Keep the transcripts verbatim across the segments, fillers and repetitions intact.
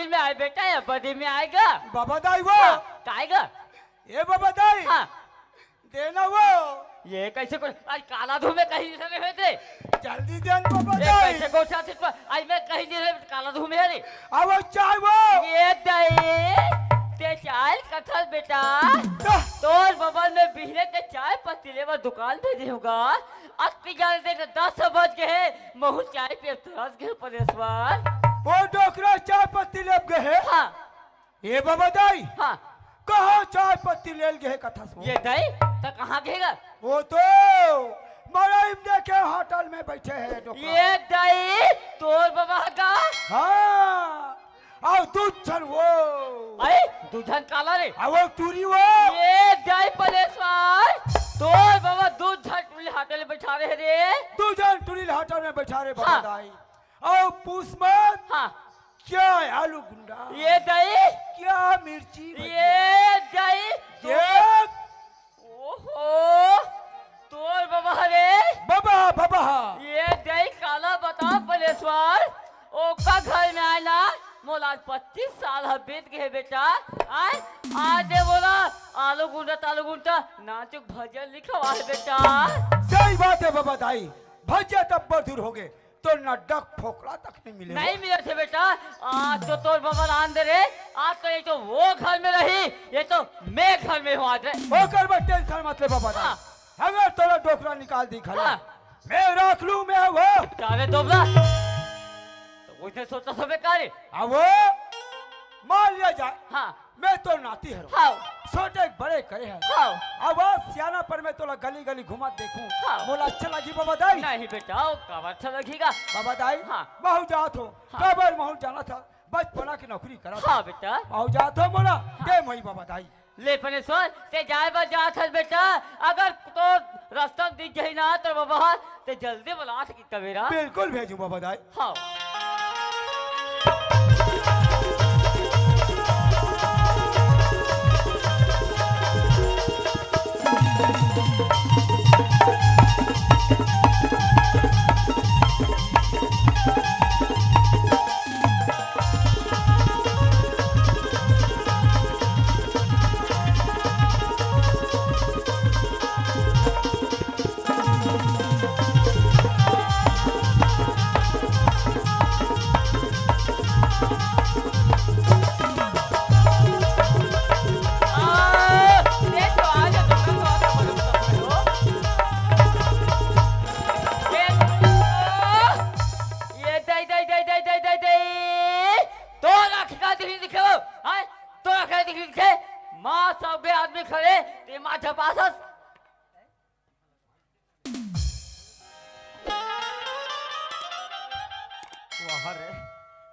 में आए बेटा, ये बदी में आएगा। बाबा दाई वो। हाँ, का आएगा? ए बाबा दाई। हाँ। देना वो। ये कैसे को, आज काला धूमे कहीं से नहीं होते। जल्दी देन बाबा ये दाई। कैसे को साथ पर, आज मैं कहीं नहीं रहे, काला धूमे है रे। अब चाय वो। ये दाई, ते चाय कथल बेटा। तो। तोर बबल में बिहने के चाय पत्ती लेबर दुकान भेजे होगा। अत्ती जान दे दस बज गए हैं, महू चाय पे तरस गए परेश्वर। वो डोकरा चाय पत्ती लेब गए हैं। हाँ। ए बाबा दाई, हाँ। कहाँ चाय पत्ती लेल गए कथस वो? ये दाई, त कहाँ गएगा? वो तो मड़ई में देखे होटल में बैठे हैं डोकरा। ये दाई, तोर बाबा का? हाँ, और दू झन वो। अरे, दू झन काला रे? आ वो टूरी वो। ये दाई परेश्वर, तोर बाबा दू झन टूरी होटल में बैठा रहे रे। दू झन टूरी होटल में बैठा रहे बाबा हाँ। दाई। और पूछ मत। हाँ। क्या आलू गुंडा? ये दाई। क्या मिर्ची भजिया? ये दाई। देख। ओहो, तोर बाबा रे। बाबा, बाबा। ये दाई काला बता परेश्वर, ओका घर में आए ना, मोला आज पच्चीस साल ह बीत गए बेटा। आए, आज दे बोला, आलू गुंडा, तालू गुंडा, नाचुक भजन लिखवा है बेटा। सही बात है बाबा दाई, भजिया तब दूर हो गए। तो नड्डा फोकला तक नहीं मिले। नहीं मिले थे बेटा। आज तो तोर बाबा रान दे रे। आज तो ये तो वो घर में रही, ये तो मैं घर में हूँ आज रे। ओकर बस टेंशन मत ले बाबा। हाँ। अगर तोरा डोकरा निकाल दी घर, हाँ। मैं रख लूँ मैं वो। अरे दोबला, तो उसने सोचा था बेकार है। अब वो मान लिया जाए। हाँ। मैं तो नाती हरव। हाँ। छोटे बड़े करे हरव। हाँ। अब आज सियाना पर मैं तोला गली गली घुमा देखूं। हाँ। मोला अच्छा लगी बाबा दाई? नहीं बेटा, वो काबर अच्छा लगेगा? बाबा दाई, हाँ। महू जात हो। हाँ। काबर महू जाना था, बचपना की नौकरी करा था। हाँ बेटा। महू जात हो मोला, हाँ। दे मई बाबा दाई। ले परेश्वर, ते जाए बर जात हस बेटा, अगर तो रास्ता में दिख गई ना तो बाबा, ते जल्दी बुला सकी कबेरा। बिल्कुल भेजू बाबा दाई। हाँ। ये दई, दई, दई, दई, दई, दई, दई। तोर आँखी का दिखी दिखे हो? हैं? तोर आँखी का दिखी दिखे? माँ सब बे आदमी खड़े, ते माँ झपासस। वाह रे,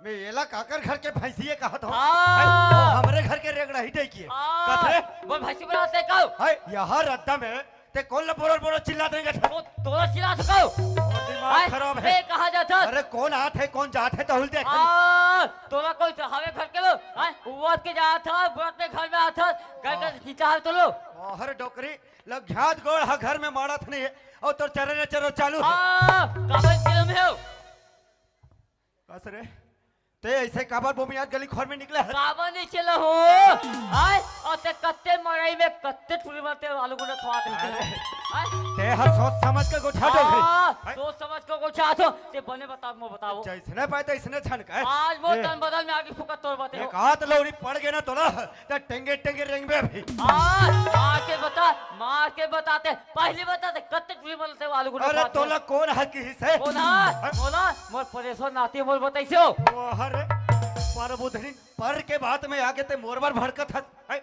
मैं एला काकर घर के भैंसिए कहत हूँ। हाँ। हैं? वो हमरे घर के रेगड़ा ही दे किए। हाँ। कथरे? बोल भैंसी बनाते कहो? हैं? यहाँ रद्दा में ते कोन ला बोरर बोरर चिल्लात रहिगे? तो तोला चिल्ला सकव? तोर दिमाग खराब हे। ए, कहाँ जात हस? अरे कोन आत हे, कोन जात हे, तहूँ ल देख। आ, तोला कोई तो हवे घर के लोग, हैं? उवत के जात हस, बुरत में घर में आत हस, घर का खींचा हे तो लो। अरे डोकरी, लघ्यात गोड़ ह घर में माड़त नहीं हे, अउ तोर चर्रर चर्रर चालू हे। आ, काबर चिल्ला में हो? कस रे? ते ऐसे काबर बोमियात गली खोर में निकले हस? काबर नहीं चला हो? आय, अउ ते कत्ते मड़ई में कत्ते टूरी मारते आलू गुंडा खवात रहिथे। अरे। आय? ते ह सोच समझ के गोठा डोकरी। हाँ, आय? सोच समझ के गोठा तो, ते बने बता, मो बताओ। जैसने पाए तैसने झन कहे। आज वो ए। तन बदल में आगे फुकत तोर बाते हो। एक हाथ लौड़ी पड़ गए ना तोला, ते टेंगे टेंगे रेंगबे अभी। आज, मार के बता, मार के बताते, पहली बताते, कत्ते टूरी मारते आलू गुंडा अरे खवात हो। तोला कोन ह किहिस हे? कोन ह? हाँ? मोला, मोर परेशान नाती मोर बताइसे हो। ओ हरे, पर बुधनी पर के बात में आके ते मोर बर भड़कत हस। हैं?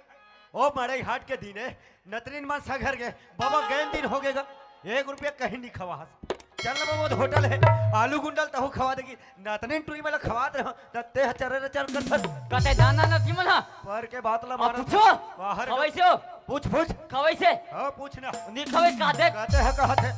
ओ मड़ई हाट के दिने नतनीन मन सघर गे, बाबा गैन दिन हो गेगा, एक रुपया कहीं नहीं खवा हस। चल ना बाबा, होटल हे, आलू गुंडा ल तहूँ खवा देगी। नतनीन टूरी मन ल खवात रहो, त ते ह चर्रर चर्रर करथस। कते जान ना नतनीन मन ह? पर के बात ला अब मारत पूछो। बाहर खवाइसे हो? पूछ, पूछ। खवाइसे? हाँ, पूछ ना। नहीं खवाइस का देख। कहते ह, कहत हे,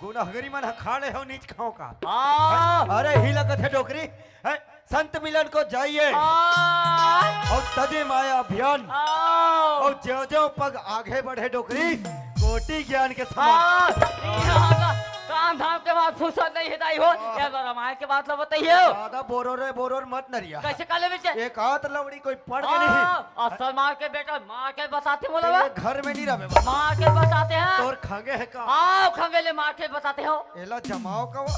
गुनहगरी मन ह खा ले हो, नीच खाओ का। हाँ। अरे, ही लगत हे डोकरी, हैं? संत मिलन को जाइए। हाँ। अउ तजे माया अभियान। हाँ। अउ ज्यों ज्यों पग आगे बढ़े डोकरी, कोटि ज्ञान के समान। हाँ। यहाँ का, का राम धाम के बात फुर्सत नहीं हे दाई हो। वाह। ये तो रामायण के बात ला बताइए। ज्यादा बोरो रे बोरो मत नरिया। कैसे काले बेचे? एक हाथ लवड़ी कोई पड़ के नहीं। हाँ, असल मार के बेटा, मार के बताते मोला ये बा। घर में नहीं रहे बा। मार के बताते हैं। तोर खंगे है का? आओ खंगे ले मार के बताते हो। एला जमाओ का वो।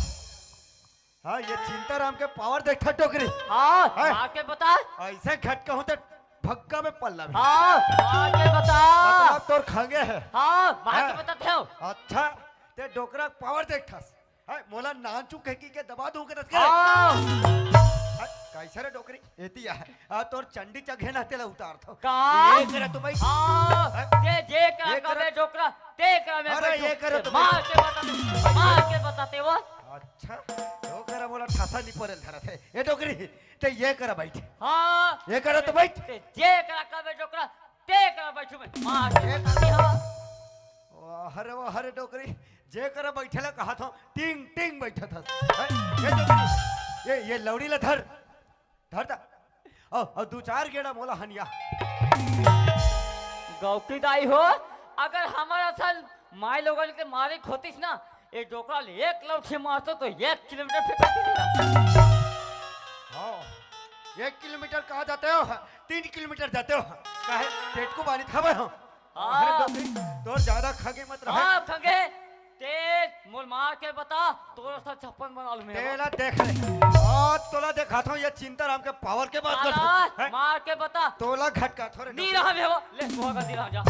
हाँ, ये चिंताराम के पावर देखा डोकरी। हाँ, हैं? मार के बता। ऐसे घटका होते भक्का में पल्ला भी। हाँ, मार के बता। मतलब तोर खंगे है। हाँ, मार के हैं? बताते हो। अच्छा, ते डोकरा पावर देखथस। है, मोला नानचू कह के दबा दूं के दस के। हाँ। है, कैसे रे डोकरी? एती आ, आ, तोर चंडी चघे ना तेला उतार थो। का? ये करा तो भाई। हाँ, हैं? ते जे करा ये करा। कबे डोकरा, ते करा मैं अरे, बैठू। ये करा तो मार भाई। के बताते, मार के बताते वो। अच्छा, डोकरा मोला ठासा नहीं पड़ेल धरत है। ये डोकरी, ते ये करा बैठ। हाँ। ये करा तो बैठ। ते जे करा कबे डोकरा, ते करा बैठू मैं। मार के ये बताते हो। वाह रे, वाह रे डोकरी, जे करा बैठे ला कहा थो, टिंग टिंग बैठा था। हैं? ये डोकरी, ये, ये लौड़ी ला धर, धर दा। ओ, ओ, दू चार गेड़ा मोला हनिया। गौकी दाई हो, अगर हमारा असल माई लोगन के मारे होतिस ना, ये डोकरा ले एक लौठी मारतो तो एक किलोमीटर फेंकाती थी। हाँ, एक किलोमीटर कहाँ जाते हो? तीन किलोमीटर जाते हो। काहे? पेट को बानी था भाई। हाँ। अरे डोकरी, तोर ज्यादा खगे मत रहे। हाँ, खगे। ते मोल मार के बता, तोर सा छप्पन बना लूं मैं। तेला देख ले। आज तोला देखा था ये चिंताराम के पावर के बात कर। हैं? मार के बता। तोला घटका थोड़े नी डोकरी। रहा मैं वो। ले, वो का नी रहा जा।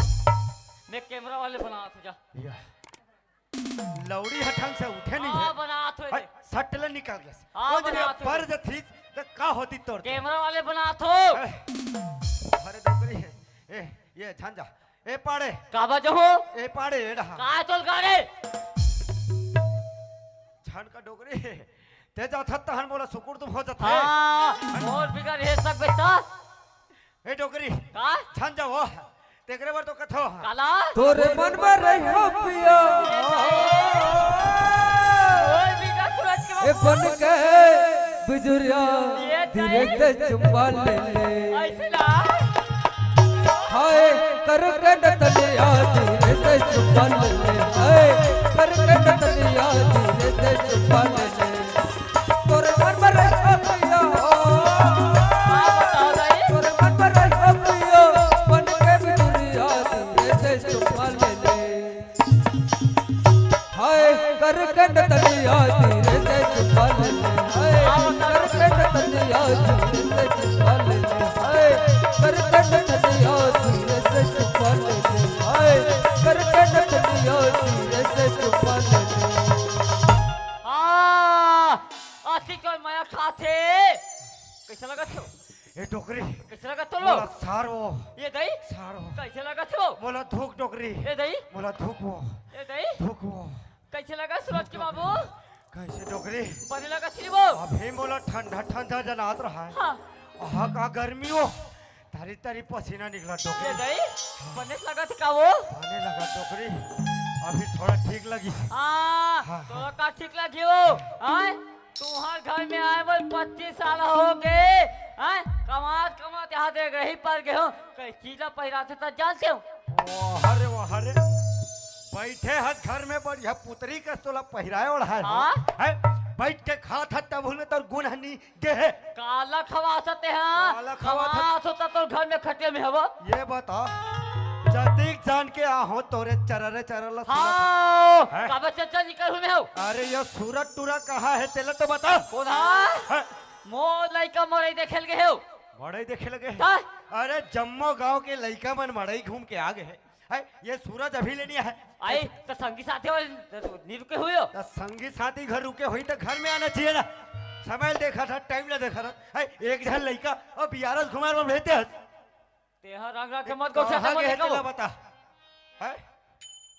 मैं कैमरा वाले बना था जा। या। लौड़ी हठंग से उठे नहीं हाँ, है। बनात होय हाय, दे। सट ले निकल गया। हाँ, वो जब बनात होय पर दे। जथी, तो का होती तोर? कैमरा वाले बनात हो। ए, अरे डोकरी, ए, ये झंझा, ए पाड़े। का बजो हो? ए पाड़े, ए डहा। का चल गाड़े? झन का डोकरी, ते जाथत तहन मोला सुकुर तुम हो जात है। हाँ, और बिगड़ हे सब बेटा। ए डोकरी, का? झन जाओ। तेकरे बर तो कथो। काला? तोरे मन में रही हो पिया। ओए बेटा, सूरज के ए बाबू। बन के बिजुरिया, ये धीरे जाए। से चुम्मा ले ले। ऐसे ना। हाय, करके नतनिया, धीरे से चुम्मा ले ले। हाय, करके नतनिया, धीरे से चुम्मा ले ले। तोरे मन में रही हो पिया। का बताओ दाई? तोरे मन में रही हो पिया, बन के बिजुरिया, धीरे से चुम्मा ले ले। हाय, करके नतनिया, धीरे से चुम्मा ले ले। हाय, करके नतनिया, धीरे से चुम्मा ले ले। हाय, करके नतनिया, धीरे से चुम्मा ले ले। हाय, करके नतनिया, धीरे से चुम्मा ले ले। हाँ, अति कोई मया खाथे। कैसे लगत हो? ए डोकरी। कैसे लगत हो? मोला सार वो। ये दई? सार वो। कैसे लगत हो? मोला धूक डोकरी। ये दई? मोला धूक वो। ये दई? धूक वो। कैसे लगा सूरज के बाबू? कैसे डोकरी? बने लगा श्री वो? अभी मोला ठंडा ठंडा जनात रहा है। हाँ। आहा का गर्मी हो। तारी तारी पसीना निकला ये डोकरी। दई? बने लगा था का वो? बने लगा डोकरी। अभी थोड़ा ठीक लगी। हाँ, हाँ, तो हाँ। का ठीक लगी हो? हाँ? तुम्हार घर में आए बर पच्चीस साल हो गए, हैं? कमात कमात यहाँ देख रही पर गए हो, कई चीज ला पहिराथे त जानते हो? वाह रे, वाह रे। बैठे हस घर में बढ़िया पुतरी कस तोला पहिराए ओढ़ाए हो, हाँ? हैं? बैठ के खात हस तब हुन तोर गुण हनी गे हे। काला खवासते हैं? काला खवासत? खवास होता तो घर में खटिया में हवा। ये बता, जतिक जान के आ हो तोरे चररे चरर ला सुनत हाँ, हैं? काबे चल चल निकल हूँ मैं हो। अरे ये सूरत टूरा कहाँ है तेला तो बता। कौन है? हैं? मोर लइका मड़ई देखे लगे हो। मड़ई देखे लगे? का? अरे जम्मो गांव के लइका मन मड़ई घूम के आ गए हैं। हैं? ये सूरज अभी ले नहीं है। आई तो संगी साथी वाले नी रुके हुए हो? तो संगी साथी घर रुके हुई तो घर में आना चाहिए ना। समय देखा था, टाइम ला देखा था। हैं? एक झन लइका और बियारस घुमार में भेजते हैं। तेहा रंग रंग के मत गोठा कहाँ मत गे हे निकालो। तेला बता। हैं?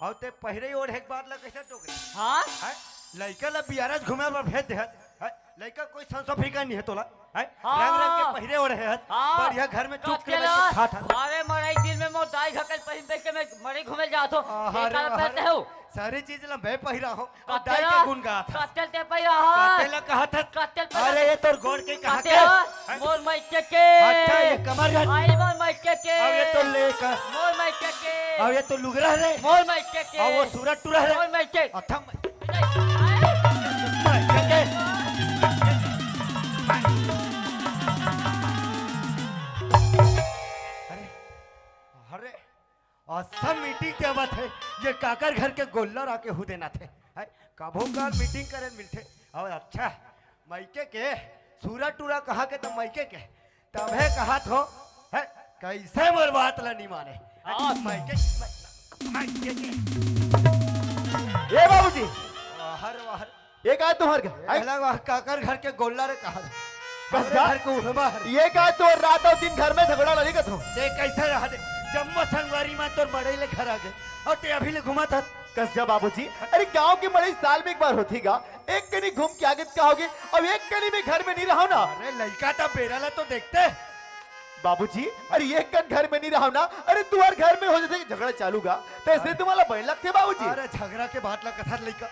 अउ ते पहिरे ओढ़े के बाद ला कैसे टोके? हाँ? हैं? लइका ला बियारस घूमे बर भेज दे हस। हैं? लइका कोई संसो फिकर नहीं है तोला। हैं? हाँ। रंग रंग के पहिरे ओढ़े हस। हाँ। बढ़िया घर में चुप के कतेला? बैठ के खात हस। अरे मड़ई दिन में मोर दाई घकल पहिन पहिन के मैं मड़ई घूमे जात हो। अरे, ये काला अरे। पहनते हो? सारी चीज ला मैं पहिरा हूँ। और कतेला? दाई के गुण गात हस। कतेल ते पहिरा हस। कतेला कहत हस? कतेल पहिरा अरे, ये तोर गोड़ के कहा के? कतेला? हैं? मोर माइके के। अच्छा, ये कमर घट। आई मोर माइके के। अब ये तो लेकर। मोर माइके के। अब ये तो लुगरा रे। मोर माइके के। अब वो सूरत टूरा रे। मोर माइके। अथम। अरे, असन मीटिंग के बात हे, ये काकर घर के गोल्लर आके हु देना थे। है, कभो काल मीटिंग करे मिलथे। और अच्छा, मइके के सूरा टूरा कहा के तो मइके के, तभे कहा थो, है, कैसे मोर बात ला नहीं माने। हाँ। मइके, मइके के। ए बाबूजी। वाहर, वाहर। ये का तुंहर घर? आई? अलग वाह, काकर घर के गोल्लर कहा। कस हमरे का? घर के उहमा हरे। ये का तोर रात अउ दिन घर में झगड़ा लड़ी कथो? ते कैसे रहा दे? जम्मो संगवारी मन तोर मड़ई ले घर आ गे। अउ ते अभी ले घूमत हस। कस का बाबूजी? अरे गांव के मड़ई साल में एक बार होथे गा। एक कनी घूम के आगे त का होगे? अब एक कनी में घर में नहीं रहो ना। अरे लइका त बेरा ला तो देखते। बाबूजी, अरे एक कन घर में नहीं रहो ना। अरे तुंहर घर में हो जाथे झगड़ा चालू गा। त ऐसे तुम्हाला बइन लगथे बाबूजी। अरे झगड़ा के बात ला कथस लइका।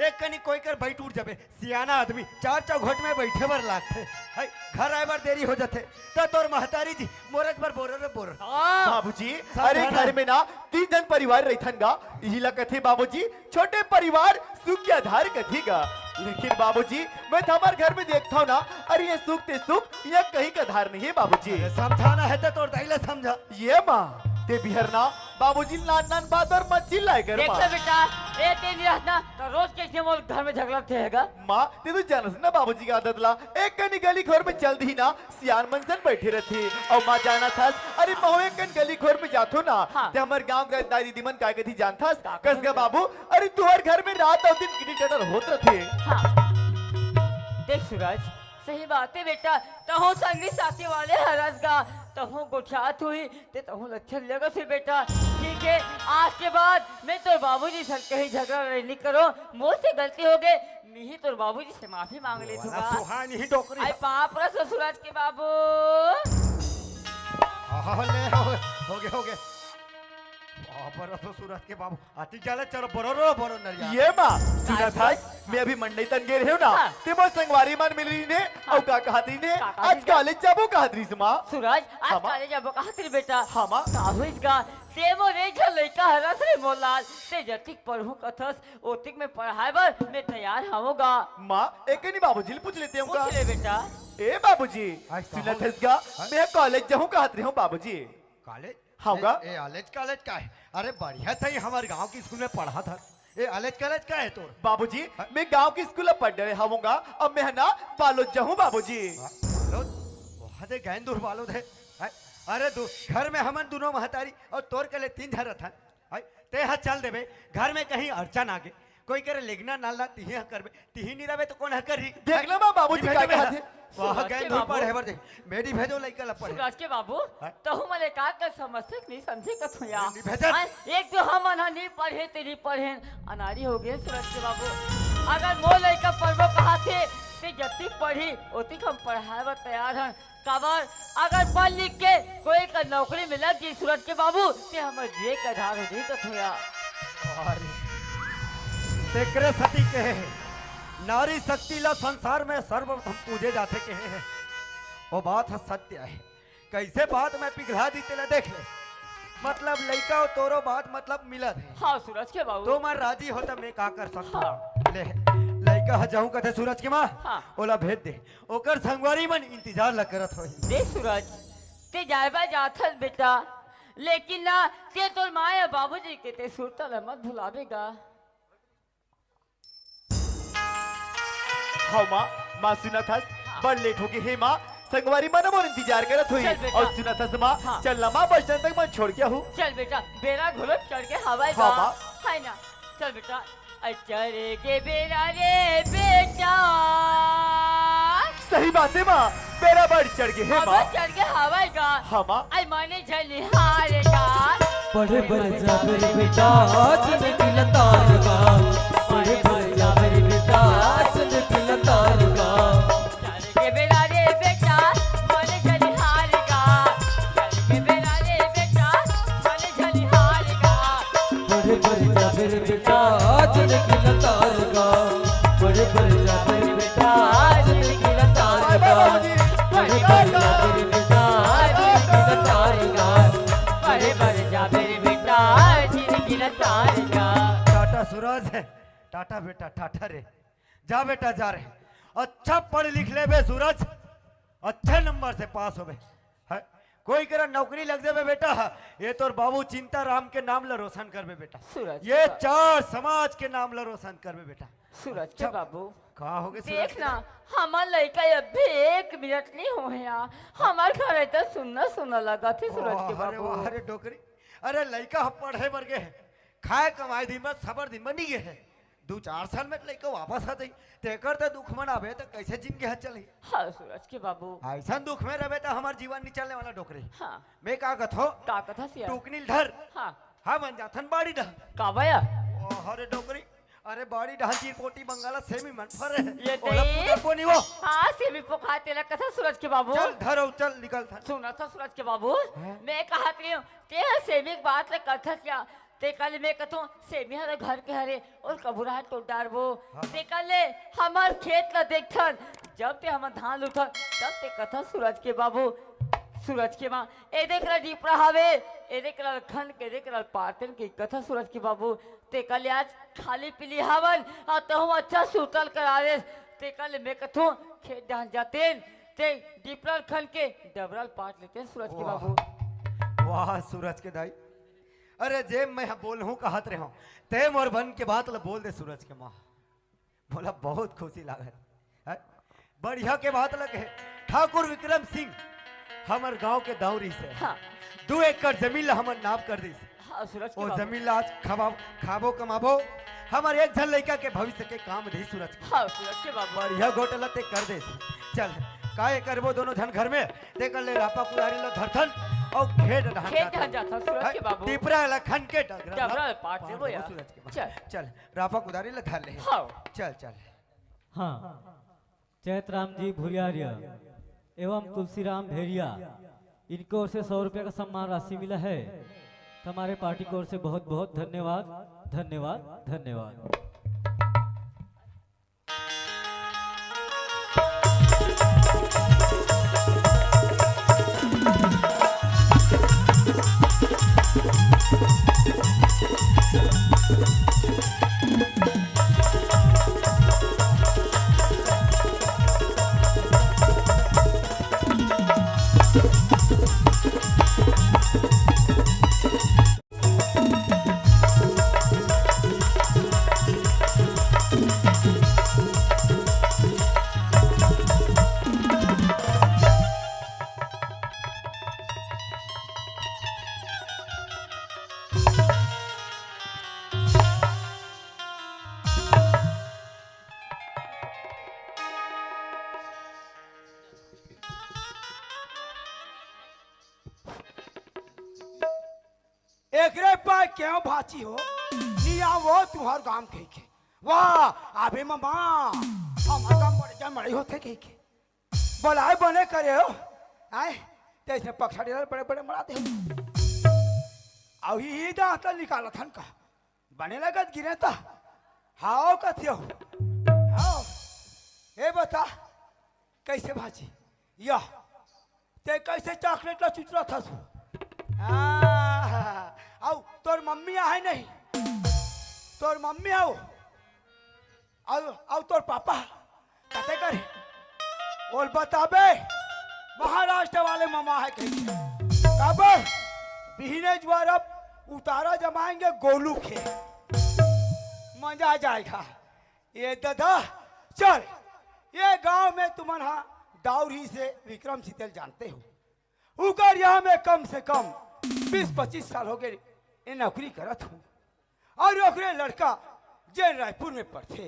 एक कनी कोई कर बइठ उठ जाबे। सियाना आदमी चार चौघट में बइठे बर लागथे। है, घर आए बर देरी हो जाथे, त तोर महतारी जी मोरच बर बोरो रे बोरो। हाँ। बाबूजी, सावधान अरे घर में ना तीन झन परिवार रहिथन गा, इही ला कथे बाबूजी, छोटे परिवार सुख के आधार कथे गा। लेकिन बाबूजी, मैं त हमर घर में देखथव ना, अरे ये सुख ते सुख, ये कहीं का आधार नहीं है बाबूजी। अरे समझाना हे त तोर दाई ला समझा। ये माँ, ते बिहरना, बाबूजी नान नान बात अउ मत चिल्लाए कर देख माँ। ले बेटा, ए ते नहीं रहना, त रोज कैसे मोर घर में झगड़ा थे है गा? माँ, ते तो जानस ना बाबूजी के आदत ला, एक कनी गली खोर में चल दिही ना, सियान मन सन बइठे रथे। अउ माँ जानत हस, अरे महूँ एक कन गली खोर में जाथो ना, हाँ। ते हमर गाँव के दाई दीदी मन काय कथी जानत हस? का कस का कथी? बाबू, अरे तुंहर घर में रात अउ दिन किटी कटर होत रथे। हाँ। देख सूरज, सही बात हे बेटा, तहूँ संगी साथी वाले हरस गा, तहूँ गोठियात हुई, ते तहूँ लक्षण लगत हे बेटा। ठीक हे, आज के बाद मैं तोर बाबूजी सन कहीं झगड़ा लड़ाई नहीं करो, मोर से गलती हो गे, मिही तोर बाबूजी से माफी मांग ले वाला दूंगा। सुहानी ही डोकरी। आई पाँव परत हँव सूरज के बाबू। हाँ, हाँ, ले, हो, हो गे, हो गे। पाँव परत हँव सूरज के बाबू। आती जाले चलो, बरो रो, बरो नरिया। ये माँ, सुनत हस, मैं अभी मंडई तन गे रहेंव ना, हाँ। ते मोर संगवारी मन मिल रहिन हे, हाँ। अउ का कहत रहिन हे, का कहत आज रहिन? कॉलेज जाबो कहत रहिस माँ। सूरज, आज हाँ, माँ। कॉलेज जाबो कहत रहिस बेटा। हाँ, माँ। का होइस गा? ते मोर एक झन लइका हरस रे मोर लाल, ते जतिक पढ़हूँ कथस, ओतिक में पढ़ाए बर मैं तैयार हवँव गा। माँ, एक कनी बाबूजी ले पूछ लेतेंव गा। पूछ ले बेटा। ए बाबूजी, आज सुनत हस गा? हाँ? मैं कॉलेज जाहूँ कहत रहेंव बाबूजी। कॉलेज? हाँ गा। ए, ए, आलेज कॉलेज का हे? अरे बढ़िया सही हमर गाँव के स्कूल में पढ़त हस। ए, आलेज कॉलेज का हे तोर? बाबूजी, हाँ? मैं गाँव के स्कूल में पढ़ रहे हवँव गा, अब मैं ह ना बालोद जाहूँ बाबूजी। हाँ, बालोद? वहाँ दे गैन दूर बालोद हे। हैं? अरे दू, घर में हमन दूनों महतारी अउ तोर कले तीन झन रथन। हैं? ते ह चल देबे, घर में कहीं अड़चन आगे, कोई करे लेगना नालना तिही ह करबे, तिही नी रबे त कोन ह करही? देख ले माँ, बाबूजी नहीं का भेजो कहत हे। वाह, सूरज गैन के दूर बाबू। पढ़े बर दे। मैं नी भेजों लइका ला पढ़े। सूरज के बाबू, हाँ? तहूँ मन एकाध कर समझथे कि नहीं समझे कथों यार। नहीं भेजन। हाँ, एक तो हमन ह नी पढ़े ते नी पढ़ेन, अनारी हो गे सूरज के बाबू। अगर मोर लइका पढ़बो कहत हे, ते जतिक पढ़ही, ओतिक हम पढ़ाए बर तैयार हन। काबर, अगर पढ़ लिख के कोई कर नौकरी में लग जाही सूरज के बाबू, ते हमर जिए के आधार हो जाही कथों यार। अरे, तेकरे सेती कहे हे, नारी शक्ति ला संसार में सर्वप्रथम पूजे जाथे कहे हे। वो बात ह सत्य हे। कैसे बात में पिघला दिस तेला देख ले। मतलब लइका अउ तोरो बात मतलब मिलत हे। हाँ, सूरज के बाबू। तुमन राजी हो त मैं का कर सकथों? हाँ। ले, लइका ह जाहूँ कथे सूरज के माँ, हाँ। ओला भेज दे। ओकर संगवारी मन इंतजार ला करत होही। देख सूरज, ते जाए बर जाथस बेटा, लेकिन ना, ते तोर माँ या बाबूजी के ते सुरता ला मत भुलाबे गा। हाँ माँ, माँ सुनत हस, हाँ। बड़ लेट हो गे हे माँ, संगवारी मन मोर इंतजार करत होही। चल बेटा। अउ सुनत हस माँ, हाँ। चल ना माँ, बस स्टैंड तक मैं छोड़ के आहूँ। चल बेटा, बेरा घलो चढ़ गे हवय गा। हाँ माँ। है ना? चल बेटा, अरे चढ़ गे बेरा रे बेटा। सही बात हे माँ, बेरा बड़ चढ़ गे हे अब माँ। चढ़ गे हवय गा। हाँ माँ। अरे मने झन हारे गा। पढ़े बर जाबे रे बेटा, आज ले दिल तार गा। पढ़े बर जाबे रे बेटा, आज ले दिल तार गा। चढ़ गे बेरा रे बेटा, मने झन हारे गा। चढ़ गे बेरा रे बेटा, मने झन हारे गा। पढ़े बर जाबे रे बेटा, आज ले दिल तार गा। पढ़े बर जाबे रे बेटा, आज ले दिल तार गा। पढ़े बर जाबे रे बेटा, आज ले दिल तार गा। पढ़े बर जाबे रे बेटा, आज ले दिल तार गा। टाटा सूरज, टाटा बेटा, टाटा रे। जा बेटा, जा रे। अच्छा पढ़ लिख लेबे सूरज, अच्छे नंबर से पास होबे। है? कोई करा नौकरी लग जाबे बेटा, ये तोर बाबू चिंताराम के नाम ला रोशन करबे बेटा, सूरज ये के बाबू। चार समाज के नाम ला रोशन करबे बेटा। सूरज के अच्छा, बाबू, का होगे सूरज देख के ना, बाबू? हमर लइका अभी एक मिनट नहीं होहे यार, हमर घर एकदम सुन्ना सुन्ना लगत हे सूरज के वाह, अरे बाबू। वाह, अरे डोकरी, अरे लइका ह पढ़े बर गे हे, खाए कमाए दिन बर सबर दिन बर नहीं गे हे, दू चार साल में लइका वापस आ जाई, तेकर त दुख मनाबे त कैसे जिंदगी ह चलही? हाँ सूरज के बाबू। ऐसन दुख में रहबे त हमर जीवन नहीं चलने वाला डोकरी। हाँ। मैं का कथो? का कथा सिया? टुकनी ल धर। हाँ। हमन जाथन बाड़ी डहर। का भैया? ओ, अरे डोकरी, अरे बाड़ी डहर चिरपोटी बंगाला सेमी मन फरे। ये ओला दे। पुदर बोनी वो। हाँ, सेमी पोखा तेला कथा सूरज के बाबू। चल धरो, चल निकल धर। सुना था सूरज के बाबू, हाँ? मैं कहत रही हूँ, ते सेमी के बात ले कथा क्या? ते कल मैं कथो सेमी हरे घर के हरे और कबूरा है टोट डारबो। हाँ। ते कल ले हमर खेत ला देखथन, जब ते हमर धान लुथन, तब ते कथा सूरज के बाबू, सूरज के माँ, ए देख ला डीपरा हवे, ए देख ला खन के, ए देख ला पाटन के कथा सूरज के बाबू, ते कल आज खाली पीली हवन, और तहु अच्छा सूतल करा देस, ते कल मैं कथो खेत डाहन जातेन, ते डीपरा खन के डबरा ल पाट लेतेन सूरज के वाह। बाबू। वाह सूरज के दाई, अरे जे मैं बोलहूँ कहत रहे हूँ, ते मोर बन के बात ल बोल दे सूरज के माँ। मोला बहुत खुशी लागत। हैं? बढ़िया के बात लगे। ठाकुर विक्रम सिंह हमर गांव के दाऊ रहिसे। हाँ। दू एकड़ जमीन ला हमर नाप कर दिस। हाँ, सूरज के ओ बाबू। जमीन ला आज खवा-, खाबो कमाबो, हमर एक झन लइका के भविष्य के काम दे सूरज के। हाँ, सूरज के बाबू। बढ़िया गोठ ला ते कर दे। चल, काय करबो दोनों झन घर में, ते कर ले रापा कुदारी ला धरथन, अउ खेत डहन खेत जाथन। डहन जाथन, सूरज हैं? के बाबू। टिपरा ला खन के डगरा डबरा ला ला पाट पाट देबो देबो यार। सूरज के बाबू। चल। चल, रापा कुदारी ला धर ले। हाँ। चल, चल। हाँ, चैतराम जी भुरियारिया एवं तुलसीराम भेड़िया, इनकी ओर से सौ रुपये का सम्मान राशि मिला है। हमारे पार्टी की ओर से बहुत बहुत धन्यवाद, धन्यवाद, धन्यवाद। एकरे पाय क्यों भाची हो? निया वो तुहर गाम कहिके। वाह, अबे ममा, हमर गाम बड़े जन मड़ई होथे कहिके। बलाय बने करे हो। आय, ते इसने पकसा डेरा बड़े बड़े मड़ा दे। अउ ही, ही दांत निकालत हन का। बने लगत गिरे त। हाव कथियो। हाव। ए बता, कैसे भाजी? या। ते कैसे चॉकलेट ला चुचरा था सु? आहा, अउ तोर मम्मी आहे नहीं? तोर मम्मी आओ। अउ, अउ तोर पापा? कते करे? ओल बताबे, महाराष्ट्र वाले ममा है कहीं। कब? बिहने जुआर अब उतारा जमाएंगे गोलू के। मजा आ जाएगा। ए ददा, चल, ए गांव में तुमन हा दाऊ रहिसे विक्रम सीतेल जानते हो। उकर यहाँ में कम से कम बीस पच्चीस साल होगे ए नौकरी करत हूँ। अउ ओकरे लड़का जेन रायपुर में पढ़थे,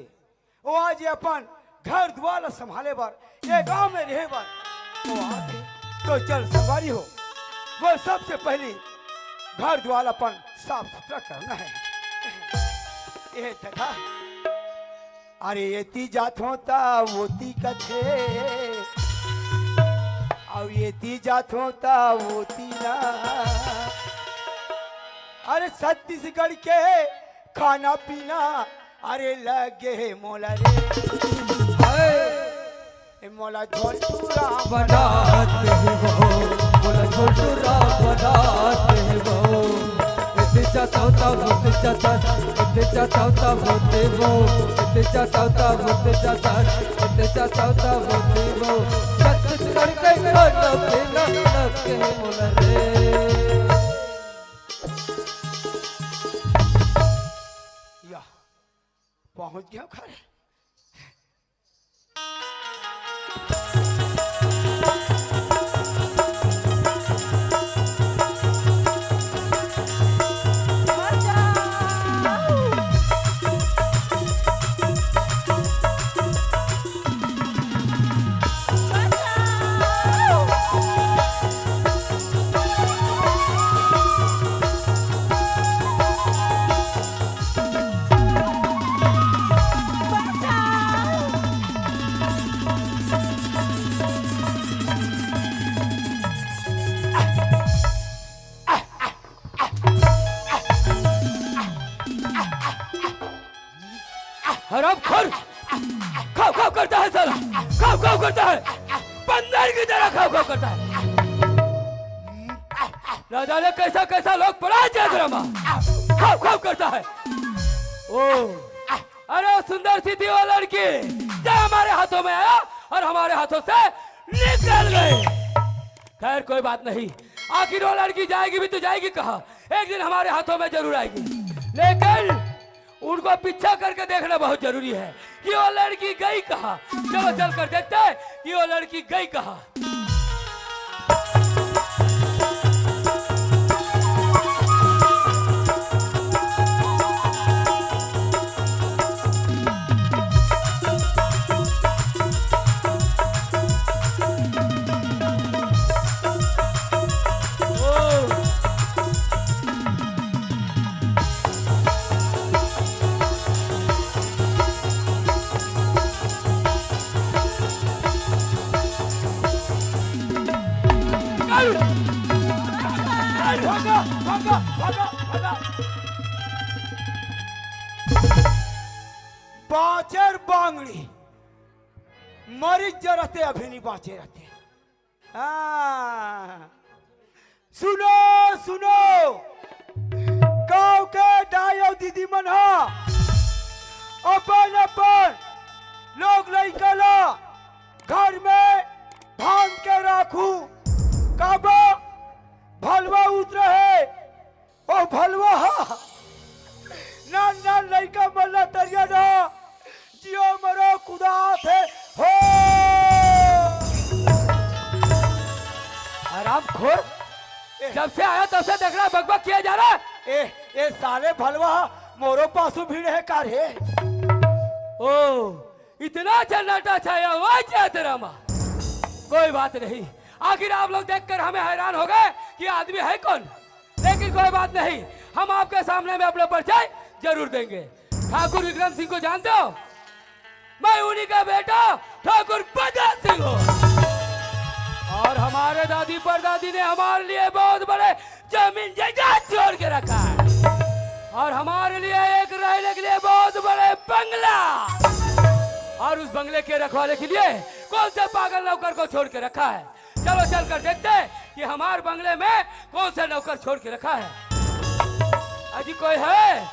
वो आज ये अपन घर दुआर ला संभाले बर, ये गांव में रहे बर वो आथे। तो चल संगवारी हो, वो सबसे पहली घर दुआर अपन साफ सुथरा करना है। ए ददा, अरे एती जाथों ता ओती कथे, अउ एती जाथों ता ओती ना। अरे छत्तीसगढ़ के खाना पीना, अरे लगे हे मोला रे। हाय। ए मोला झोलटूरा बनात हे वो, मोला झोलटूरा बनात हे वो। इते चाहता हूँ, इते चाहता, इते चाहता हूँ, इते वो, इते चाहता हूँ, इते चाहता, इते चाहता हूँ, इते वो। सच करके खाना पीना लग गए मोला रे। या, पहुंच गया घर। हरामखोर, खाव खाव करता है साला, खाव खाव करता है, बंदर की तरह खाव खाव करता है। ना जाने कैसा कैसा लोग पड़ा है चंद्रमा, खाव खाव करता है। ओ, अरे सुंदर सी थी वो लड़की, जो हमारे हाथों में आया और हमारे हाथों से निकल गई। खैर कोई बात नहीं, आखिर वो लड़की जाएगी भी तो जाएगी कहाँ, एक दिन हमारे हाथों में जरूर आएगी। लेकिन उनको पीछा करके देखना बहुत जरूरी है कि वो लड़की गई कहाँ। चलो चल कर देखते हैं कि वो लड़की गई कहाँ। भागा, भागा, भागा, भागा। बाँचेर बांगड़ी, मरिच जरते अभी नहीं बाँचे रहते। हाँ। सुनो, सुनो, गांव के दाई अउ दीदी मन ह अपन अपन लोग लइका ला घर में बांध के राखू, काबर भलवा उतरे हे। ओ भलवा, नान नान लइका मन ला तरिया ना जियो मरो कुदात हे हो। हरामखोर, ए। जब से आया तब से देख रहा बकबक किया जा रहा है। ए, ए साले भलवा, मोरो पासू भीड़ है का रे? ओ, इतना सन्नाटा छाया हुआ है चैतरा मा। कोई बात नहीं, आखिर आप लोग देखकर हमें हैरान हो गए कि आदमी है कौन। लेकिन कोई बात नहीं, हम आपके सामने में अपना परिचय जरूर देंगे। ठाकुर विक्रम सिंह को जानते हो? मैं उन्हीं का बेटा ठाकुर बदन सिंह हूँ। और हमारे दादी परदादी ने हमारे लिए बहुत बड़े जमीन जायदाद छोड़ के रखा है, और हमारे लिए एक रहने के लिए बहुत बड़े बंगला, और उस बंगले के रखवाले के लिए कौन से पागल नौकर को छोड़ के रखा है। चलो चलकर देखते हैं कि हमारे बंगले में कौन सा नौकर छोड़ के रखा है। अजी कोई है?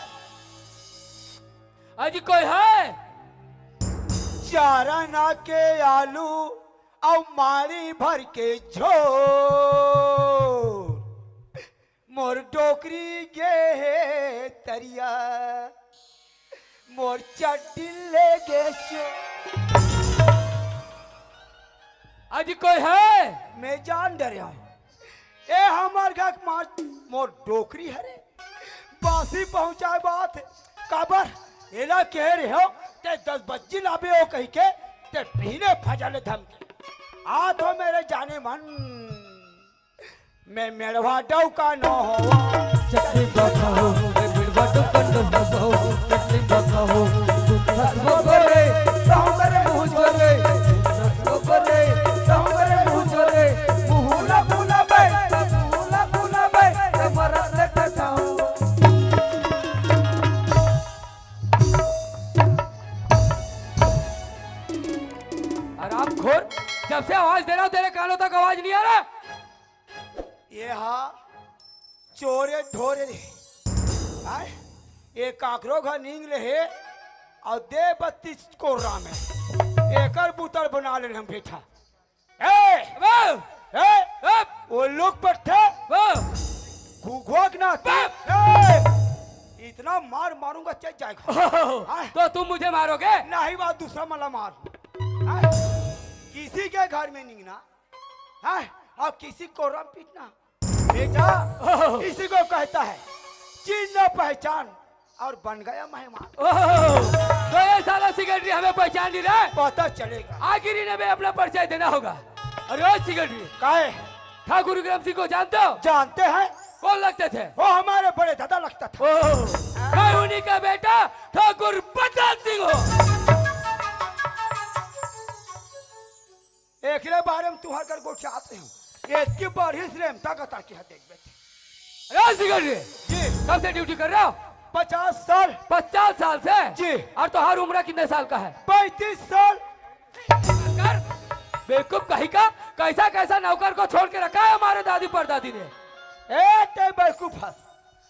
अजी कोई है? चारा ना के आलू अउ माड़ी भर के झोर। मोर डोकरी गे हे तरिया, मोर चड्डी ले गे चो। अजी कोई है? मैं जान डरे हूँ। ए हमर घर के मार मोर डोकरी हरे। बासी पहुँचाए बात हे। काबर? एला कहे रहे हो, ते दस बज्जी लाबे हो कहिके, ते पीने फजाले धमकी। आ तो मेरे जाने मन। मैं मेड़वा डौका नो होवा। चटनी बखाओ, मैं मेड़वा डौका नो होवा। चटनी बखाओ, तू खसबो करे, ताऊ करे मुँह जोरे। तू खसबो करे, ताऊ करे मुँह जोरे। मुहुला फुला बे, मुहुला फुला बे, ते मरत ले कटाओ। हरामखोर, जब से आवाज दे रहा हूँ, तेरे कानों तक आवाज नहीं आ रहा? ये हा चोरे ढोरे रे। आय, ये काकरो घर नींद ले हे, अउ दे बत्तीस कोर्रा में। एकर बुतर बना ले हम बेटा। ए, बे! ए, ए! वो लोग पर थे। बे! घुघुआ के नाती। बे! ए! इतना मार मारूंगा, चल जाएगा। ओहो, हाँ। तो तुम मुझे मारोगे? नहीं, बात दूसरा मला मार। हाँ? किसी के घर में निंगना, हाँ? और किसी को रम पीटना। बेटा, ओहो। इसी को कहता है चिन्ह पहचान और बन गया मेहमान। ओहो, तो ये साला सेक्रेटरी हमें पहचान नहीं रहा है। पता चलेगा। आखिरी ने भी अपना परिचय देना होगा। अरे ओ सेक्रेटरी, काहे? ठाकुर विक्रम सिंह को जानते हो? जानते हैं। कौन लगते थे? वो हमारे बड़े दादा लगता था। ओहो, मैं उन्हीं का बेटा ठाकुर बदन सिंह हूँ। एकरे बारे में तुहर कर गोठियात नहीं हूँ। इसकी बड़ी श्रेमता का ताकि है, देख बेटे। अरे सेक्रेटरी, जी। कब से ड्यूटी कर रहे हो? पचास साल। पचास साल से? जी। और तुम्हारी उम्र कितने साल का है? पैंतीस साल। कर। बेवकूफ कहीं का, कैसा कैसा नौकर को छोड़ के रखा है हमारे दादी परदादी ने। ए, ते बेवकूफ है।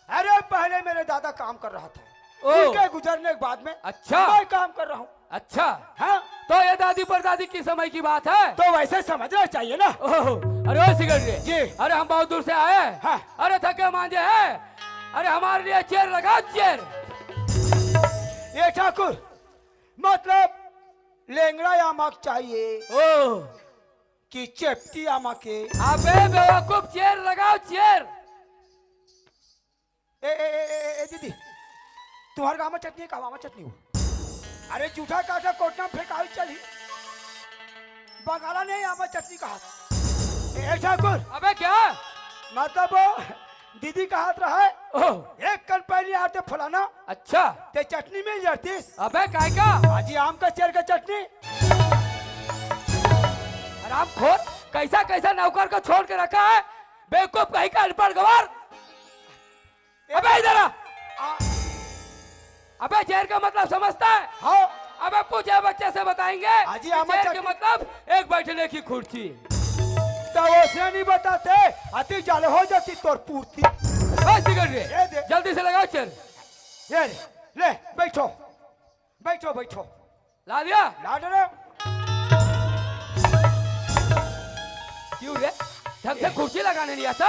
अरे, पहले मेरे दादा काम कर रहा था, ओ। उनके गुजरने के बाद में अच्छा। मैं काम कर रहा हूँ। अच्छा। हाँ। तो ये दादी परदादी की समय की बात है। तो वैसे समझना चाहिए ना। ओहो, अरे ओ सेक्रेटरी। जी। अरे हम बहुत दूर से आए हैं। हाँ। अरे थके मांदे हैं। अरे हमारे लिए चेयर लगाओ, चेयर। ये ठाकुर, मतलब लेंगड़ा आमा चाहिए ओ। कि चेपटी आमा के? अबे बेवकूफ, चेयर लगाओ, चेयर। ए, ए, ए, ए, ए, दीदी, तुम्हारे गाँव में चटनी है का? आमा चटनी हो। अरे जूठा काटा कोटना में फेंकाई चली। बंगाला नहीं, आमा चटनी कहा। ए, ए, ठाकुर। अबे क्या? मतलब वो दीदी कहा रहा है, ओह। एक कन पहले आते फलाना। अच्छा। ते चटनी मिल जाती। अबे काय का? भाजी आम का चेर का चटनी। हरामखोर, कैसा कैसा नौकर को छोड़ के रखा है, बेवकूफ कहीं का, अनपढ़ गवार। अबे इधर आ। आ। अबे चेर का मतलब समझता है? हाँ। अबे पूछे बच्चे से बताएंगे। हाजी कि अहमद चेर के चटनी। मतलब एक बैठने की कुर्सी। तो उसने नहीं बताते, अति जल हो जाती तोर पूर्ति। बस टिकट रे। ये दे। जल्दी से लगाओ चेर। ये ले, ले, बैठो। बैठो, बैठो। ला दिया? ला दे रे। क्यों रे? ढंग से ए। कुर्सी लगाने नहीं आता?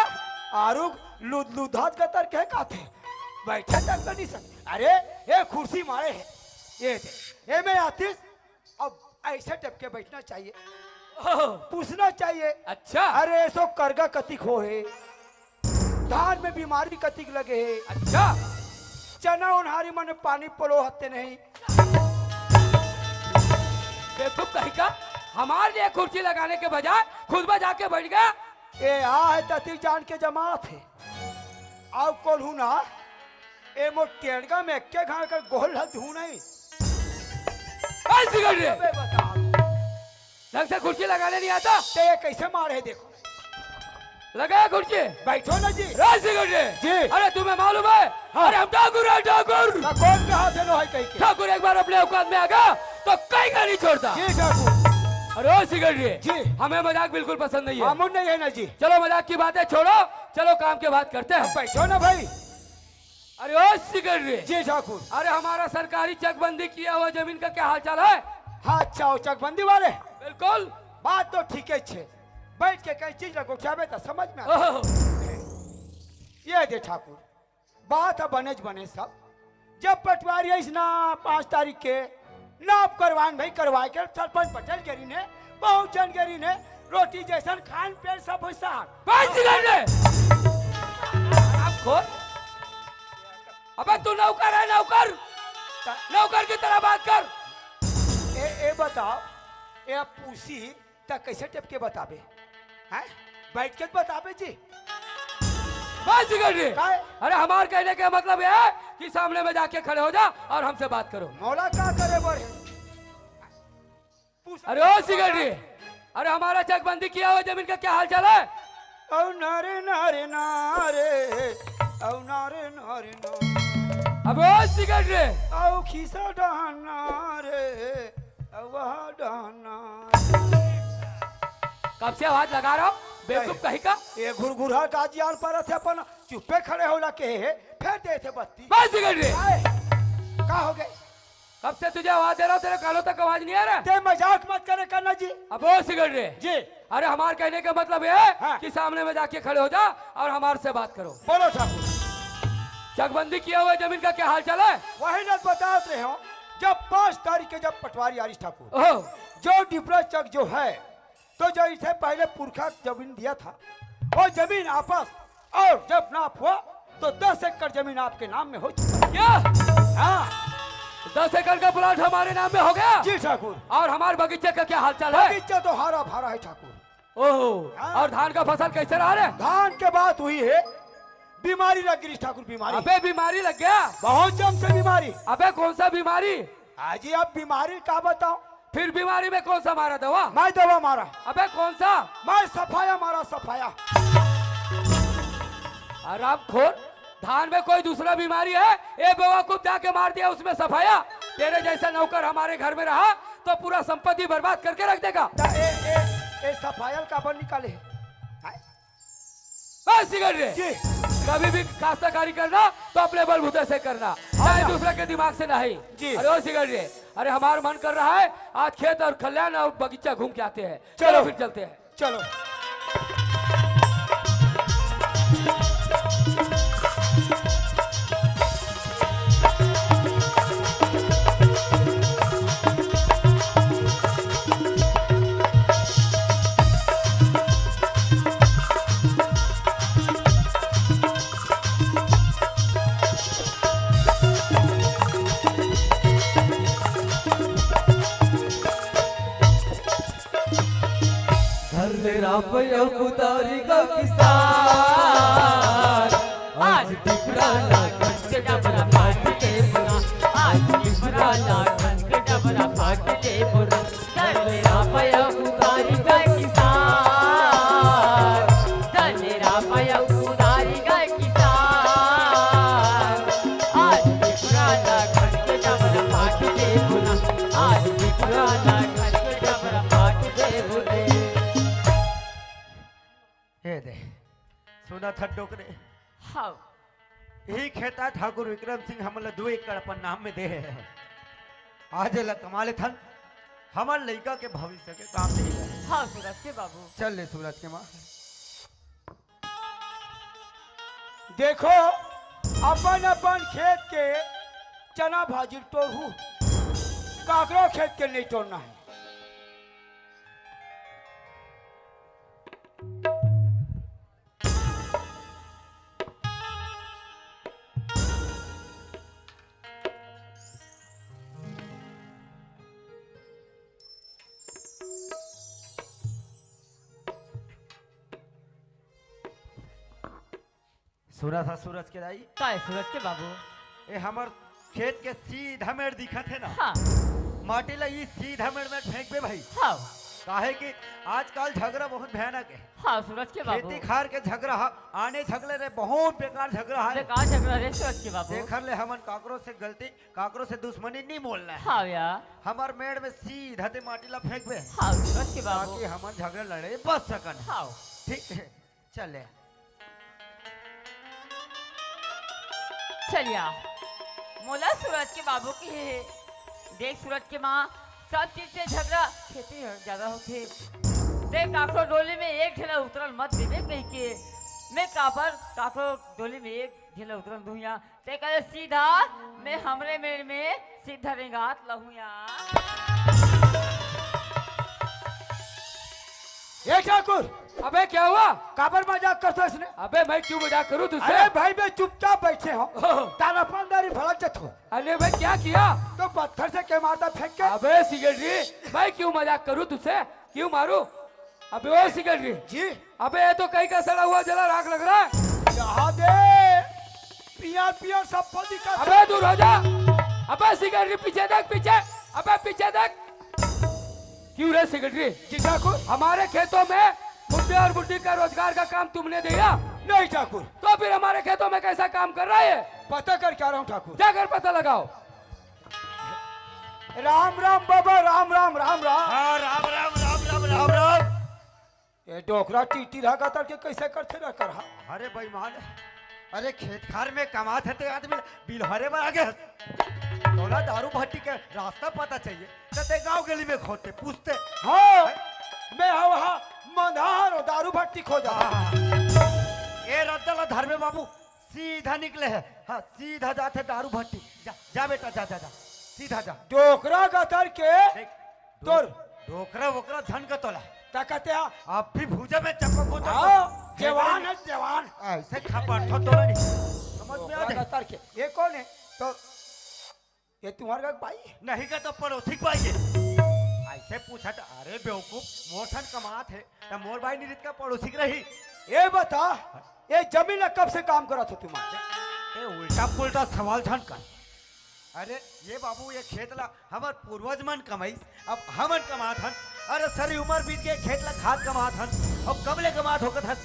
आरुग लुद-, लुधात गतर के काथे। बैठे तक तो नहीं सक-, अरे, ये कुर्सी मारे है। ये दे। ये मैं आतिश, अब ऐसे टपके बैठना चाहिए। ओह। पूछना चाहिए। अच्छा। अरे, ऐसो करगा कतिक हो है? धान में बीमारी कतिक लगे है? अच्छा। चना ओन्हारी मन पानी पलो हते नहीं। बेवकूफ कहीं का, हमारे लिए कुर्सी लगाने के बजाय खुद में जाके बैठ गया। ए, आ है तती जान के जमात है। आओ कोल्हू ना, ए मोर टेड़गा में एक्के घाण कर गोल ह धू नहीं। बस टिकट रे। अबे बता। ढंग से कुर्सी लगाने नहीं आता? ते ये कैसे मारे है देखो। लगाया कुर्सी? बैठो ना जी। राज सिंह जी। जी। अरे तुम्हें मालूम है? हाँ। अरे हम ठाकुर हैं, ठाकुर। ना कौन कहा थे नो है कहीं के? ठाकुर एक बार अपने औकात में आ गया तो कहीं का नहीं छोड़ता। जी ठाकुर। अरे ओ सिंह जी। जी। हमें मजाक बिल्कुल पसंद नहीं है। मामून नहीं है ना जी। चलो मजाक की बातें छोड़ो, चलो काम की बात करते हैं। बैठो ना भाई। अरे ओ सिंह जी। जी ठाकुर। अरे हमारा सरकारी चकबंदी किया हुआ जमीन का क्या हाल चाल है? हाँ अच्छा, वो चकबंदी वाले? बिल्कुल। बात तो ठीक है छे। बैठ के कई चीज ला गोठियाबे त समझ में आथे। ओहो। ये दे ठाकुर, बात ह बनेच बने सब। जब पटवारी आइस ना पाँच तारीख के, नाप करवान भाई करवाए के सरपंच पटेल गेरी ने, बहुत जन गेरी ने, रोटी जैसन खान पेन सब होइस। बस टिकट रे। हरामखोर। अबे तू नौकर है, नौकर। नौकर की तरह बात कर। ए, ए बताओ, ए पूसी त कैसे टेप के बताबे? हैं? बैठ के बताबे जी। बस टिकट रे। काहे? अरे हमार कहने का मतलब यह है कि सामने में जाके खड़े हो जा और हमसे बात करो। मौला का करे बड़े? पूछ अरे ओ सिंह जी, अरे हमारा चकबंदी किया हुआ जमीन का क्या हाल चाल है? औ नारे नारे नारे, औ नारे नारे ना। अबे ओ सिंह जी। औ खीसा डहान नारे, औ वहा डहान ना। कब से आवाज लगा रहा हूँ, बेवकूफ कहीं का। ये घुरघुरा का जियान पर थे अपन चुप्पे खड़े होला के है, फिर दे थे बत्ती। बस टिकट रे। काहे? का हो गए? कब से तुझे आवाज दे रहा हूँ, तेरे कानों तक आवाज नहीं आ रहा? ते मजाक मत करे करना जी। अब वो सिगरेट रे। जी। अरे, हमारे कहने का मतलब ये है हाँ। कि सामने में जाके खड़े हो जा और हमारे से बात करो। बोलो ठाकुर। चकबंदी किया हुआ जमीन का क्या हाल चाल है? वही न बतात रहे हो, जब पाँच तारीख के जब पटवारी आरिस ठाकुर, ओहो। जो डिफरेंस चक जो है, तो जो इसे पहले पुरखा जमीन दिया था, वो जमीन आपस और जब नाप हुआ तो दस एकड़ जमीन आपके नाम में हो चुका है। क्या? हाँ। दस एकड़ का प्लाट हमारे नाम में हो गया? जी ठाकुर। और हमारे बगीचे का क्या हाल चाल है? बगीचा तो हरा भरा है ठाकुर। ओहो। हाँ। और धान का फसल कैसे रहा रे? धान के बात हुई है, बीमारी लग गई ठाकुर, बीमारी। अबे, बीमारी लग गया? बहुत जम से बीमारी। अबे, कौन सा बीमारी? आज ही आप बीमारी का बताओ। फिर बीमारी में कौन सा मारा दवा? मैं दवा मारा। अबे, कौन सा? मैं सफाया मारा, सफाया। आरामखोर, धान में कोई दूसरा बीमारी है? ये बेवकूफ जाके मार दिया उसमें सफाया। तेरे जैसा नौकर हमारे घर में रहा तो पूरा संपत्ति बर्बाद करके रख देगा। ता ए, ए, ए सफायल का बन निकाले। हाय। बस सिगरेट रे। जी। कभी भी काश्तकारी करना तो अपने बलबूते से करना, हाँ। चाहे दूसरे के दिमाग से नहीं। जी। अरे ओ सिगरेट रे, अरे हमारा मन कर रहा है आज खेत और खलिहान और बगीचा घूम के आते हैं। चलो चलो। फिर चलते हैं। चलो। धर ले रापय कुदारी गा किसान, आज टिपरा ला खन के डबरा फाट के बुना, आज टिपरा ला खन के डबरा फाट के बुना। धर ले रापय कुदारी गा किसान, धर ले रापय कुदारी गा किसान, आज टिपरा ला खन के डबरा फाट के बुना, आज टिपरा ला खन के डबरा फाट के बुना। हे दे, सुना था डोकरे। हाँ। यही खेता ठाकुर विक्रम सिंह हमन ला दू एकड़ अपन नाम में दे हे। आज एला कमा लेथन, हमर लइका के भविष्य के काम नहीं है। हाँ, सूरज के बाबू। चल ले सूरज के माँ। देखो, अपन अपन खेत के चना भाजी टोरहू, काकरो खेत के नहीं टोरना है। सुना था सूरज के दाई? काय सूरज के बाबू? ए हमर खेत के सीधा मेड़ दिखत हे ना? हाँ। माटी ला ई सीधा मेड़ में फेंकबे भाई। हाँ। काहे कि आजकल झगड़ा बहुत भयानक है। हाँ, सूरज के बाबू। खेती खार के झगड़ा हा, आने झगड़े रे बहुत बेकार झगड़ा है। बेकार झगड़ा रे सूरज के बाबू। देख ले हमन काकरो से गलती, काकरो से दुश्मनी नहीं बोलना है। हाँ भैया। हमर मेड़ में सीधा ते माटी ला फेंकबे। हाँ, सूरज के बाबू। ताकि हमन झगड़ा लड़े बच सकन। हाँ। ठीक है। चल ले। चलिया, मोला सूरज के बाबू के हे। देख सूरज के माँ, सब चीज से झगड़ा खेती ह ज्यादा होथे। देख काकरो डोली में एक झन उतरन मत देबे कहिके, मैं काबर काकरो डोली में एक झन उतरन दुहिया। ते कहे सीधा, मैं हमरे मेड़ में सीधा रेंगात लहुया। ए ठाकुर, अबे क्या हुआ? काबर मजाक करता इसने? अबे मैं क्यों मजाक करूं तुझसे? अरे भाई, मैं चुपचाप बैठे हो। ओह। तानापानदारी भड़क जत हो। अरे भाई क्या किया? तो पत्थर से के मारता फेंक के? अबे सिगरेट रे, मैं क्यों मजाक करूं तुझसे? क्यों मारूं? अबे ओ सिगरेट रे। जी। अबे ये तो कहीं का सड़ा हुआ जला राख लग रहा है। यहाँ दे। पियर पियर सब को दिखा। अबे दूर हो जा। अबे सिगरेट रे, पीछे देख पीछे। अबे पीछे देख। क्यों रे सिगरेट रे? जी ठाकुर। हमारे खेतों में बुड्ढे और बुड्ढी का रोजगार का काम तुमने दिया? नहीं ठाकुर। तो फिर हमारे खेतों में कैसा काम कर रहा है? पता करके आ रहा हूँ ठाकुर। जाकर पता लगाओ। राम राम बाबा, राम राम, राम राम। हाँ, राम राम, राम राम, राम राम। ये डोकरा टीटी रहा कर के कैसे करथे रहा कर हा? अरे बेईमान, अरे खेत खार में कमात हे ते आदमी बिलहरे बर आगे हस। तोर का दारू भट्टी के रास्ता पता चाहिए, त ते गांव गली में खोदते, पूछते। हाँ, मैं हवा मंधार दारू भट्टी खोजा। हाँ। ए रद्दा ला धरबे बाबू, सीधा निकले हे। हाँ, सीधा जाथे दारू भट्टी। जा, जा बेटा, जा, जा, जा, सीधा जा। डोकरा गतर के देख, तोर डोकरा वोकरा झन का तोला। का कहते हैं? आप भी भूजा में चपक हो तो हाँ, जवान है, जवान। ऐसे खपट हो तो नहीं। समझ में आ जाए। गतर के। ये कौन है? तो ये तुम्हारे का भाई है? नहीं का तो पड़ोसी का भाई है। ऐसे पूछा तो, अरे बेवकूफ, मोर ठन कमात है, तो मोर भाई नहीं रित का पड़ोसी के रही। ये बता, ये जमीन ला कब से काम करा था तुम्हारे? ए, उल्टा पुल्टा सवाल झन कर। अरे ये बाबू, ये खेत ला हमर पूर्वज मन कमाइस, अब हमन कमात हन। अरे सारी उमर बीत गे, खेत ला खात कमात हन, अब कब ले कमात होकत हन?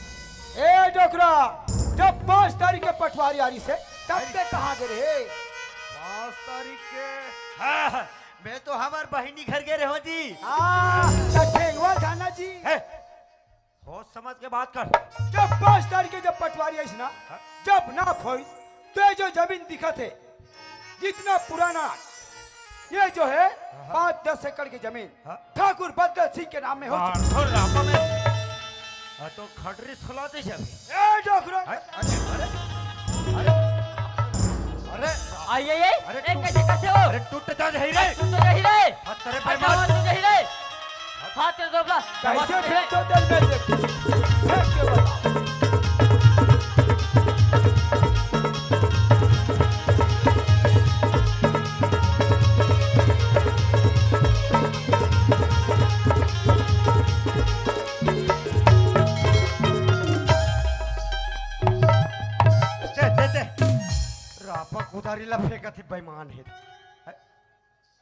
ए डोकरा, जब पाँच तारीख के पटवारी आरी से, तब अरे। ते कहाँ गे रहे? पाँच तारीख के? हाँ, हाँ, मैं तो हमर बहिनी घर गे रहे हो जी। हाँ, त ठेंगवा थाना जी। है, होश समझ के बात कर। जब पाँच तारीख के जब पटवारी आइस ना, हाँ। जब नाप होइस, तो ये जो जमीन दिखत है, जितना पुराना, ये जो है, हाँ। पाँच दस एकड़ की जमीन, हाँ। ठाकुर बदल सिंह के नाम में हो चुका। मार तो रापा में। हाँ, तो खटरी सुला दे जब। ए, डोकरा। अरे, अरे, अरे, अरे, अरे, आई, आई, आई। अरे, ए, टूट, कैसे, कैसे हो? अरे, टूट जा रही रे। टूट तो रही रे। हाँ, तेरे अच्छा, बेईमान। हाँ, टूट रही रे। हाँ, तेरे दोबला। कैसे फेंक दो तेल में से? फेंक के बता। दे, दे, दे। रापा कुदारी ला फेंकत ही बेईमान है।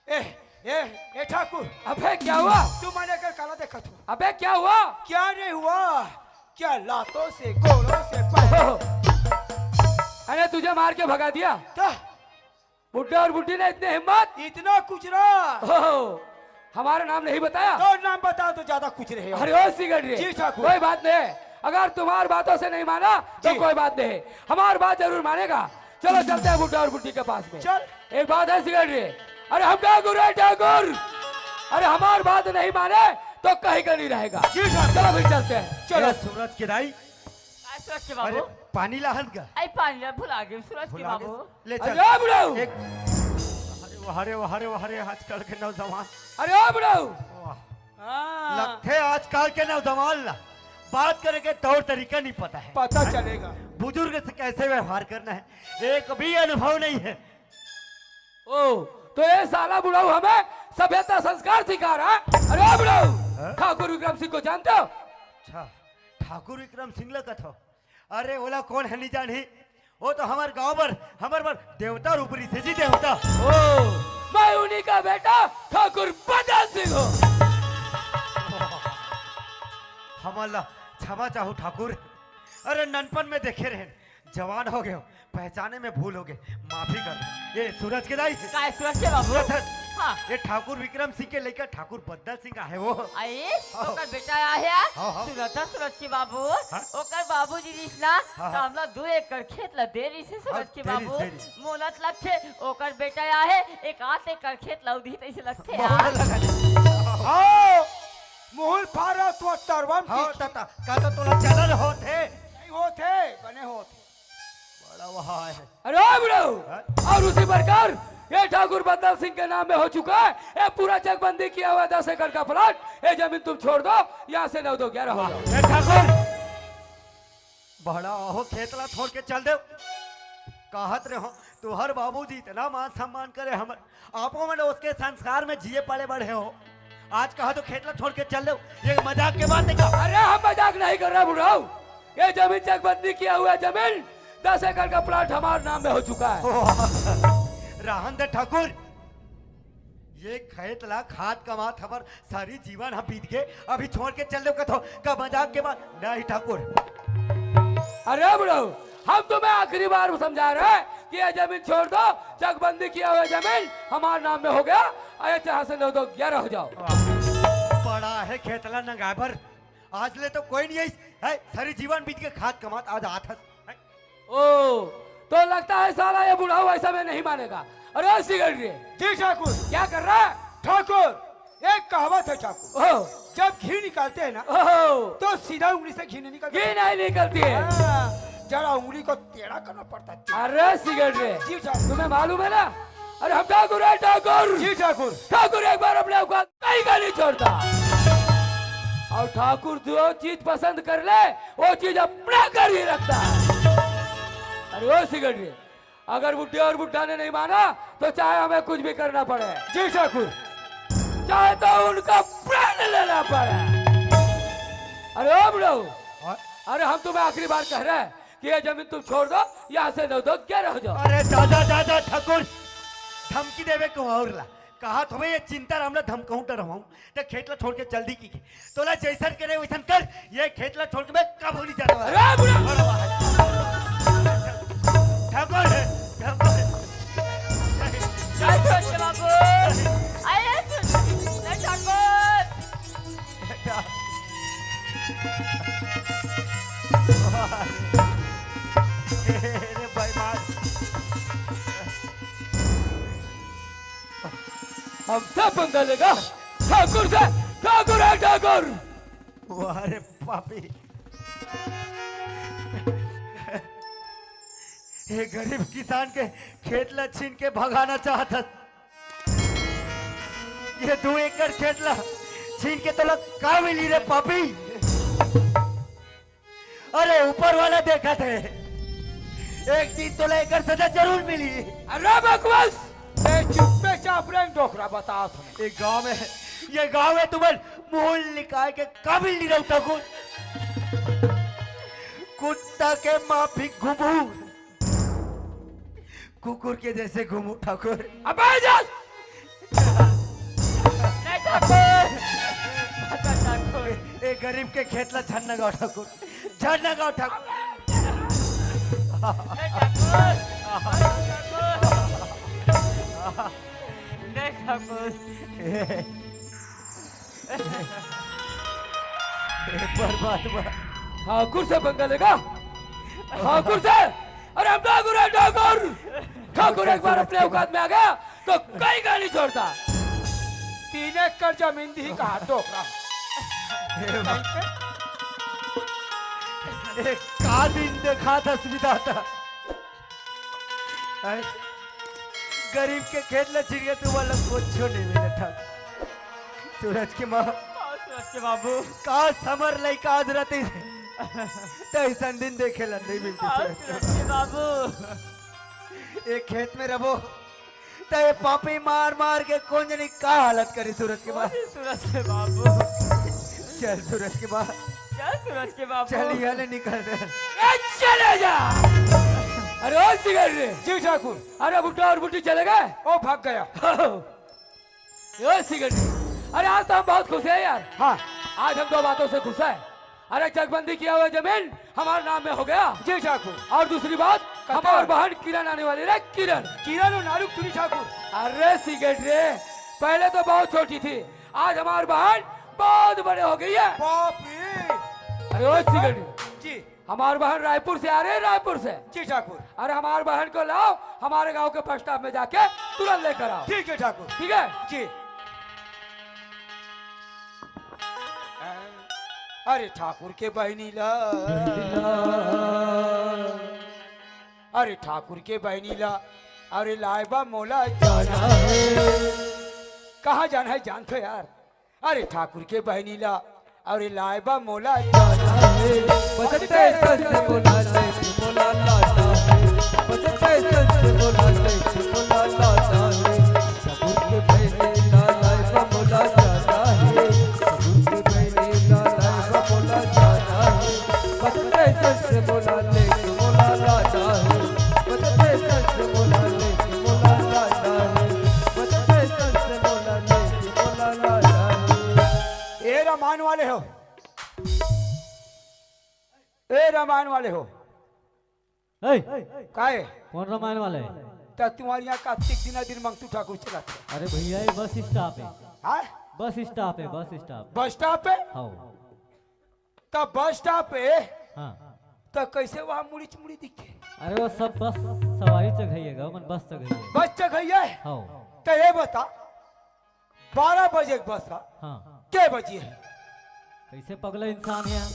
ए, ए, ए ठाकुर। अबे क्या हुआ? तू मने कर काला देखत हो। अबे क्या हुआ? क्या नहीं हुआ? क्या लातों से, गोड़ों से, पैरों से? अरे तुझे मार के भगा दिया। क्या? बुड्ढा और बुड्ढी ने इतनी हिम्मत? इतना कुचरा। ओहो, हमारा नाम नहीं बताया? तो नाम बता तो ज्यादा कुचरे हो। अरे ओ सिगरेट रे। जी ठाकुर। कोई बात नहीं, अगर तुम्हारी बातों से नहीं माना तो जी। कोई बात नहीं, हमारी बात जरूर मानेगा। चलो चलते हैं बुड्ढा और बुड्ढी के पास में। चल। एक बात है सिगरेट रे, अरे हम ठाकुर है ठाकुर, अरे हमारी बात नहीं माने तो कहीं का नहीं रहेगा। जी ठाकुर। चलो फिर चलते हैं। चलो। ए, सूरज के दाई, काय सूरज के अरे, बाबू? पानी लाहन का? आई पानी ला भुला गए सूरज के भुला गए? बाबू। ले चल। अरे ओ बुढ़ऊ! एक, अरे वाह रे, वाह रे, वाह रे, आजकल के नौजवान। अरे ओ बुढ़ऊ! वाह। हाँ। लगथे आजकल के नौजवान ला बात करे के तौर तरीका नहीं पता है। पता चलेगा। बुजुर्ग से कैसे व्यवहार करना है, एक भी अनुभव नहीं है। ओ, तो ये साला बुढ़ऊ हमें सभ्यता संस्कार सिखा रहा है। अरे ओ बुढ़ऊ, हाँ? ठाकुर विक्रम सिंह को जानते हो? अच्छा, ठाकुर विक्रम सिंह ला कथो। अरे ओला कौन है नहीं जानी, वो तो हमार गांव बर, हमार बर देवता रूप रहिसे जी, देवता। ओ, मैं उन्हीं का बेटा ठाकुर बदल सिंह हूँ। हमला क्षमा चाहू ठाकुर, अरे ननपन में देखे रहे, जवान हो गए हो, पहचाने में भूल हो गए, माफी कर दे। ए सूरज के दाई, काय सूरज के बाबू? सूरज है। हाँ। ये ठाकुर विक्रम सिंह के लइका ठाकुर बदल सिंह आहे वो। अरे, हाँ। ओकर बेटा आहे, हाँ, हाँ। सूरज है, सूरज के बाबू। हाँ। ओकर बाबूजी रिहिस ना, हाँ, तो हाँ। हमला दो एकड़ खेत ला दे रिहिसे सूरज हाँ, के दे रिहिस, बाबू। दे रिहिस। मोला त लगथे, ओकर बेटा आहे, एक आध एकड़ खेत ला दिही तइसे लगथे मोला यार। लगा। हाँ, मुहुल फारा तो तरवा में हाँ, की। ताता, का तो तोला चलन होत हे? नहीं होत हे, बने होत हे। बड़ा वहा है। अरे ओ बुढ़ऊ, हाँ? और उसी प्रकार ये ठाकुर बदल सिंह के नाम में हो चुका है। ये पूरा चकबंदी किया हुआ दस एकड़ का प्लाट, ये जमीन तुम छोड़ दो, यहाँ से नौ दो ग्यारह हो जाओ। ए ठाकुर, बड़ा ओहो खेत ला छोड़ के चल दे। कहत रहे हो, तुहर बाबूजी इतना मान सम्मान करे हमर, आपो मन उसके संस्कार में जिए पले बढ़े हो, आज कहा तो खेत ला छोड़ के चल दो, ये मजाक के बात है का? अरे हम मजाक नहीं कर रहे बुढ़ऊ, ये जमीन चकबंदी किया हुआ जमीन दस एकड़ का प्लाट हमारे नाम में हो चुका है। रहन दे ठाकुर, ये खेत ला खात कमात हमर सारी जीवन हम बीत गए, अभी छोड़ के चल दो कथो का मजाक के बात नहीं ठाकुर। अरे बुढ़ऊ, हम तुम्हें आखिरी बार समझा रहे हैं कि ये जमीन छोड़ दो, चकबंदी किया हुआ जमीन हमारे नाम में हो गया, अरे चाहे से नौ दो ग्यारह हो जाओ। बड़ा है खेतला नंगाबर, आज ले तो कोई नहीं आई है, सारी जीवन बीत के खात कमात आज आत हस। ओ, तो लगता है साला ये बुढ़ऊ ऐसा में नहीं मानेगा। अरे ओ सिगरेट रे, जी ठाकुर। क्या कर रहा है? ठाकुर, एक कहावत है ठाकुर, ओहो। जब घी निकालते हैं ना, ओहो। तो सीधा उंगली से घी नहीं निकलता। घी नहीं निकलती है। हाँ, जरा उंगली को टेढ़ा करना पड़ता है। अरे सिगरेट रे, जी ठाकुर। तुम्हें मालूम है ना? अरे हम ठाकुर है, ठाकुर। जी ठाकुर। ठाकुर एक बार अपने औकात कहीं का नहीं छोड़ता। और ठाकुर जो चीज पसंद कर ले, वो चीज अपना कर ही रखता है। अरे ओ सिगरेट रे, अगर बुड्ढे और बुड्ढा ने नहीं माना, तो चाहे हमें कुछ भी करना पड़े, जी ठाकुर। चाहे तो उनका प्राण लेना पड़े। अरे ओ बुढ़ऊ, हाँ? अरे हम तुम्हें आखिरी बार कह रहे हैं कि ये जमीन तुम छोड़ दो, यहाँ से दो दो क्या रह जाओ। अरे दादा, दादा ठाकुर, धमकी देवे को और ला। कहा तुम्हें ये चिंता राम ला धमकाऊं डरवाऊं, तो खेत ला छोड़ के जल्दी की। तोला जैसन करे वैसन कर, ये खेत ला छोड़ के मैं कबो नहीं जाने वाला। अरे बुढ़ा! अरे वाह। ठाकुर, ठाकुर। जय सुरज के बाबू। आइए सुरज, जय ठाकुर। अरे भाई मार। हमसे पंगा लेगा? ठाकुर से, ठाकुर है ठाकुर। वाह रे पापी, ये गरीब किसान के खेत ला छीन के भगाना चाहत हस। ये दो एकड़ खेत ला छीन के तोला का मिली रे पापी? अरे ऊपर वाला देखत हे, एक दिन तोला एकर सजा जरूर मिली। अरे बकवास, मैं चुप्पे चाप रे डोकरा बतात हूँ। ये गांव में, ये गांव में तुम्हें मोल निकाल के काबिल नहीं रहता कुछ। कुत्ता के माफी घुमू, कुकुर के जैसे घूमू ठाकुर। अबे जा। नहीं ठाकुर। ठाकुर। ए गरीब के खेत ला झन न गाओ ठाकुर, झन न गाओ ठाकुर। नहीं ठाकुर। नहीं ठाकुर। ए, ए, परमात्मा। ठाकुर से पंगा लेगा? ठाकुर से? अरे हम ठाकुर हैं, ठाकुर। ठाकुर एक बार अपने औकात में आ गया तो कहीं का नहीं छोड़ता। तीन एकड़ जमीन दी कहा डोकरा। ए, ए, का दिन देखा था सुविधा था। हैं? गरीब के खेत ला छिड़के तू वाला कुछो नहीं मिले ठाकुर। सूरज के माँ। हाँ, सूरज के बाबू। काश हमर लइका आज रहती, त ऐसन दिन देखे ला नहीं मिलती हाँ, सूरज के सूरज के बाबू। एक खेत में रहो, त ये पापी मार मार के कौन जनी का हालत करी सूरज के माँ। अरे सूरज के बाबू। चल सूरज के माँ। चल सूरज के बाबू। चल यहाँ ले निकल दे। ए, चले जा। अरे ओ सिगरेट रे। जी ठाकुर। अरे बुड्ढा और बुड्ढी चले गए। ओ भाग गया। ए सिगरेट रे। अरे आज तो हम बहुत खुश हैं यार। हाँ। आज हम दो बातों से खुश हैं। अरे चकबंदी किया हुआ जमीन हमारे नाम में हो गया। जी ठाकुर। और दूसरी बात, कत्ता? हमारी बहन किरण आने वाली रे, किरण। किरण और नारुक तुरी ठाकुर। अरे सिगरेट रे, पहले तो बहुत छोटी थी, आज हमारी बहन बहुत बड़े हो गई है। बाप रे। अरे ओ सिगरेट रे, जी। हमारी बहन रायपुर से आ रही है, रायपुर से। जी ठाकुर। अरे हमारी बहन को लाओ, हमारे गांव के बस स्टॉप में जाके तुरंत लेकर आओ। ठीक है ठाकुर। ठीक है? जी। अरे ठाकुर के बहिनी ला, अरे ठाकुर के बहिनी ला, अरे लाए बा मोला जाना हे। कहाँ जाना है जान तो यार। अरे ठाकुर के बहिनी ला, अरे लाए बा मोला जाना हे। बजते संस बोला ले मोला लाना हे। बजते संस बोला ले मोला लाना हे। सबूत बहिनी ला लाए बा मोला जाना हे। सबूत बहिनी ला लाए बा मोला जाना हे। बजते संस बोला ले मोला लाना हे। बजते संस बोला ले मोला लाना हे। बजते संस बोला ले मोला लाना हे। ए रामायण वाले हो, ए रामायण वाले हो। ए, काय? कौन रामायण वाले? त तुम्हारे यहाँ कार्तिक दिना दिन मंगतू ठाकुर चला था। अरे भैया, ये बस स्टॉप है। हाँ? बस स्टॉप है, बस स्टॉप। बस स्टॉप है? हाँ। त बस स्टॉप है? हाँ। त कइसे वहाँ मुड़ीच मुड़ी दिखे? अरे वो सब बस सवारी चघइया गा, ओमन बस चघइया। बस चघइया हे? हाँ। त ये बता, बारह बजे के बस हे, हाँ। के बजे हे? कइसे पगला इंसान हे यार?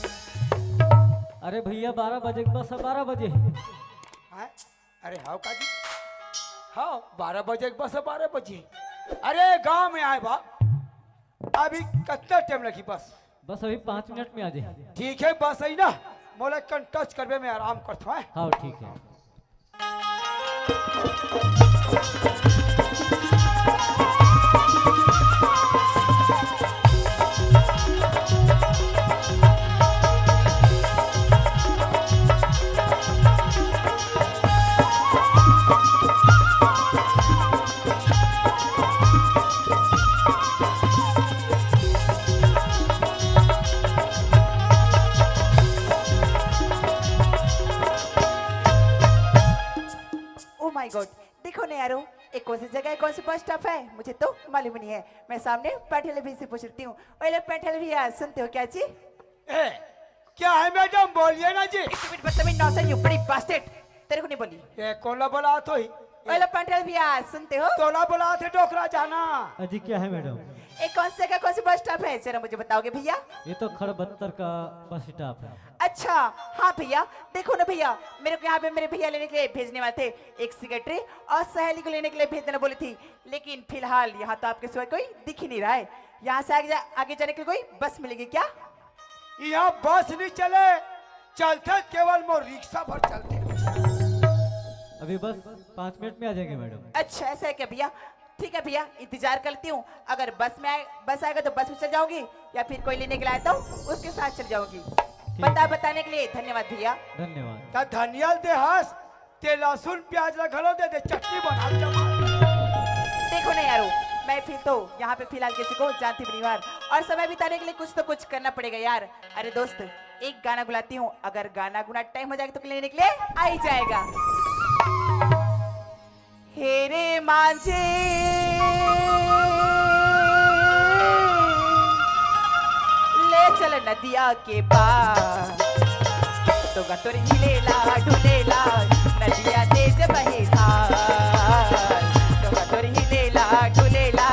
अरे भइया, बारह बजे के बस हे, बारह बजे हे। हैं? अरे हव का जी? हव, बारह बजे के बस हे, बारह बजे। अरे गाँव में आए बा, अभी कतना टाइम लगही बस? बस अभी पाँच मिनट में आ जाही। ठीक हे, बस आही ना, मोला कन टच करबे, मैं आराम करथों, हैं? हाँ, ठीक हे। Oh my God, देखो ना यारो, ये कौन सी जगह है, कौन सी बस स्टॉप है, मुझे तो मालूम नहीं है। मैं सामने पैंठल भैया से पूछ लेती हूँ। ओए लो पैंठल भैया, सुनते हो क्या जी? ए, क्या है मैडम, बोलिए ना जी। Stupid, बदतमीज, नौसेंस, यू बड़ी बास्टेट। तेरे को नहीं बोली। ये कौन ला बोला तो ही? ओए लो पैंठल भैया, सुनते हो? तोला बोला थे डोकरा जाना। अजी, क्या है मैडम? ये कौन सी जगह, कौन सी बस स्टॉप है, जरा मुझे बताओगे भैया? ये तो खड़बत्तर का बस स्टॉप है। अच्छा, हाँ भैया, देखो ना भैया, मेरे को यहाँ पे मेरे भैया लेने के लिए भेजने वाले थे, एक सेक्रेटरी और सहेली को लेने के लिए भेज देना बोली थी, लेकिन फिलहाल यहाँ तो आपके सिवाय कोई दिख ही नहीं रहा है। यहाँ से आगे जा, आगे जाने के लिए कोई बस मिलेगी क्या? यहाँ बस नहीं चले, चलथे केवल मोर रिक्शा भर चलथे। अभी बस पाँच मिनट में आ जाएंगे मैडम। अच्छा, ऐसा है क्या भैया? ठीक है भैया, इंतजार कर लेती हूँ। अगर बस में आए, बस आएगा तो बस में चल जाऊंगी, या फिर कोई लेने के लिए आए तो उसके साथ चल जाऊंगी। ठीक पता है। बताने के लिए धन्यवाद भैया। धन्यवाद। त धनिया ल दे हस, ते लहसुन प्याज ला घलो दे दे, चटनी बना के जमा। देखो ना यारो, मैं फिर तो यहाँ पे फिलहाल किसी को जानती भी नहीं यार, और समय बिताने के लिए कुछ तो कुछ करना पड़ेगा यार। अरे दोस्त, एक गाना गुलाती हूँ, अगर गाना गुना टाइम हो जाएगा तो लेने के लिए आ ही जाएगा। हे रे माझे, ले चल नदिया के पार, तो गतुर हिलेला डुलेला, नदिया तेज बहे धार, तो गतुर हिलेला डुलेला,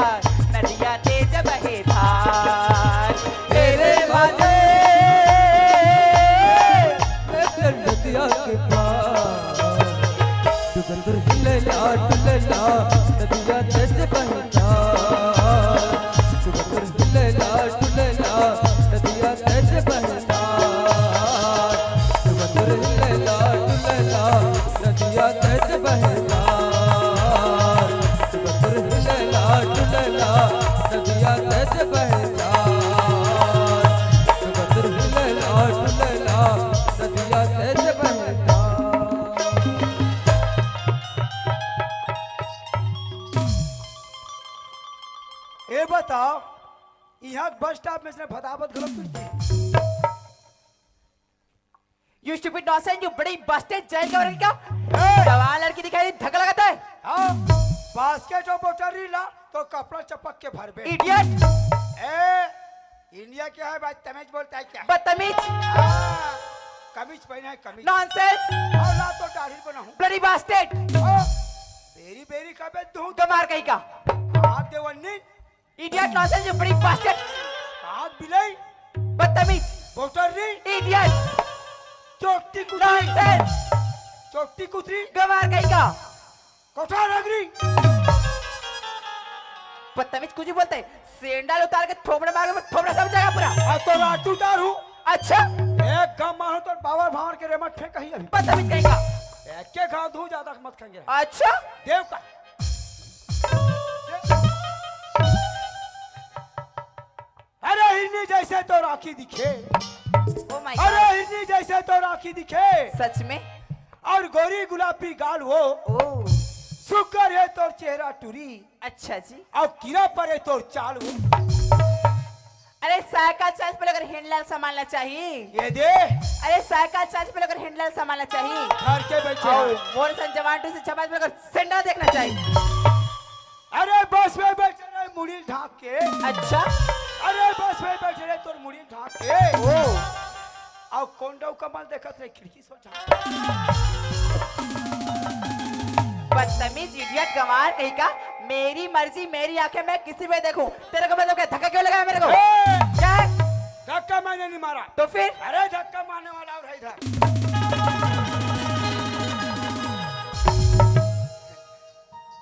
नदिया तेज बहे धार। हे रे माझे, नदिया के पार। डुगंदुर हिलेला डुलेला, नदिया तेज बहता। डुगंदुर हिलेला डुलेला, नदिया तेज बहता। डुगंदुर हिलेला डुलेला, नदिया तेज बहता। डुगंदुर हिलेला डुलेला, नदिया तेज बहता। डुगंदुर हिलेला डुलेला, नदिया तेज बहता। ए बताओ, यहाँ बस स्टॉप में से फटाफट गलत कुछ थी। You stupid nonsense, you बड़ी बास्टेट जाएगा और क्या? ए! जवान लड़की दिखाई दे, धक्का लगाता है। हाँ, बास्केट और मोटर ला तो कपड़ा चपक के भरबे। Idiot! ए, इंडिया के हे भाई, तमीज बोलता है क्या? बदतमीज। हाँ, कमीज पहना है, कमीज। Nonsense। और ला तो दाढ़ी बनाऊं। Bloody bastard। ओ, बेरी बेरी का बे तू। गमार कहीं का। हाथ दे वन्नी। Idiot nonsense, you bloody bastard। हाथ बिलाई। बदतमीज। बोतर री। Idiot। चोटी कुतरी। Nonsense। चोटी कुतरी। गमार कहीं का। कोठा रगड़ी। बदतमीज कुछ भी बोलते हैं। सैंडल उतार के थोपड़ा मार के थोपड़ा सब जगह पूरा। आ तो राजू उतार हूँ। अच्छा। एक गम मारो तो बावर भावर के रेमट फेंक कहीं अभी। बदतमीज कहीं का। एक के घाव धू ज्यादा मत खाएंगे। अच्छा। देव का। अरे हिरनी जैसे तो राखी दिखे। Oh my अरे God। हिरनी जैसे तो राखी दिखे। सच में? और गोरी गुलाबी गाल वो। Oh। सुगर है तोर चेहरा टुरी। अच्छा जी। और कीड़ा परे तोर चाल वो। अरे साइकिल चार्ज पे लेकर हैंडल संभालना चाहिए। ये दे। अरे साइकिल चार्ज पे लेकर हैंडल संभालना चाहिए। घर के बैठे आओ, हैं। मोर सन जवान टू से छमाज पे लेकर सैंडल देखना चाहिए। अरे बस में बैठे रहे मुड़ी ढाक के। अच्छा। अरे बस में बैठे रहे तोर मुड़ी ढाक के। ओ। अउ कौन डौका मल देखत रहे खिड़की से? बदतमीज, इडियट, गंवार कहीं का। मेरी मर्जी, मेरी आंखें, मैं किसी पे देखूं। तेरे को मतलब क्या, धक्का क्यों लगाया मेरे को? ए! क्या है? धक्का मैंने नहीं मारा। तो फिर? अरे, धक्का मारने वाला और है इधर।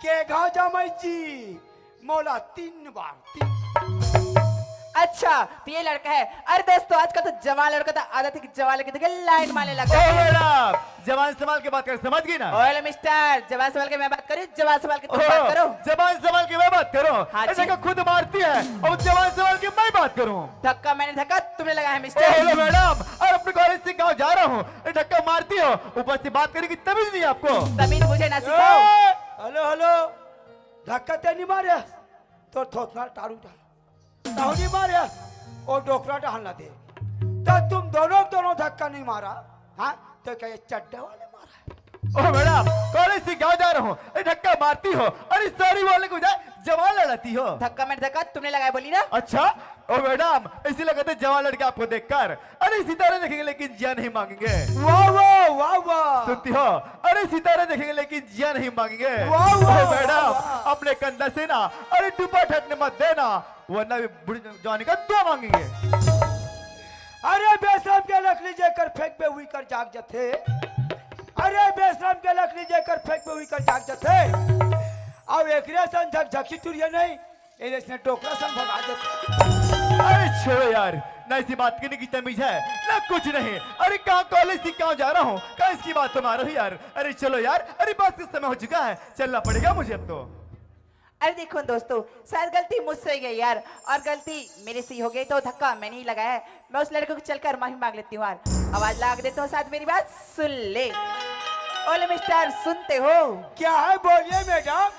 के घा जमाई जी, मोला तीन बार, तीन। अच्छा, तो ये लड़का है। अरे दोस्तों, आजकल तो जवान लड़का तो आदत है कि जवान लड़के देखे लाइन मारने लगता है। मैडम, जवान संभाल के बात कर, समझ गई ना? ओए मिस्टर, जवान संभाल के मैं बात करूँ, जवान संभाल के तुम बात करो। जवान संभाल के मैं बात करूँ? हाँ जी। देखो, खुद मारती है और जवान संभाल के मैं बात करूँ? धक्का मैंने धक्का तुमने लगाया है मिस्टर। ओए मैडम, और अपने कॉलेज से गाँव जा रहा हूँ, धक्का मारती हो, ऊपर से बात करने की तमीज नहीं आपको। तमीज मुझे ना सिखाओ। हेलो, हेलो, धक्का ते नहीं मारे, तो थोथना टारू डाल। ताहू नहीं मारे, वो डोकरा डहान ला दे। तो तुम दोनों, दोनों धक्का नहीं मारा, हाँ? तो क्या ये चड्डे वाले मारा? ओ मैडम, कॉलेज से गाँव जा रहा हूँ, अरे धक्का मारती हो, अरे सॉरी बोलने को जाए, जवान लड़ाती हो। धक्का मैंने धक्का तुमने लगाया, बोली ना। अच्छा, ओ मैडम, इसी लगा थे जवान लड़के आपको देखकर, अरे सितारे देखेंगे लेकिन जिया नहीं मांगेंगे। वाह, वाह, वाह, वाह। सुनती हो? अरे सितारे देखेंगे लेकिन जिया नहीं मांगेंगे। वाह, वाह, ओ मैडम, वाह। अपने कंधा से ना, अरे दुपट हटने मत देना, वरना भी बूढ़े जवानी का दुआ मांगेंगे। अरे बेशरम के लकड़ी जेकर फेंक बे हुई कर जाग जथे। अरे बेशरम के लकड़ी जेकर फेंक बे हुई कर जाग जथे। अब एकरे सन झकझकी टुरिया नहीं, एले इसने डोकरा सन भगा जथे। अरे छोड़ो यार, ना इसी बात की नहीं की तमीज है, ना कुछ नहीं। अरे कहाँ कॉलेज थी, कहाँ जा रहा हूँ, कहाँ इसकी बात तो मारो यार। अरे चलो यार, अरे बस का समय हो चुका है, चलना पड़ेगा मुझे अब तो। अरे देखो दोस्तों, शायद गलती मुझसे ही गई यार, और गलती मेरे से ही हो गई, तो धक्का मैंने ही लगाया है। मैं उस लड़के को चलकर माफी मांग लेती हूँ यार। आवाज लगा देता हूँ, शायद मेरी बात सुन ले। ओले मिस्टर, सुनते हो? क्या है, बोलिए मैडम।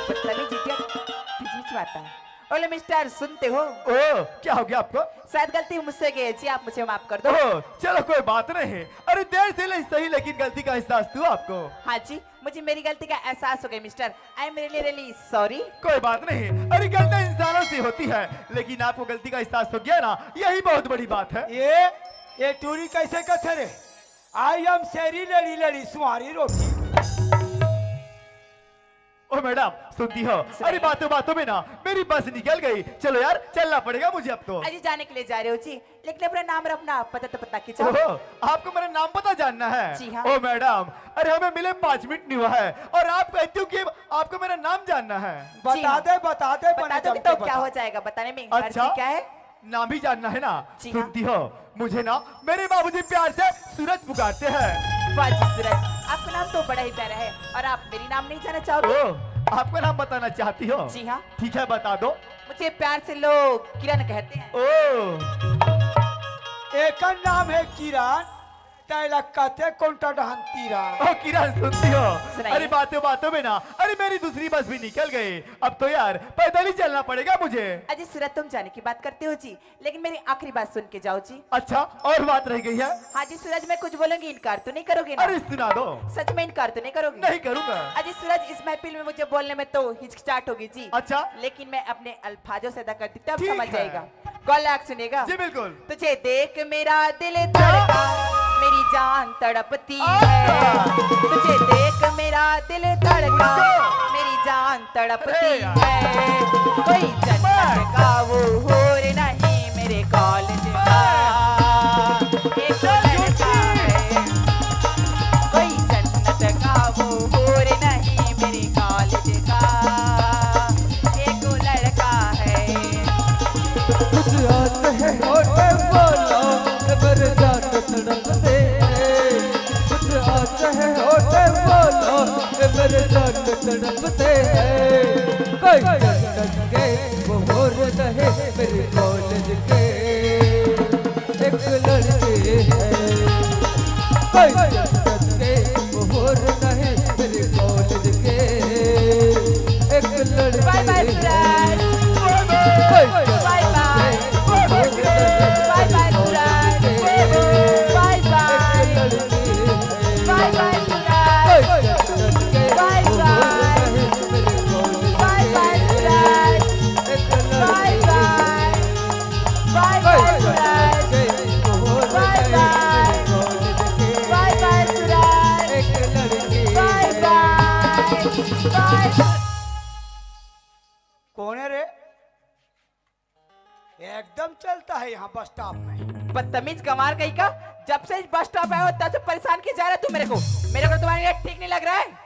बदतमीज इडियट, बीच बीच में आता है। ओले मिस्टर, सुनते हो? ओ, क्या हो गया आपको? शायद गलती मुझसे गई है जी, आप मुझे माफ कर दो। ओ, चलो कोई बात नहीं। अरे देर से ले सही, लेकिन गलती का एहसास हुआ आपको। हाँ जी, मुझे मेरी गलती का एहसास हो गया mister. I am really really sorry। कोई बात नहीं, अरे गलती इंसानों से होती है, लेकिन आपको गलती का एहसास हो गया ना, यही बहुत बड़ी बात है। ये, ये टूरी कैसे कथे रे? I am शेरी लड़ी लड़ी सुहारी रोटी। ओ मैडम, सुनती हो? सुनाइए। अरे बातों बातों में ना मेरी बस निकल गई। चलो यार, चलना पड़ेगा मुझे अब तो। अजी, जाने के लिए जा रहे हो जी, लेकिन अपना नाम और अपना पता तो पता की जाओ। ओहो, आपको मेरा नाम पता जानना है? जी हाँ। ओ मैडम, अरे हमें मिले पाँच मिनट नहीं हुआ है और आप कहती हो कि आपको मेरा नाम जानना है। जी बता हाँ। दे, बता दे, बता बने दोगे जम तो के क्या बता। हो जाएगा, बताने में हर्ज अच्छा? क्या है? नाम ही जानना है ना? जी हाँ। सुनती हो, मुझे ना मेरे बाबूजी प्यार से सूरज पुकारते हैं। वाह जी सूरज, आपका नाम तो बड़ा ही प्यारा है और आप मेरी नाम नहीं जानना चाहोगे? ओ, आपका नाम बताना चाहती हो? जी हाँ। ठीक है, बता दो। मुझे प्यार से लोग किरण कहते हैं। ओ। एकर नाम है किरण, तैला कहते कौन टा डहंती रहा। ओ किरण, सुनती हो? सुनाइए। अरे बातों बातों में ना, अरे मेरी दूसरी बस भी निकल गई। अब तो यार पैदल ही चलना पड़ेगा मुझे। अजी सूरज, तुम जाने की बात करते हो जी, लेकिन मेरी आखिरी बात सुन के जाओ जी। अच्छा, और बात रह गई है? हाँ जी सूरज, मैं कुछ बोलूंगी, इनकार तो नहीं करोगे ना? अरे सुना दो। सच में इनकार तो नहीं करोगे? नहीं करूंगा। अजी सूरज, इस महफिल में मुझे बोलने में तो हिचकिचाहट होगी जी। अच्छा। लेकिन मैं अपने अल्फाजों से अदा करती, तब ठीक समझ है। जाएगा। गौर लगा के सुनिएगा। जी बिल्कुल। तुझे देख मेरा दिल धड़का, मेरी जान तड़पती है। अच्छा। तुझे देख मेरा दिल धड़का, रुको। मेरी जान तड़पती अरे यार। है। कोई जन्नत मैं का वो हूर नहीं मेरे कॉलेज का। मैं एक चल लड़का झूठी। है। कोई जन्नत का वो हूर नहीं मेरे कॉलेज का। एक लड़का है। कुछ आते हैं होटल वाला, मेरे जान तड़पते हैं। कुछ आते हैं होटल वाला, मेरे जान तड़पते हैं। कोई जन्नत के वो हूर नहीं मेरे कॉलेज के। एक लड़की है, कोई जन्नत के वो हूर नहीं मेरे कॉलेज के। एक लड़की बाय बाय है, सूरज। कोई जन्नत बाय बाय। के वो हूर नहीं बाय बाय सूरज। मेरे कॉलेज के। बाय बाय। एक लड़की है, बाय बाय सूरज। कोई जन्नत के बाय वो हूर बाय। नहीं मेरे कॉलेज बाय बाय के। सूरज। एक लड़की बाय बाय। बाय बाय सूरज। है यहाँ बस स्टॉप में। बदतमीज गंवार कहीं का, जब से इस बस स्टॉप आया हो तब से परेशान किए जा रहा है तू मेरे को। मेरे को तुम्हारा ये ठीक नहीं लग रहा है।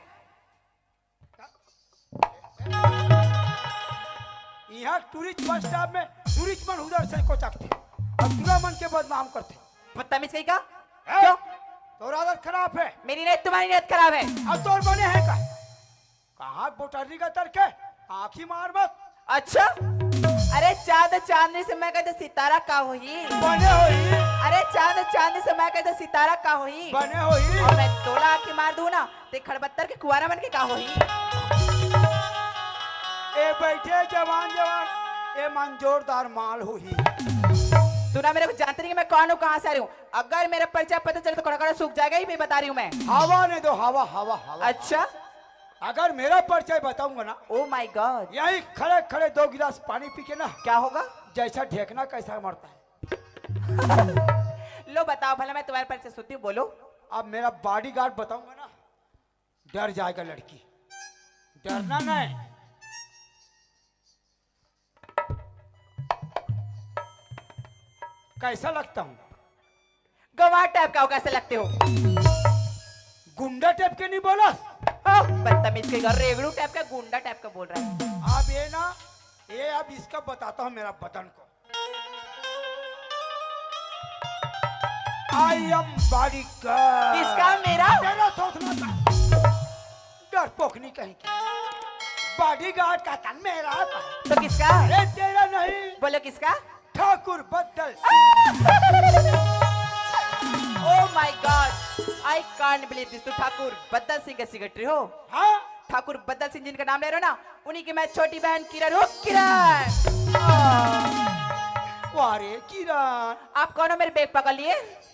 यहाँ टूरिस्ट बस स्टॉप में टूरिस्ट मन उधर से कोचकथे और टूरा मन के बदनाम करथे। बदतमीज कहीं का। ए, क्यों? तोर आदत खराब है। मेरी नहीं, तुम्हारी नीयत खराब है। अब तोर बने है का? कहाँ बोटारी का तर के आँखी मार मत। अच्छा, अरे चांद चांदनी से महके तो सितारा का होही? बने होही। अरे चांद चांदनी से महके तो सितारा का होही? बने होही। और मैं तोला आँखी मार दूँ ना, ते खड़बत्तर के कुआरा मन के का होही? ए बैठे जवान जवान, ए मन जोरदार माल होही। तू ना मेरे को जानते नहीं कि मैं कौन हूँ, कहाँ से आ रही हूँ। अगर मेरा परिचय पता चले तो कड़ा कड़ा सूख जाएगा ही, मैं बता रही हूँ मैं। हवा ने दो, हवा, हवा, हवा। अच्छा। अगर मेरा परिचय बताऊंगा ना, Oh my God। यही खड़े खड़े दो गिलास पानी पी के ना, क्या होगा? जैसा ढेकना कैसा मरता है। लो बताओ भला, मैं तुम्हारे परिचय सुनती हूँ, बोलो। अब मेरा बॉडीगार्ड बताऊंगा ना, डर जाएगा लड़की। डरना नहीं। कैसा लगता हूँ? गंवार टाइप का हो, कैसे लगते हो? गुंडा टाइप के नहीं बोला? हाँ, बदतमीज के घर रेगड़ू टाइप का, गुंडा टाइप का बोल रहा है। अब ये ना, ये अब इसका बताता हूँ मेरा बदन को। I am bodyguard। किसका? मेरा? तेरा थोथना का। डरपोकनी कहीं की। बॉडीगार्ड का तन मेरा था। तो किसका? अरे तेरा नहीं। बोलो किसका? ठाकुर बद्दल Singh. Oh my God, I can't believe this। तू ठाकुर बद्दल सिंह के सेक्रेटरी हो? हाँ। ठाकुर बद्दल सिंह जिनका नाम ले रहे हो ना, उन्हीं की मैं छोटी बहन किरण हूँ, किरण। वाह रे किरण। आप कौन हो, मेरे बैग पकड़ लिए?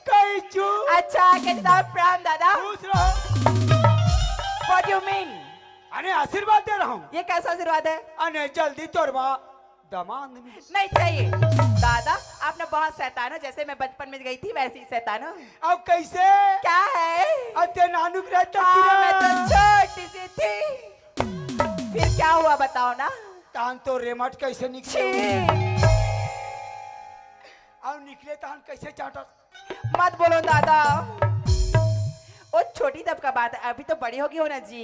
कैचू। अच्छा, कैचू साहब, प्रणाम दादा। खुश रहो। What do you mean? अने आशीर्वाद दे रहा हूँ। ये कैसा आशीर्वाद है? अने जल्दी तोरवा दमांद में। नहीं चाहिए। दादा, आप ना बहुत शैतान हो, जैसे मैं बचपन में गई थी वैसे ही शैतान हो। अब कैसे? क्या है? अब ते नानुक रहता हाँ, किरण। मैं तो छोटी सी थी। फिर क्या हुआ बताओ ना? तान तो रेमट कैसे निकले? छी। और निकले तान कैसे चाटत? मत बोलो दादा, वो छोटी तब का बात है, अभी तो बड़ी होगी हो ना जी।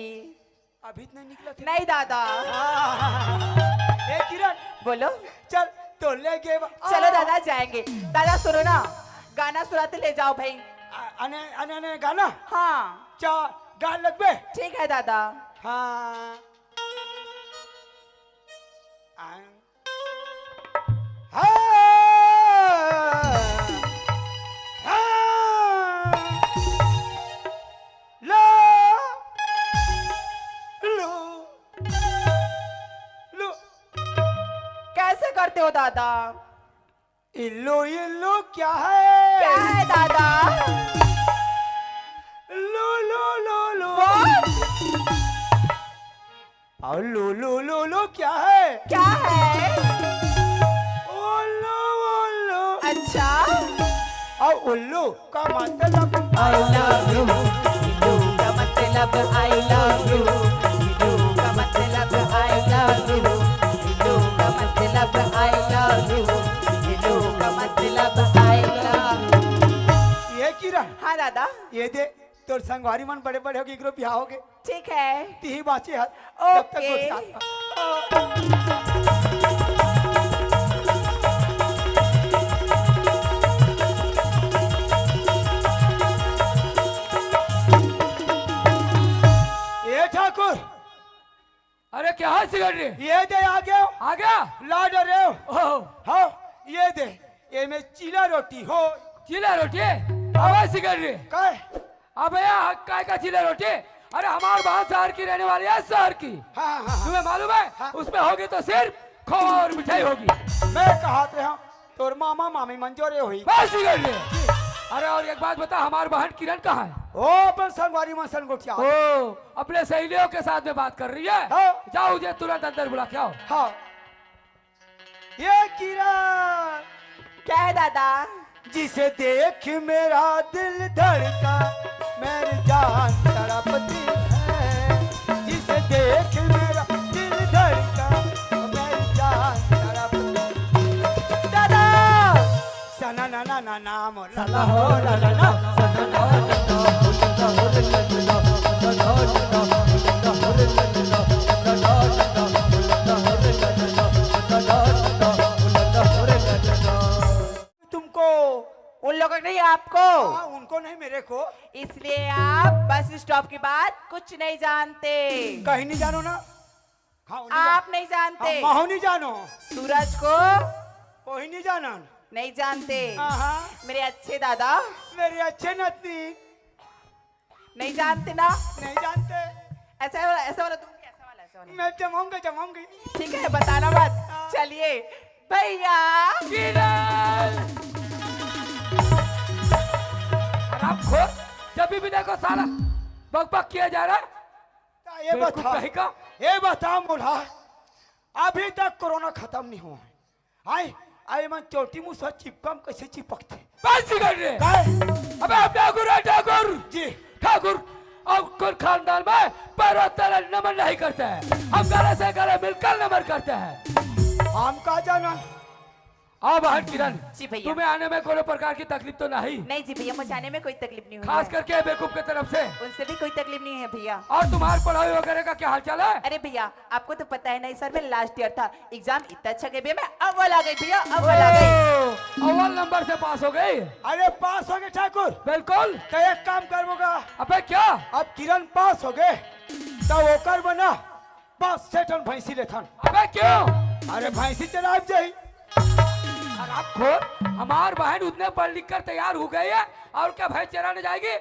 अभी तो नहीं निकला थे। नहीं दादा। हाँ। ए किरण, बोलो। चल तो ले गए बा-, चलो आ। दादा जाएंगे। दादा सुनो ना, गाना सुनाते ले जाओ भाई। आ, अने अने अने गाना। हाँ। चा गा लगबे। ठीक है दादा। हाँ। आ। हाँ। हाँ। लो, लो, लो। कैसे करते हो दादा? इल्लू, इल्लू क्या है? क्या है दादा? लो, लो, लो, लो। What? और लो, लो, लो, लो क्या है? क्या है? ओल्लो, ओल्लो। अच्छा। और उल्लू का मतलब I love you। इल्लू का मतलब I love you। इल्लू का मतलब I love you। इल्लू का मतलब I love you। इल्लू का मतलब I love you। ये किरण। हाँ दादा। ये दे। तोर संगवारी मन बड़े-बड़े होगे, एकरो बिहाव होगे। ठीक है। तिही बाँचे हस। तब तक OK। गोठिया। ए ठाकुर, अरे क्या है सिगरेट रे? ये दे आ गया। आ गया? ला डरे हो। ओहो। हाँ, ये दे। ये में चीला रोटी हो। चीला रोटी? अबे सिगरेट रे। काय? अबे यार, काय का चीला रोटी? अरे हमार बहन शहर की रहने वाली है, शहर की। हाँ, हाँ, हाँ, हाँ। तुम्हें मालूम है? हाँ। उसमें होगी तो सिर्फ खोवा और मिठाई होगी। मैं कहा थे हाँ। तोर मामा मामी मन जोरे होही। बस ही कर ले। अरे और एक बात बता, हमार बहन किरण कहाँ है? ओ, अपन संगवारी मन संग गोठिया। ओ, अपने सहेलियों के साथ में बात कर रही है। हाँ। जाओ, उसे तुरंत अंदर बुला के आओ। हाँ। ये किरण। क्या है दादा? जिसे देख मेरा दिल धड़का, मेरी जान तड़पती है। जिसे देख मेरा दिल धड़का, मेरी जान तड़पती है। दादा, तुमको? उन लोगों को नहीं, आपको। हाँ, उनको नहीं, मेरे को। इसलिए आप बस स्टॉप के बाद कुछ नहीं जानते। कहीं नहीं जानो ना। हाँ, नहीं जान-, आप नहीं जानते। हाँ, महू नहीं जानो। सूरज को कोई नहीं जानन। नहीं जानते। हाँ, हाँ। मेरे अच्छे दादा। मेरे अच्छे नतनी। नहीं जानते ना? नहीं जानते। ऐसा वाला, ऐसा वाला दूंगी, ऐसा वाला, ऐसा वाला। मैं जमाऊंगा, जमाऊंगी। ठीक है, बताना मत। हाँ। चलिए भैया। किरण! हरामखोर, जब भी देखो साला बकबक किया जा रहा है। ता ये बेवकूफ बता, कहीं का। ये बता मोला, अभी तक कोरोना खत्म नहीं हुआ है। हाय, अरे मन चोटी मुसा चिपकम कैसे चिपकते? बस कर रे। काय? अबे हम ठाकुर है, ठाकुर। जी। ठाकुर, अब कुल खानदान में पैरों तले नमन नहीं करते हैं, हम गले से गले मिलकर नमन करते हैं। हम का जाना? अब हट किरण, जी भैया। तुम्हें आने में कोनो प्रकार की तकलीफ तो नहीं? नहीं जी भैया, मुझे आने में कोई तकलीफ नहीं हुई खास है। करके बेवकूफ की तरफ से। उनसे भी कोई तकलीफ नहीं है भैया। और तुम्हारी पढ़ाई वगैरह का क्या हाल चाल है? अरे भैया, आपको तो पता है ना, इस साल में लास्ट ईयर था, एग्जाम इतना अच्छा गया भैया, मैं अव्वल आ गई भैया, अव्वल आ गई। ओ, अव्वल नंबर से पास हो गई? अरे पास हो गए ठाकुर। बिल्कुल। तो एक काम करबो गा। अबे क्या? अब किरण पास हो गए, तो ओकर बना पाँच छह ठन भैंसी लेथन। अबे क्यों? अरे भैंसी चराब जाही। हरामखोर, हमार बहन उतने पढ़ लिख कर तैयार हो गई है और क्या भैंस चराने जाएगी?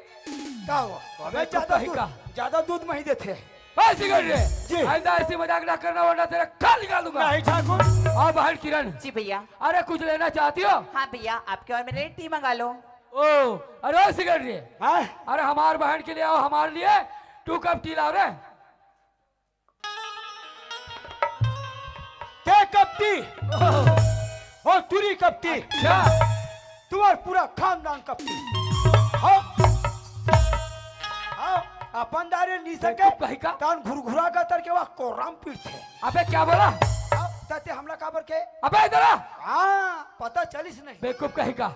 का हुआ? अबे अबे ज्यादा कहीं दूध, का। ज्यादा दूध मही देथे। बस कर रे। जी। आइंदा ऐसी मजाक ना करना वरना तेरा कान निकाल दूंगा। नहीं ठाकुर। और बहन किरण। जी भैया। अरे कुछ लेना चाहती हो? हाँ भैया, आपके और मेरे लिए टी मंगा लो। ओ, अरे ओ सिगरेट रे। हाँ? अरे हमार बहन के लिए आओ, हमारे लिए टू कप टी लाओ रे। ते कपटी। ओह। और तुरी कपटी। अच्छा। तुम्हार पूरा खानदान कपटी। हाँ। हाँ, अपन दारे नी सके। बेवकूफ कहीं का। तान घुरघुरा का तर के वा कोराम पीटथे। अबे क्या बोला? हाँ, ताते हमला काबर के? अबे इधर आ। हाँ, पता चलिस नहीं। बेवकूफ कहीं का।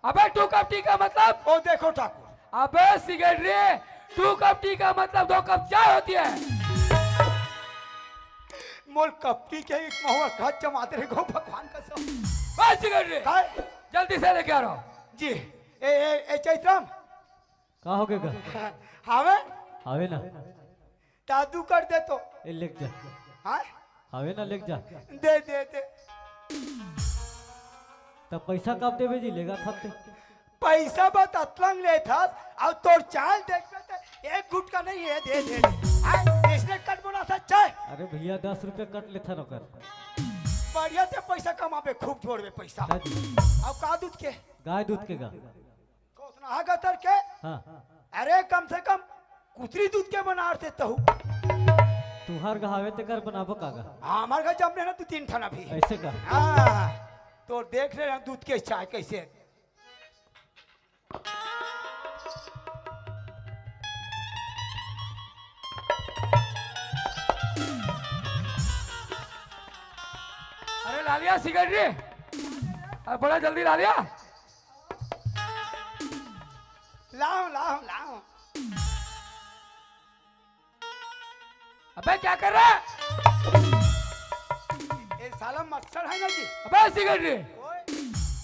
अबे टू कप टी का मतलब? ओ देखो ठाकुर। अबे सिगरेट रे, टू कप टी का मतलब दो कप चाय होती है। मोर कप टी के एक महुआ खा जमात रे गो भगवान कसम। बस सिगरेट रे। काय? जल्दी से लेके आ रहा हूँ। जी, ए, ए, ए चैतराम। का हो गए गा? हावे? हावे ना। दादू कर दे तो। ए, लेके जा। हाँ? हावे ना, लेके जा। दे, दे, दे। तब पैसा कब देबे जी, लेगा कब ते? पैसा बत अतलंग लेथस, अउ तोर चाल देखबे त एक गुटका नहीं है, दे, दे, दे। हाँ? इसने कट बोला था चाय। अरे भैया, दस रुपये कट लेथन ओकर। बढ़िया ते पैसा कमाबे, खूब जोड़बे पैसा। हाँ जी। अउ का दूध के? गाय दूध के गा। कौन हा गतर के? हाँ। अरे कम से कम कुतरी दूध के बना रहते तहु। तुहार गा हावे तेकर बनाबो का गा? हाँ, हमार घर जमने ना दू तीन ठन अभी। ऐसे का? हाँ, तो देख रहे हैं दूध के चाय कैसे। अरे लालिया सिगरेट रे, अरे बड़ा जल्दी लालिया। लाओ, लाओ, लाओ। अबे क्या कर रहा है? ये साला मच्छर है ना जी। अबे सिगरेट रे। ओए।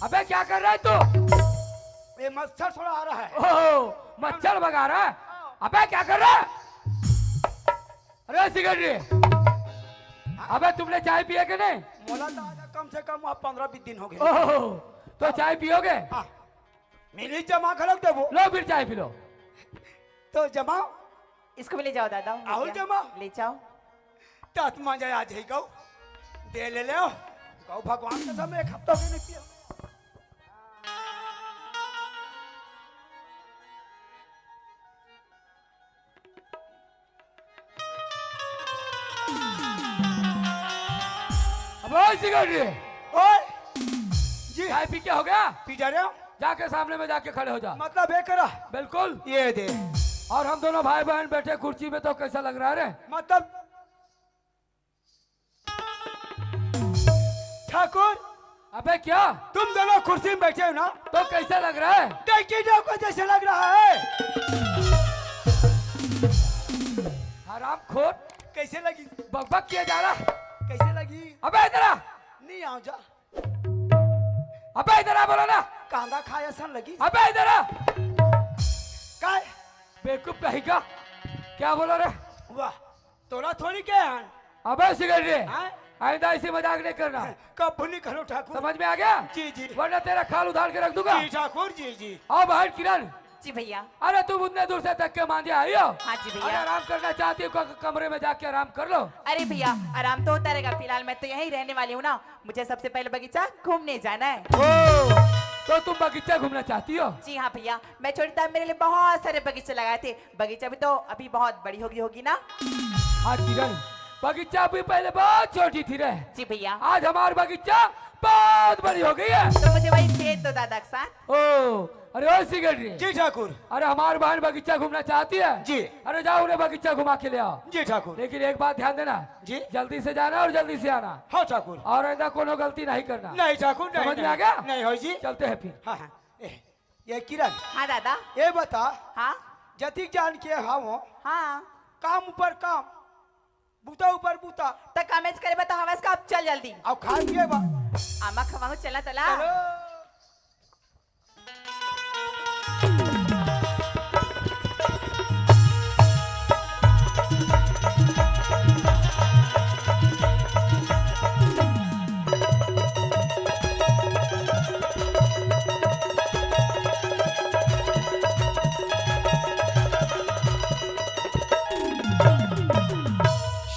अबे क्या कर रहा है तू? ये मच्छर थोड़ा आ रहा है। ओहो, मच्छर भगा रहा है। अबे क्या कर रहा है? अरे सिगरेट रे। अबे तुमने चाय पिया कि नहीं? मोला तो आज कम से कम अब पन्द्रह बीस दिन हो गए। ओहो, तो चाय पियोगे? हाँ। मिली जमा घलक देबो। लो फिर चाय पी लो। तो जमाओ। इसको भी ले जाओ दादा, ले आओ जाओ। जमाओ। ले जाओ। तात मजा आ जाई गौ। दे ले ले। गौ भगवान के सामने एक हफ्ता भी नहीं पिया। अब ओए सिगरेट रे। ओए। जी। चाय पी के हो गया? पी जा रहे हो? जाके सामने में जाके खड़े हो जा। मतलब ये करा? बिल्कुल। ये दे। और हम दोनों भाई बहन बैठे कुर्सी में तो कैसा लग रहा है रे? मतलब ठाकुर, अबे क्या? तुम दोनों कुर्सी में बैठे हो ना? तो कैसा लग रहा है? डंकी डंको जैसे लग रहा है। हरामखोर। कैसे लगी? बकबक किया जा रहा। कैसे लगी? अबे इधर आ। नहीं, आओ जा। अबे इधर आ, बोला ना। कांदा खाया सन लगी। अबे इधर आ। काय? बेवकूफ कहीं का। क्या बोला रे? वाह, तोला थोड़ी के हन। अबे सिगरेट रे, हाँ? आइंदा ऐसी मजाक नहीं करना। कब नहीं करो ठाकुर। समझ में आ गया? जी, जी। वरना तेरा खाल उधार के रख दूंगा। जी ठाकुर, जी, जी। आओ बाहर किरण। जी भैया। अरे तुम उतने दूर से थक के मांझे आई हो? हाँ जी भैया। अरे आराम करना चाहती हो क-, कमरे में जाके आराम कर लो। अरे भैया, आराम तो होता रहेगा, फिलहाल मैं तो यहीं रहने वाली हूँ ना, मुझे सबसे पहले बगीचा घूमने जाना है। ओ, तो तुम बगीचा घूमना चाहती हो? जी हाँ भैया, मैं छोटी था, मेरे लिए बहुत सारे बगीचे लगाए थे। बगीचा भी तो अभी बहुत बड़ी होगी होगी ना? हाँ किरण, बगीचा भी पहले बहुत छोटी थी रे। जी भैया। आज हमारा बगीचा बहुत बड़ी हो गई है। तो मुझे वही खेत दो दादा के साथ। ओ, अरे ओ सिगरेट रे। जी ठाकुर। अरे हमारी बहन बगीचा घूमना चाहती है। जी। अरे जाओ उन्हें बगीचा घुमा के ले आओ। जी ठाकुर। लेकिन एक बात ध्यान देना। जी। जल्दी से जाना और जल्दी से आना। हाँ ठाकुर। और आइंदा कोनो गलती नहीं करना। नहीं ठाकुर, नहीं, समझ में नहीं। आ गया? नहीं हो जी। चलते हैं फिर। हाँ, हाँ। ए, ये किरण। हाँ दादा। ये बता। हाँ। जतिक जान के हावो। हाँ। काम ऊपर काम, बूता ऊपर बूता। त कामेज करे बा त हवस का, अब चल जल्दी। अब खाए पिए बा। आमा खवाहूँ, चला तला। चलो।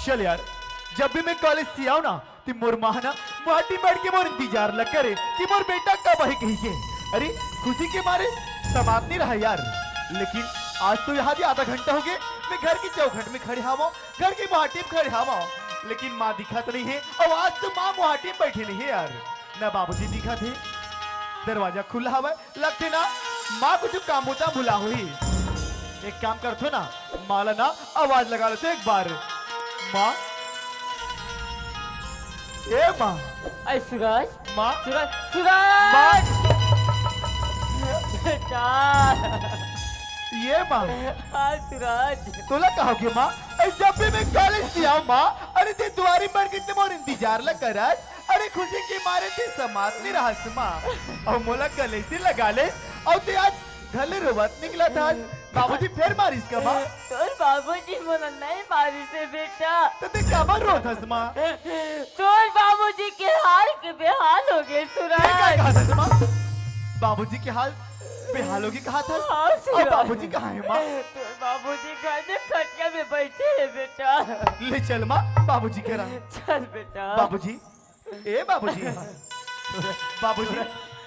चल यार, जब भी मैं कॉलेज से आऊँ ना, ते मोर माँ ना मुहाटी बैठ के मोर इंतजार ल करे कि मोर बेटा कब आही कही के। अरे, खुशी के मारे समात नहीं रहा यार। लेकिन आज तो यहाँ भी आधा घंटा हो गए, मैं घर की चौखट में खड़े हावो, घर की मुहाटी में खड़े हावो, लेकिन माँ दिखत नहीं है। और आज तो माँ मुहाटी में बैठे नहीं है यार, ना बाबूजी दिखत है। दरवाजा खुला हवय, लगथे ना माँ कुछ काम बुता भुला होही। एक काम करथो ना, माँ ला ना आवाज लगा लेथो एक बार। माँ, ए माँ। अरे सूरज। माँ। सूरज, सूरज। माँ। बेटा। ए माँ। हाँ सूरज। तोला का होगे माँ? अरे जब भी मैं कॉलेज से आऊँ माँ, अरे ते दुआरी मर के ते मोर इंतजार ला करत। अरे खुशी के मारे ते समात नहीं रहस माँ। अउ मोला गले से लगा लेस, अउ ते आज घर ले रोवत निकलत हस। बाबूजी फेर मारिस का माँ? तोर बाबूजी मोला नहीं मारिस हे बेटा। त ते काबर रोत हस माँ? तोर बाबूजी के हाल के बेहाल हो गए ते का सूरज। कहत हस माँ? बाबूजी के हाल बेहाल होगे कहत हस? हाँ, अउ सूरज। बाबूजी कहाँ हे माँ? तोर बाबूजी घर में खटिया में बैठे हे बेटा। ले चल माँ, बाबूजी करा। चल बेटा। बाबूजी, ए बाबूजी, बाबूजी,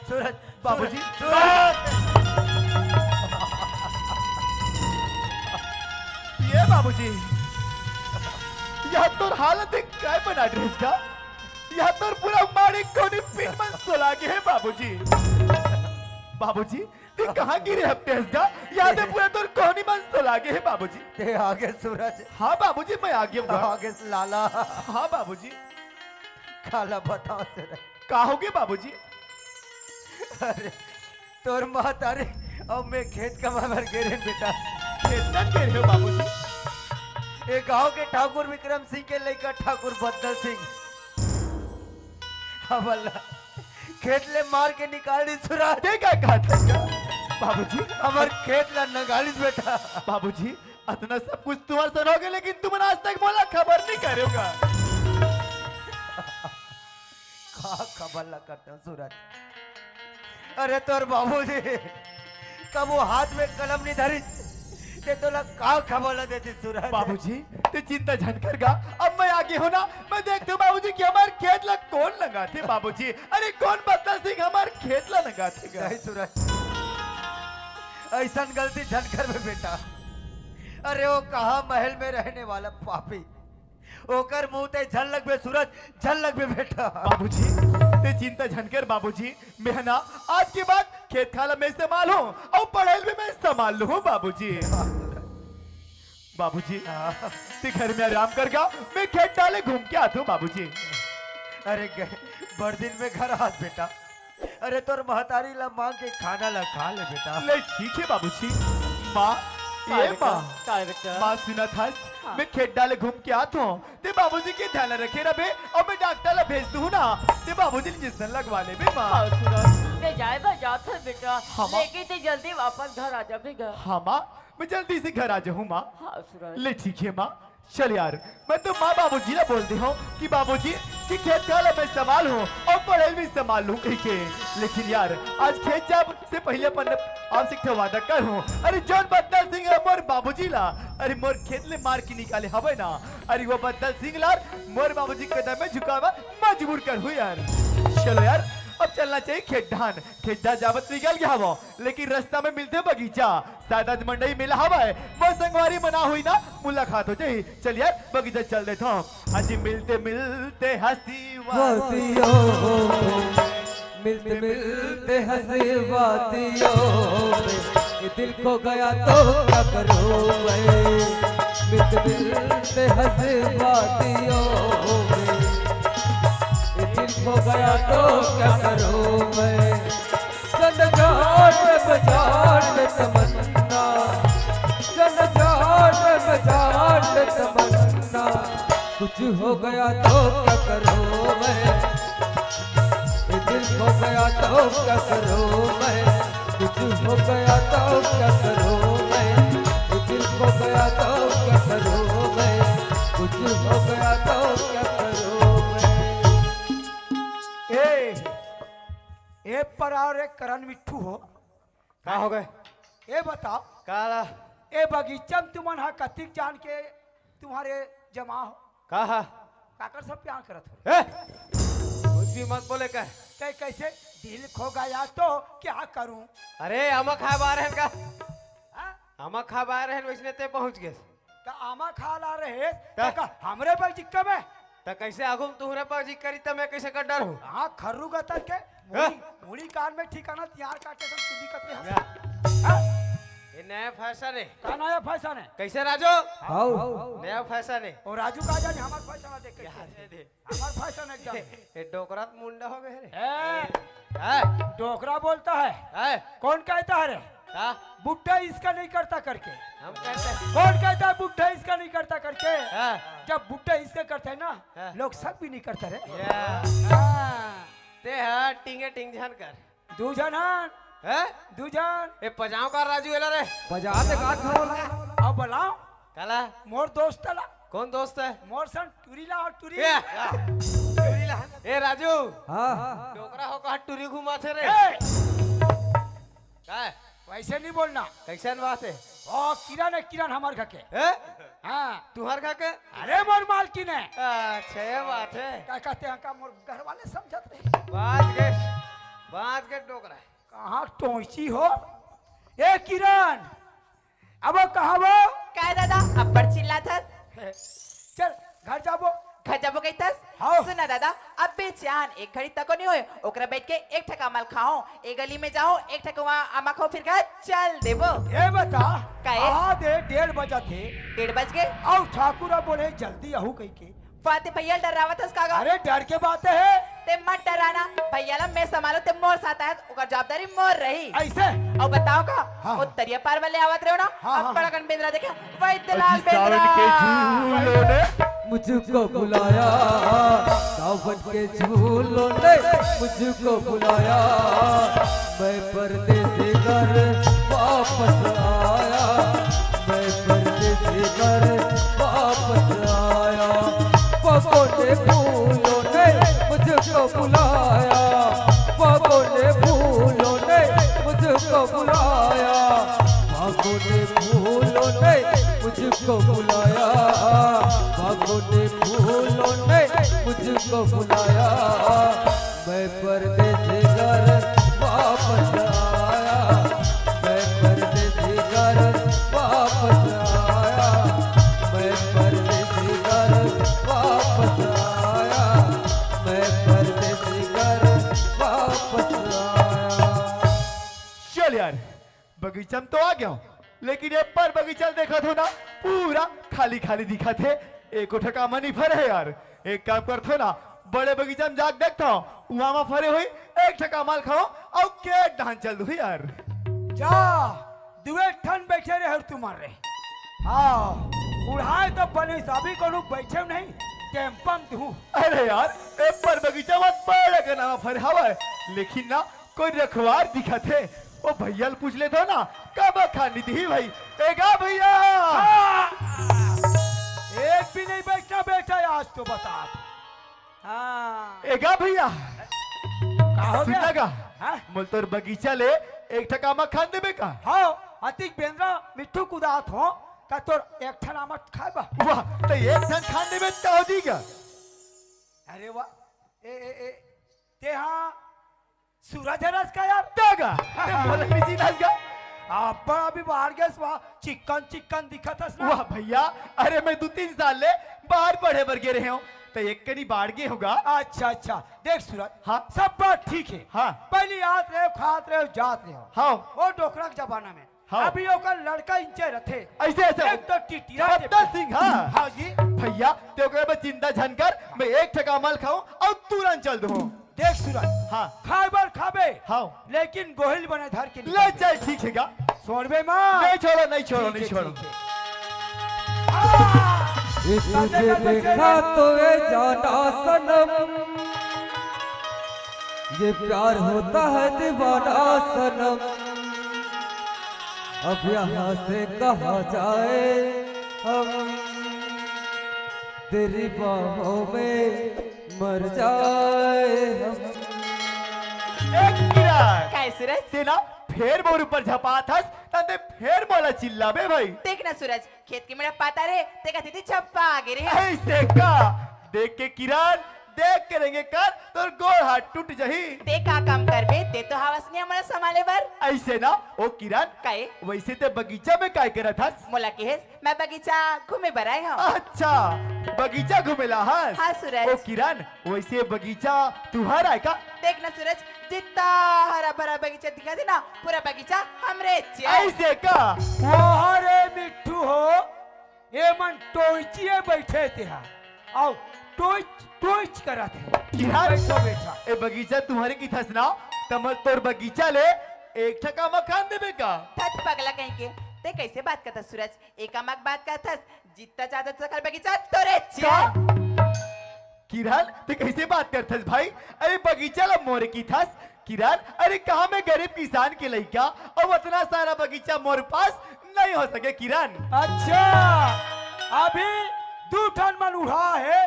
सूरज, बाबूजी, सूरज, ए बाबूजी, यह तोर हालत देख काय बना ड्रेस का? यह तोर पूरा माड़ी कोनी पीठ मन सोला गे हे बाबूजी। बाबूजी, ते कहाँ गिरे हफ्ते हंस गा? याद है पूरा तोर कोहनी मन सोला गे हे बाबूजी। ते आगे सूरज। हाँ बाबूजी, मैं आगे हूँ। आगे लाला। हाँ बाबूजी। काला बताओ सूरज। का होगे बाबूजी? अरे, तोर माँ तारे, अब मैं खेत कमाए बर गे रेहेन बेटा। खेत कब गे रेहे हो बाबूजी? ए गांव के ठाकुर विक्रम सिंह के लइका ठाकुर बदल सिंह। अब अल्लाह खेत ले मार के निकाल दिस सूरज। ते का कहत हस का? बाबूजी, हमर खेत ला नंगालिस बेटा। बाबूजी, अतना सब कुछ तुम्हार सन होगे, लेकिन तुमन आज तक मोला खबर नहीं करे हो का? का खबर ला करता हूँ सूरज? अरे तोर बाबूजी कबो हाथ में कलम नहीं धरिस, ते तोला का खबर ला देती सूरज? बाबूजी, ते चिंता झन कर गा, अब मैं आगे हूँ ना, मैं देखता हूँ बाबूजी कि हमार खेत ला कौन लगाथे बाबूजी। अरे कौन बदल सिंह हमार खेत ला लगाथे गा? नहीं सूरज, ऐसन गलती झन करबे बेटा। अरे वो कहाँ महल में रहने वाला पापी, ओकर मुंह ते झन लगबे सूरज, झन लगबे बेटा। बाबूजी, ते चिंता झन कर बाबूजी, मैं ना आज के बाद खेत खाला मैं संभाल हूँ अउ पढ़ाई भी मैं संभाल लूँ बाबूजी। बाबूजी, ते घर में आराम कर गा, मैं खेत डाले घूम के आत हूँ बाबूजी। अरे गए, बड़ दिन में घर आत बेटा। अरे तोर महतारी ला मांग के खाना ला खा ले बेटा। ले ठीक हे बाबूजी। माँ, काय ए बेटा? माँ, काय बेटा? माँ सुनत हस, हाँ। मैं खेत डाले घूम के आत हूँ, ते बाबूजी के ध्यान रखे रबे अउ मैं डॉक्टर ला भेज दूँ ना, ते बाबूजी ला इंजेक्शन लगवा लेबे माँ। हाँ सूरज, ते जाए बर जात हस बेटा, हाँ माँ। लेकिन ते जल्दी वापस घर आ जाबे गा। हाँ माँ, मैं जल्दी से घर आ जाहूँ माँ। हाँ सूरज। ले ठीक हे माँ, चल यार, मैं तो माँ बाबूजी ला बोल दे हूँ कि बाबूजी कि खेत खार ला मैं संभाल हूँ अउ पढ़ाई भी संभाल लूँ कहिके। लेकिन यार, आज खेत जाब से पहले अपन आपसे एक ठो वादा कर हूँ। अरे जौन बदला सिंह हे मोर बाबूजी ला, अरे मोर खेत ले मार के निकाले हवे ना, अरे वो बदला सिंह ला मोर बाबूजी के कदम में झुकावा मजबूर कर हूँ यार। चलो यार, अब चलना चाहिए खेत डाहन। खेत डाहन जाबत निकल गया हवो, लेकिन रास्ता में मिलते बगीचा, शायद आज मंडई मेला हवय, मोर संगवारी मन होही ना, मुलाकात हो जाही। चल यार, बगीचा चल देथन। आज मिलते मिलते हंसी वातियों, मिलते मिलते हंसी वातियों में, ये दिल खो गया तो क्या करूं मैं? मिलते मिलते हंसी वातियों में, ये दिल खो गया तो क्या करूं मैं? जन जान बजान तमन्ना, जन जान बजान तमन्ना, कुछ हो गया तो क्या करूं मैं? ये दिल खो गया तो क्या करूं मैं? कुछ हो गया तो क्या करूं मैं? ये दिल खो गया तो क्या करूं मैं? कुछ हो गया तो क्या करूं मैं? ए, ए पराव रे करण मिट्ठू हो। का हो गए? ए बताओ। का ला? ए बगीचा में तुमन हा कतिक जान के तुम्हारे जमा हो? का हा? काकर सब प्यार करत हो? ए! कुछ भी मत बोले कर। कै-, कैसे? दिल खो गया तो क्या करूं? अरे, आमा खाए बार है का? हाँ? आमा खाए बार है, वैसने ते पहुंच गए। त आमा खा ला रहे, त? त का हमरे बगीचा में? त कैसे आगू में तुहरे बगीचा करी, त मैं कैसे कर डर हूँ? हाँ, खर्रू गतर के, मुड़ी, हाँ? मुड़ी कान में ठिकाना तियार काटे सब तुदी कते हंस। या। हाँ? ये नया फैशन है। का नया फैशन है? कैसे राजू? हाउ। नया फैशन है। ओ राजू का जाने हमार फैशन देख के। या, दे, दे। हमार फैशन एकदम। ये डोकरा त मुंडा हो गए रे। ए, हैं? डोकरा बोलता है। हैं? कौन कहता है रे? का? बुड्ढा इसका नहीं करता करके। हम कहते हैं। कौन कहता है बुड्ढा इसका नहीं करता करके? हाँ। जब बुड्ढा इसका करता है ना, हाँ। लोग सब भी नहीं करता रे। या। हाँ। ते हा टिंगे टिंग झन कर। दू झन हन। हैं? दू झन। ए, बजाओ का राजू एला रे? बजा दे का था? अब बुलाओ। काला? मोर दोस्त ला। कौन दोस्त है? मोर सन टूरी ला और टूरी। ए, टूरी ला। ए राजू। हाँ। डोकरा हो का टूरी घुमाथे रे? ए! का है? वैसे नहीं बोलना। कैसन बात है? ओ, किरण है, किरण हमार घर के। हैं? हाँ। तुहर घर के? अरे, मोर मालकिन है। अच्छा, ये बात है। का कहते हैं, का मोर घर वाले समझत रहे? बाज के, बाज के डोकरा है। कहाँ टोंची हो? ए किरण, अब कहाँ वो? काय दादा, अब्बड़ चिल्लाथस? चल, घर जाबो। घर जाबो कहिथस? हाँ। सुना दादा, अबे चान एक घड़ी तको नहीं होए, ओकरा बैठ के एक ठक आमा ल खाओ, ए गली में जाओ, एक ठक वहाँ आमा खाओ, फिर घर चल देबो। ए बता, काहे? आ दे, डेढ़ बजा थे। डेढ़ बज गए? अउ ठाकुर बोले, जल्दी आहू कही के। फाते भैया ल डरावत हस का गा? अरे डर के बात है। ते मत डराना, भैया ला मैं संभालो, ते मोर साथ आए, ओकर जवाबदारी मोर रही। ऐसे? अउ बताओ का, हाँ। वो तरिया पार वाले आवत रहे हो ना, हाँ, अब हाँ, बड़ा हाँ। कन बेंदरा देखे, वही दलाल अजी सावन बेंदरा। के झूलों ने मुझको बुलाया, सावन के झूलों ने मुझको बुलाया, मैं परदेसी घर वापस आया, मैं परदेसी घर वापस आया। बागों ने फूलों ने मुझको बुलाया, बागों ने फूलों ने मुझको बुलाया, बागों ने फूलों ने मुझको बुलाया, बागों ने फूलों ने मुझको बुलाया। मैं परदेसी घर वापस आया, मैं परदेसी घर वापस आया, मैं परदेसी घर वापस आया, मैं परदेसी घर वापस आया। चल यार, बगीचा में तो आ गया हूँ, लेकिन ये पर बगीचा देखत हो ना, पूरा खाली खाली दिखत हे। एको ठक आमा नइ फरे हे यार। एक काम करथो ना, बड़े बगीचा में जाके देखता हूँ, वहां में फरे हुई एक ठका माल खाओ और खेत धान चल दू यार। जा, दुए ठन बैठे रहे और तू मर रहे। हाँ, उड़ाए तो बने साबी कोनो बैठे नहीं, टेम्पम तू। अरे यार, ए पर बगीचा मत बड़ा के नाम फरे हवा है, लेकिन ना कोई रखवार दिखत हे। ओ भैया ल पूछ लेथव ना, कब खानी दिही भाई। ए गा भैया। हाँ। एक भी नहीं बैठना बेटा, आज तो बता। हाँ। ए गा भैया। का हो सुन गया? ना गा। हाँ? मोल तोर बगीचा ले एक ठका आमा खान देबे का? हाँ, अतिक बेंद्रा मिट्ठू कुदात हो, का तोर एक ठन आमा खाए बा? वाह, तो एक ठन खान देबे त का हो जी गा? अरे वाह, ए, ए, ए, ते हाँ सूरज हरस का यार? दगा, ते मोला नहीं चिन्हस गा? अब्बा अभी बाहर गए वाह, चिकन चिकन दिखत हस ना? वाह भैया, अरे मैं दू तीन साल ले बाहर पढ़े बर गे रहे हूँ, तो एक कनी बाढ़ गे होगा। अच्छा, अच्छा, देख सूरज, हाँ। सब बात ठीक है। हाँ। पहली आत रहे, खात रहे, जात रहे हो। हाँ। वो डोकरा के जमाना में। हाँ। अभी ओकर लड़का इंचे रथे। ऐसे, ऐसे। एक तो टिटिया के बदल सिंह, हाँ। हाँ जी। भैया, ते ओकरे बर चिंता झन कर, मैं एक ठका माल खाऊं और तुरंत चल दूं। देख सूरज, हाँ। खाए बर खाबे, हाँ। लेकिन गोहिल बने धर के ले निकल। चल, ठीक है गा? छोड़बे माँ। नहीं छोड़ो, नहीं छोड़ो, ठीक नहीं है, छोड़ो। ठीक है। हाँ। ये तुझे देखा तो ये जाना सनम, ये प्यार होता है दीवाना सनम। अब यहाँ से कहा जाए हम, तेरी बाहों में मर जाए हम। ए किरण, काय सूरज? ते ना फेर मोर ऊपर झपात हस, तंदे फेर मोला चिल्लाबे भाई। देख ना सूरज, खेत के मेड़ा पाता रहे, ते कथी थी छप्पा आगे रहे। ऐसे का? देख के किरण, देख के रेंगे कर, तोर गोड़ हाथ टूट जही। ते का काम करबे, ते तो हवस नहीं हमारा संभाले बर। ऐसे ना, ओ किरण, काए? वैसे ते बगीचा में काय करत हस? मोला किहेस, मैं बगीचा घूमे बर आए हूँ। अच्छा, बगीचा घूमे ला हस? हाँ सूरज। ओ किरण, वैसे बगीचा तुहार आय का? देख ना सूरज, जितना हरा भरा बगीचा दिखा दे ना, पूरा बगीचा हमरे चे आय। ऐसे का? वाह रे मिट्ठू हो, ए मन टोइचिए बैठे ते हा। आओ, टोइच, टोइच करत हे। किरण, बैठो बेटा। ए बगीचा तुम्हारे की थस ना, त मैं तोर बगीचा ले एक ठका मकान देबे का? थत पगला कहीं के, ते कैसे बात करता सूरज? एक आमा के बात करत हस, जितना ज्यादा सकर बगीचा तोरे चे। का? किरण, ते कैसे बात करत हस भाई? अरे बगीचा ला मोरे की थस, किरण, अरे कहाँ मैं गरीब किसान के लइका, अब अतना सारा बगीचा मोर पास नहीं हो सके किरण। अच्छा, अभी दू ठन मन उड़ा हे,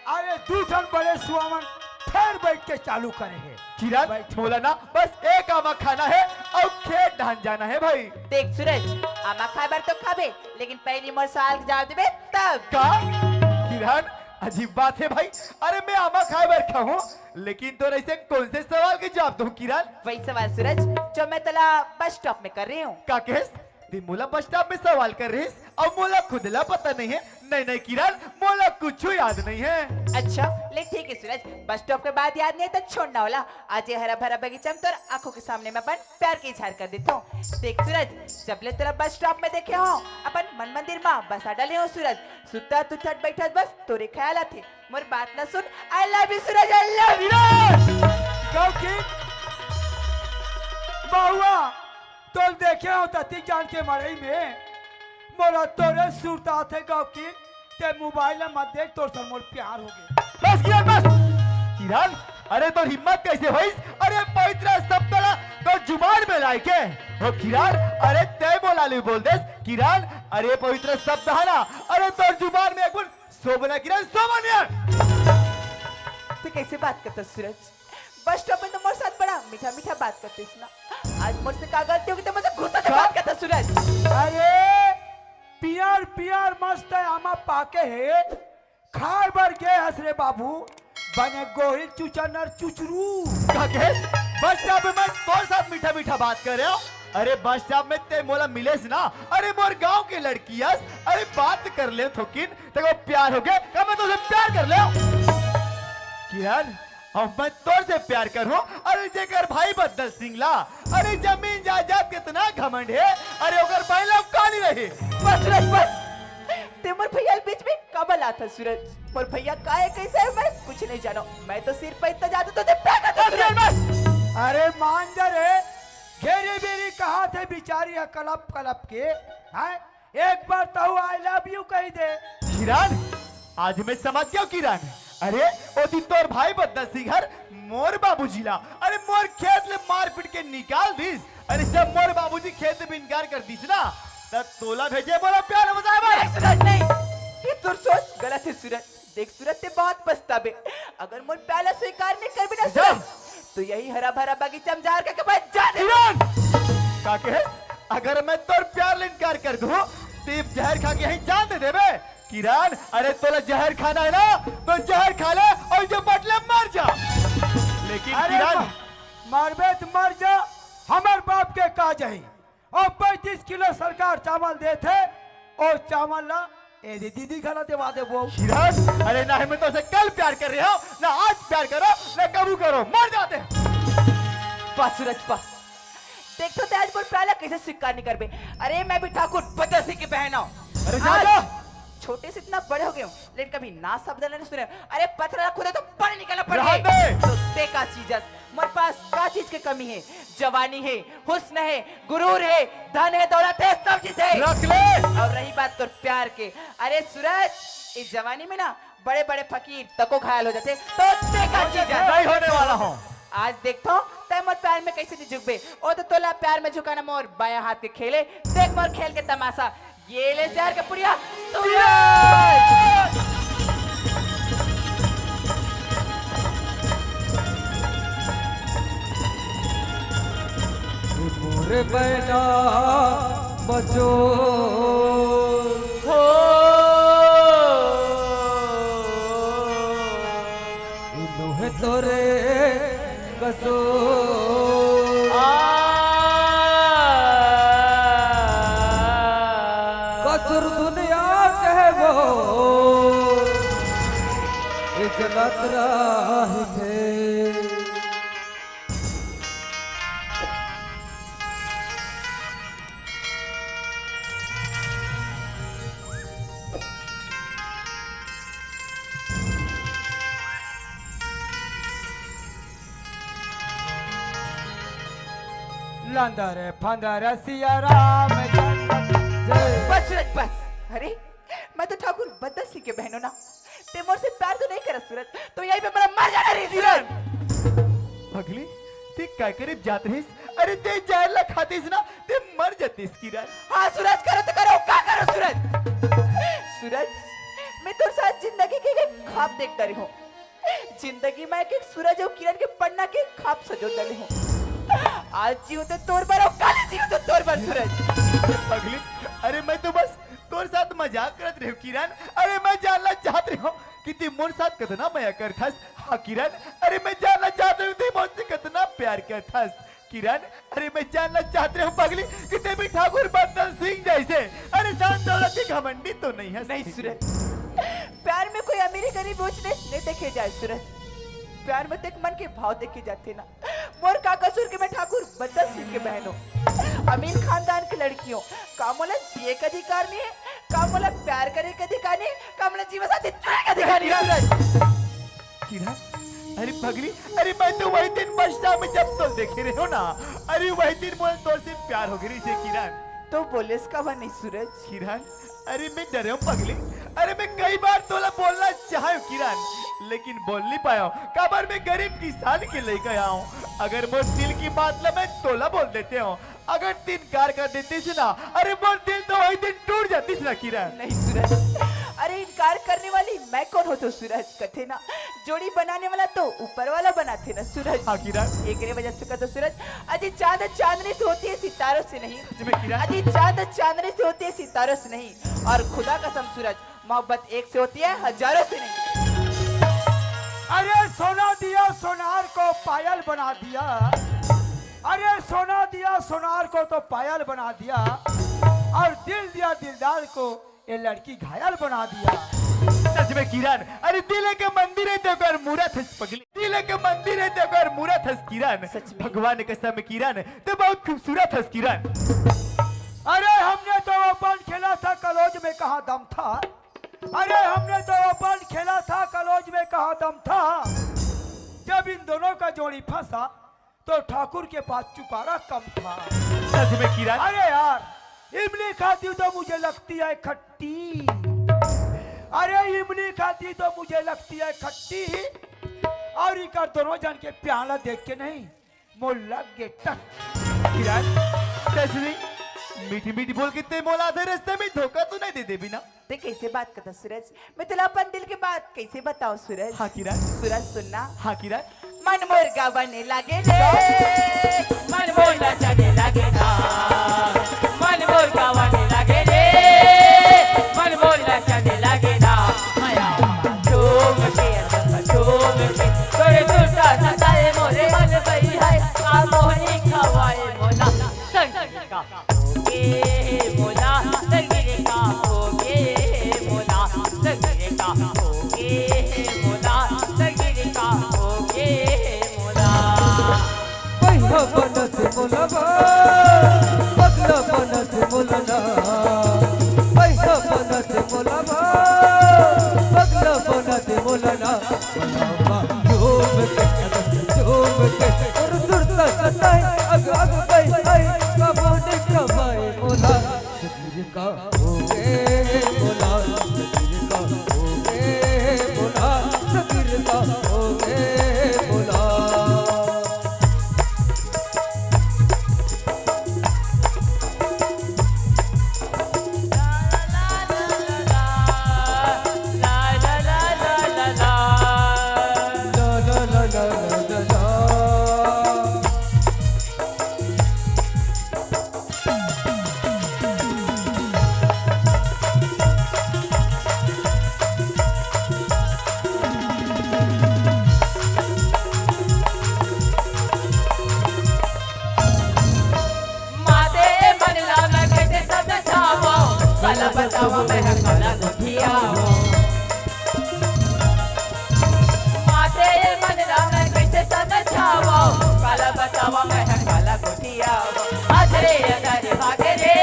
अरे दू ठन बड़े सुआ मन फेर बैठ के चालू करे हे। किरण, बैठ। मोला ना बस एक आमा खाना हे अउ खेत धान जाना हे भाई। देख सूरज, आमा खाए बर तो खाबे, लेकिन पहली मोर सवाल के जवाब देबे तब। का? किरण, अजीब बात हे भाई। अरे मैं आमा खाए बर खाहूँ, लेकिन तोर ऐसे कौन से सवाल के जवाब दूँ किरण? वही सवाल सूरज, जो मैं तोला बस स्टॉप में कर रहे हूँ। का कहेस? ते मोला बस स्टॉप में सवाल कर रहिस, अउ मोला खुद ला पता नहीं हे। नहीं, नहीं किरण, मोला कुछ याद नहीं हे। अच्छा, ले ठीक हे सूरज, बस स्टॉप के बात याद नहीं हे तो छोड़ ना ओला। आज ये हरा भरा बगीचा में तोर आंखों के सामने मैं अपन प्यार के इजहार कर देता हूँ। देख सूरज, जब ले तोला बस स्टॉप में देखे हो, अपन मन मंदिर में बसा डाले हो सूरज। सुता तू ठट बैठत बस तोरे ख्याल आथे। मोर बात ला सुन, I love you Suraj, I love you। गौकी, बहुआ, तोल देखे हो तती जान के मड़ई में, मोला तोरे सुरत आथे गौकी, ते मोबाइल ला मत देख, तोर संग मोर प्यार हो गे। बस किरण, बस। किरण, अरे तोर हिम्मत कैसे होइस? अरे पवित्र शब्द ला तोर जुबान में लाए के। ओ किरण, अरे ते मोला ले बोल देस। किरण, अरे पवित्र शब्द हे ना, अरे तोर जुबान में एक बार शोभना किरण, शोभन यार। ते कैसे बात करता सूरज? बस स्टॉप में तो मोर साथ बड़ा मीठा मीठा बात करते ना, आज मोर से का गलती होगी तो मुझे गुस्सा से का? बात करता सूरज। अरे पियर पियर मस्त आमा पाके हे, खाए बर गे हस रे बाबू, बने गोहिल चुचनर चुचरू। का कहे? बस स्टॉप में मैं तोर साथ मीठा मीठा बात कर रहे हो। अरे बस स्टॉप में ते मोला मिलेस ना, अरे मोर गांव के लड़की अस, अरे बात कर ले थोकिन, तेरे को प्यार हो गया, का मैं तुझसे प्यार कर ले? किरण, अब मैं तोर से प्यार करूं, अरे जेकर भाई बदल सिंह ला, अरे जमीन जायदाद कितना घमंड हे, अरे ओकर भाई ला काली रहे, बस रे बस। ते मोर भैया ल बीच में काबर लात हस सूरज? मोर भैया का हे, कइसे हे, मैं कुछ नहीं जानों। मैं तो सिर्फ इतना जानथों, तोर से प्यार करथों सूरज। अरे मान जा रे, घेरी बेरी कहाथे बिचारी ह कलप कलप के, हैं? एक बार तहूँ I love you कहि दे। किरण, आज मैं समझ गेंव किरण। अरे, ओ दिन तोर भाई बदला सिंह हर मोर बाबूजी ला, अरे, मोर खेत ले मार पीट के निकाल दिस। अरे, जब मोर बाबूजी खेत में इनकार कर दिस ना, तब तोला भेजे मोला प्यार बताए बर। नहीं सूरज, नहीं। ये तोर सोच गलत हे सूरज। देख सूरज, ते बहुत पछताबे। अगर मोर प्यार ला स्वीकार नहीं करबे ना सूरज, तो यही हरा भरा बगीचा में जहर खा के मर जा दे। किरण! का कहे? अगर मैं तोर प्यार ला इनकार कर दूं, ते जहर खा के यहीं जान दे देबे? किरण, अरे तोला जहर खाना हे ना, तो जहर खा ले अउ जे बटले मर जा। लेकिन अरे किरण, म-, मरबे त मर जा, हमर बाप के का जाही? अउ पैंतीस किलो सरकार चावल देथे, अउ चावल ला ए दे दीदी घला देवा देबो। किरण, अरे ना मैं तोर से कल प्यार कर रहे हों, ना आज प्यार करों, ना कभू करों, मर जा ते। बस सूरज बस, देखथों ते आज मोर प्यार ला कइसे स्वीकार नहीं करबे। अरे मैं भी ठाकुर बदला सिंह के बहन हों। अरे जा, आज जा। छोटे से इतना बड़े हो गए हों, लेकिन कभी ना शब्द नहीं सुने। अरे पथरा खुदे तो पानी निकालना पड़ रहा गया। दे। तो ते का चीज हस? मोर पास का चीज के कमी हे? जवानी हे, हुस्न हे, गुरूर हे, धन हे, दौलत हे, सब चीज हे। रख ले। अउ रही बात तोर प्यार के, अरे सूरज, इस जवानी में ना बड़े-बड़े फकीर तको घायल हो जाथे, तो ते का चीज हे? नहीं होने वाला हूँ। आज देखथों, तैं मोर प्यार में कइसे नहीं झुकबे। ओ तो तोला प्यार में झुकाना मोर बायां हाथ के खेल हे। देख मोर खेल के तमाशा, ये ले जहर के पुड़िया, सूरज! मोर बहना बचो हो। इनो हे तोरे कसूर। आ। कसूर दुनिया के वो, ए जलत रहिथे। लंदर फंदर सिया राम चंद्र जय। बस सूरज, बस। अरे, मैं तो ठाकुर बदला सिंह के बहन हों ना। तैं मोर से प्यार तो नहीं करस सूरज, तो यहीं पे मोला मर जाना रहिस सूरज। पगली, तैं काय करे जात रहिस? अरे, तैं जहर ला खातिस ना, तैं मर जातिस किरण। हाँ सूरज, करों तो करों, का करों सूरज? सूरज, मैं तोर साथ जिंदगी के एक ख्वाब देख डरे हों। जिंदगी में एक एक सूरज अउ किरण के पन्ना के ख्वाब सजो डरे हों। आज जीवों तो तोर बर अउ काली जीवों तो तोर बर सूरज। पगली, अरे मैं तो बस तोर साथ मजाक करत रहेंव किरण। अरे मैं जानना चाहत रहेंव कि तैं मोर साथ कतना मया करथस। हाँ किरण, अरे मैं जानना चाहत रहेंव तैं मोर से कतना प्यार करथस। किरण, अरे मैं जानना चाहत रहेंव पगली कि तैं भी ठाकुर बदला सिंह जइसे, अरे धन दौलत के घमंडी तो नहीं हस। नहीं सूरज, प्यार में कोई अमीरी गरीब ऊंच नीच नहीं देखे जाए सूरज। प्यार में तो एक मन के भाव देखे जाथे ना। मोर का कसूर कि मैं ठाकुर बदला सिंह के बहन हों, अमीर खानदान के लड़की हों, का मोला जिए के अधिकार नहीं हे? का मोला प्यार करे के अधिकार नहीं हे? का मोला जीवन साथी चुने के अधिकार नहीं हे सूरज? किरण, अरे पगली, अरे मैं तो वही दिन बस स्टॉप में जब तोला देखे रहेंव ना, अरे वही दिन मोला तोर से प्यार हो गे रहिसे किरण। तो बोलेस काबर नहीं सूरज? किरण, अरे मैं डरेंव पगली, अरे मैं कई बार तोला बोलना चाहेंव किरण, लेकिन बोल नहीं पाएंव, काबर मैं गरीब किसान के लइका हों। अगर मोर दिल की बात ला मैं तोला बोल देतेंव, अगर तैं इनकार कर देतिस ना, अरे मोर दिल तो वही दिन टूट जातिस ना किरण। नहीं सूरज, अरे इनकार करने वाली मैं कौन होथों सूरज? कथे ना, जोड़ी बनाने वाला तो ऊपर वाला बनाथे ना सूरज। हाँ किरण। एकरे वजह से कथों सूरज, अजी चांद चांदनी से होती है, सितारों से नहीं। सच में किरण। अजी चांद चांदनी से होती है, सितारों से नहीं। और खुदा कसम सूरज, मोहब्बत एक से होती है, हजारों से नहीं। अरे सोना दिया सोनार को पायल बना दिया, अरे सोना दिया सोनार को तो पायल बना दिया, और दिल दिया दिलदार को ये लड़की घायल बना दिया। सच में किरण, अरे दिल के मंदिर हे ते ओकर मूरत हस पगली, दिल के मंदिर हे ते ओकर मूरत हस किरण। सच में। भगवान कसम किरण, तैं बहुत खूबसूरत हस किरण। अरे हमने तो ओपन खेला था कॉलेज में, कहा दम था? अरे, हमने तो अपन खेला था, कलौज में कहाँ दम था? जब इन दोनों का जोड़ी फंसा, तो ठाकुर के पास चुकारा कम था। सच में किरण? अरे यार, इमली खाती तो मुझे लगती है खट्टी। अरे, इमली खाती तो मुझे लगती है खट्टी। और इकर दोनों जन के प्याला देख के नहीं, मोला गेटक। किरण, तैं अइसने मीठी मीठी बोल के तैं मोला आधे रस्ते में धोखा तो नहीं दे देबे ना? तैं कइसे बात करथस सूरज? मैं तोला अपन दिल के बात कइसे बतावंव सूरज? हाँ किरण। सूरज सुन ना। हाँ किरण। मन मोर गवाने लागे रे, मन मोर लचने लागे ना, मन मोर गवाने लागे रे, मन मोर लचने लागे ना। माया झूम के, झूम के, तोरे सुरता सताए मोरे मन बही है, आ मोहनी खवाए मोला। संग का होगे मोला, संगीत का होगे मोला, संगीत का होगे मोला, संगीत का होगे मोला। पहिया बनत मोला बा, पगला बनत मोला ना। पहिया बनत मोला बा, पगला बनत मोला ना। झूम के, झूम के, और सुरता सताए, अग, अग, बही, बही, कमाने कमाए मोला। सगीर का होगे मोला, सगीर का होगे मोला, सगीर का होगे मोला। माते मन ला मैं कइसे समझावंव, काला बतावंव मैं ह काला गोठियावंव। माते मन ला मैं कइसे समझावंव, काला बतावंव मैं ह काला गोठियावंव। अधरे अधरे भागे रे,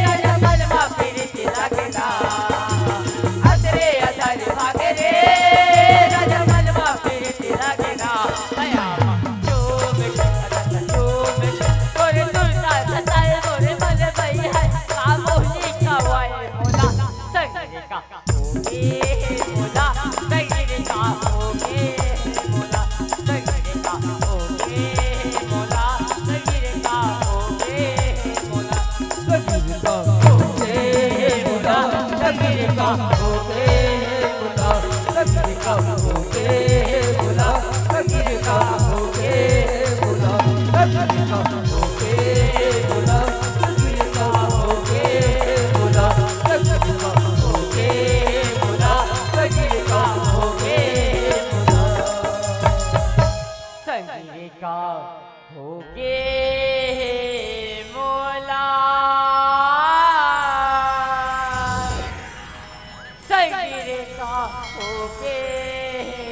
राजा मन मा पीरित लागे ना। अधरे अधरे भागे रे, राजा मन मा पीरित लागे ना। माया झूम के, झूम के, तोरे सुरता सताए मोरे मन बही है, आ मोहनी खवाए मोला। सगीर का होगे मोला, सगीर का होगे मोला, सगीर का होगे मोला, सगीर का होगे मोला। सगीर का होगे मोला, सगीर का होगे मोला, सगीर का होगे मोला, सगीर का होगे मोला, सगीर का होगे मोला, सगीर का होगे मोला, सगीर का होगे मोला, सगीर का होगे मोला। सगीर का होगे हे मोला, सगीर का होगे हे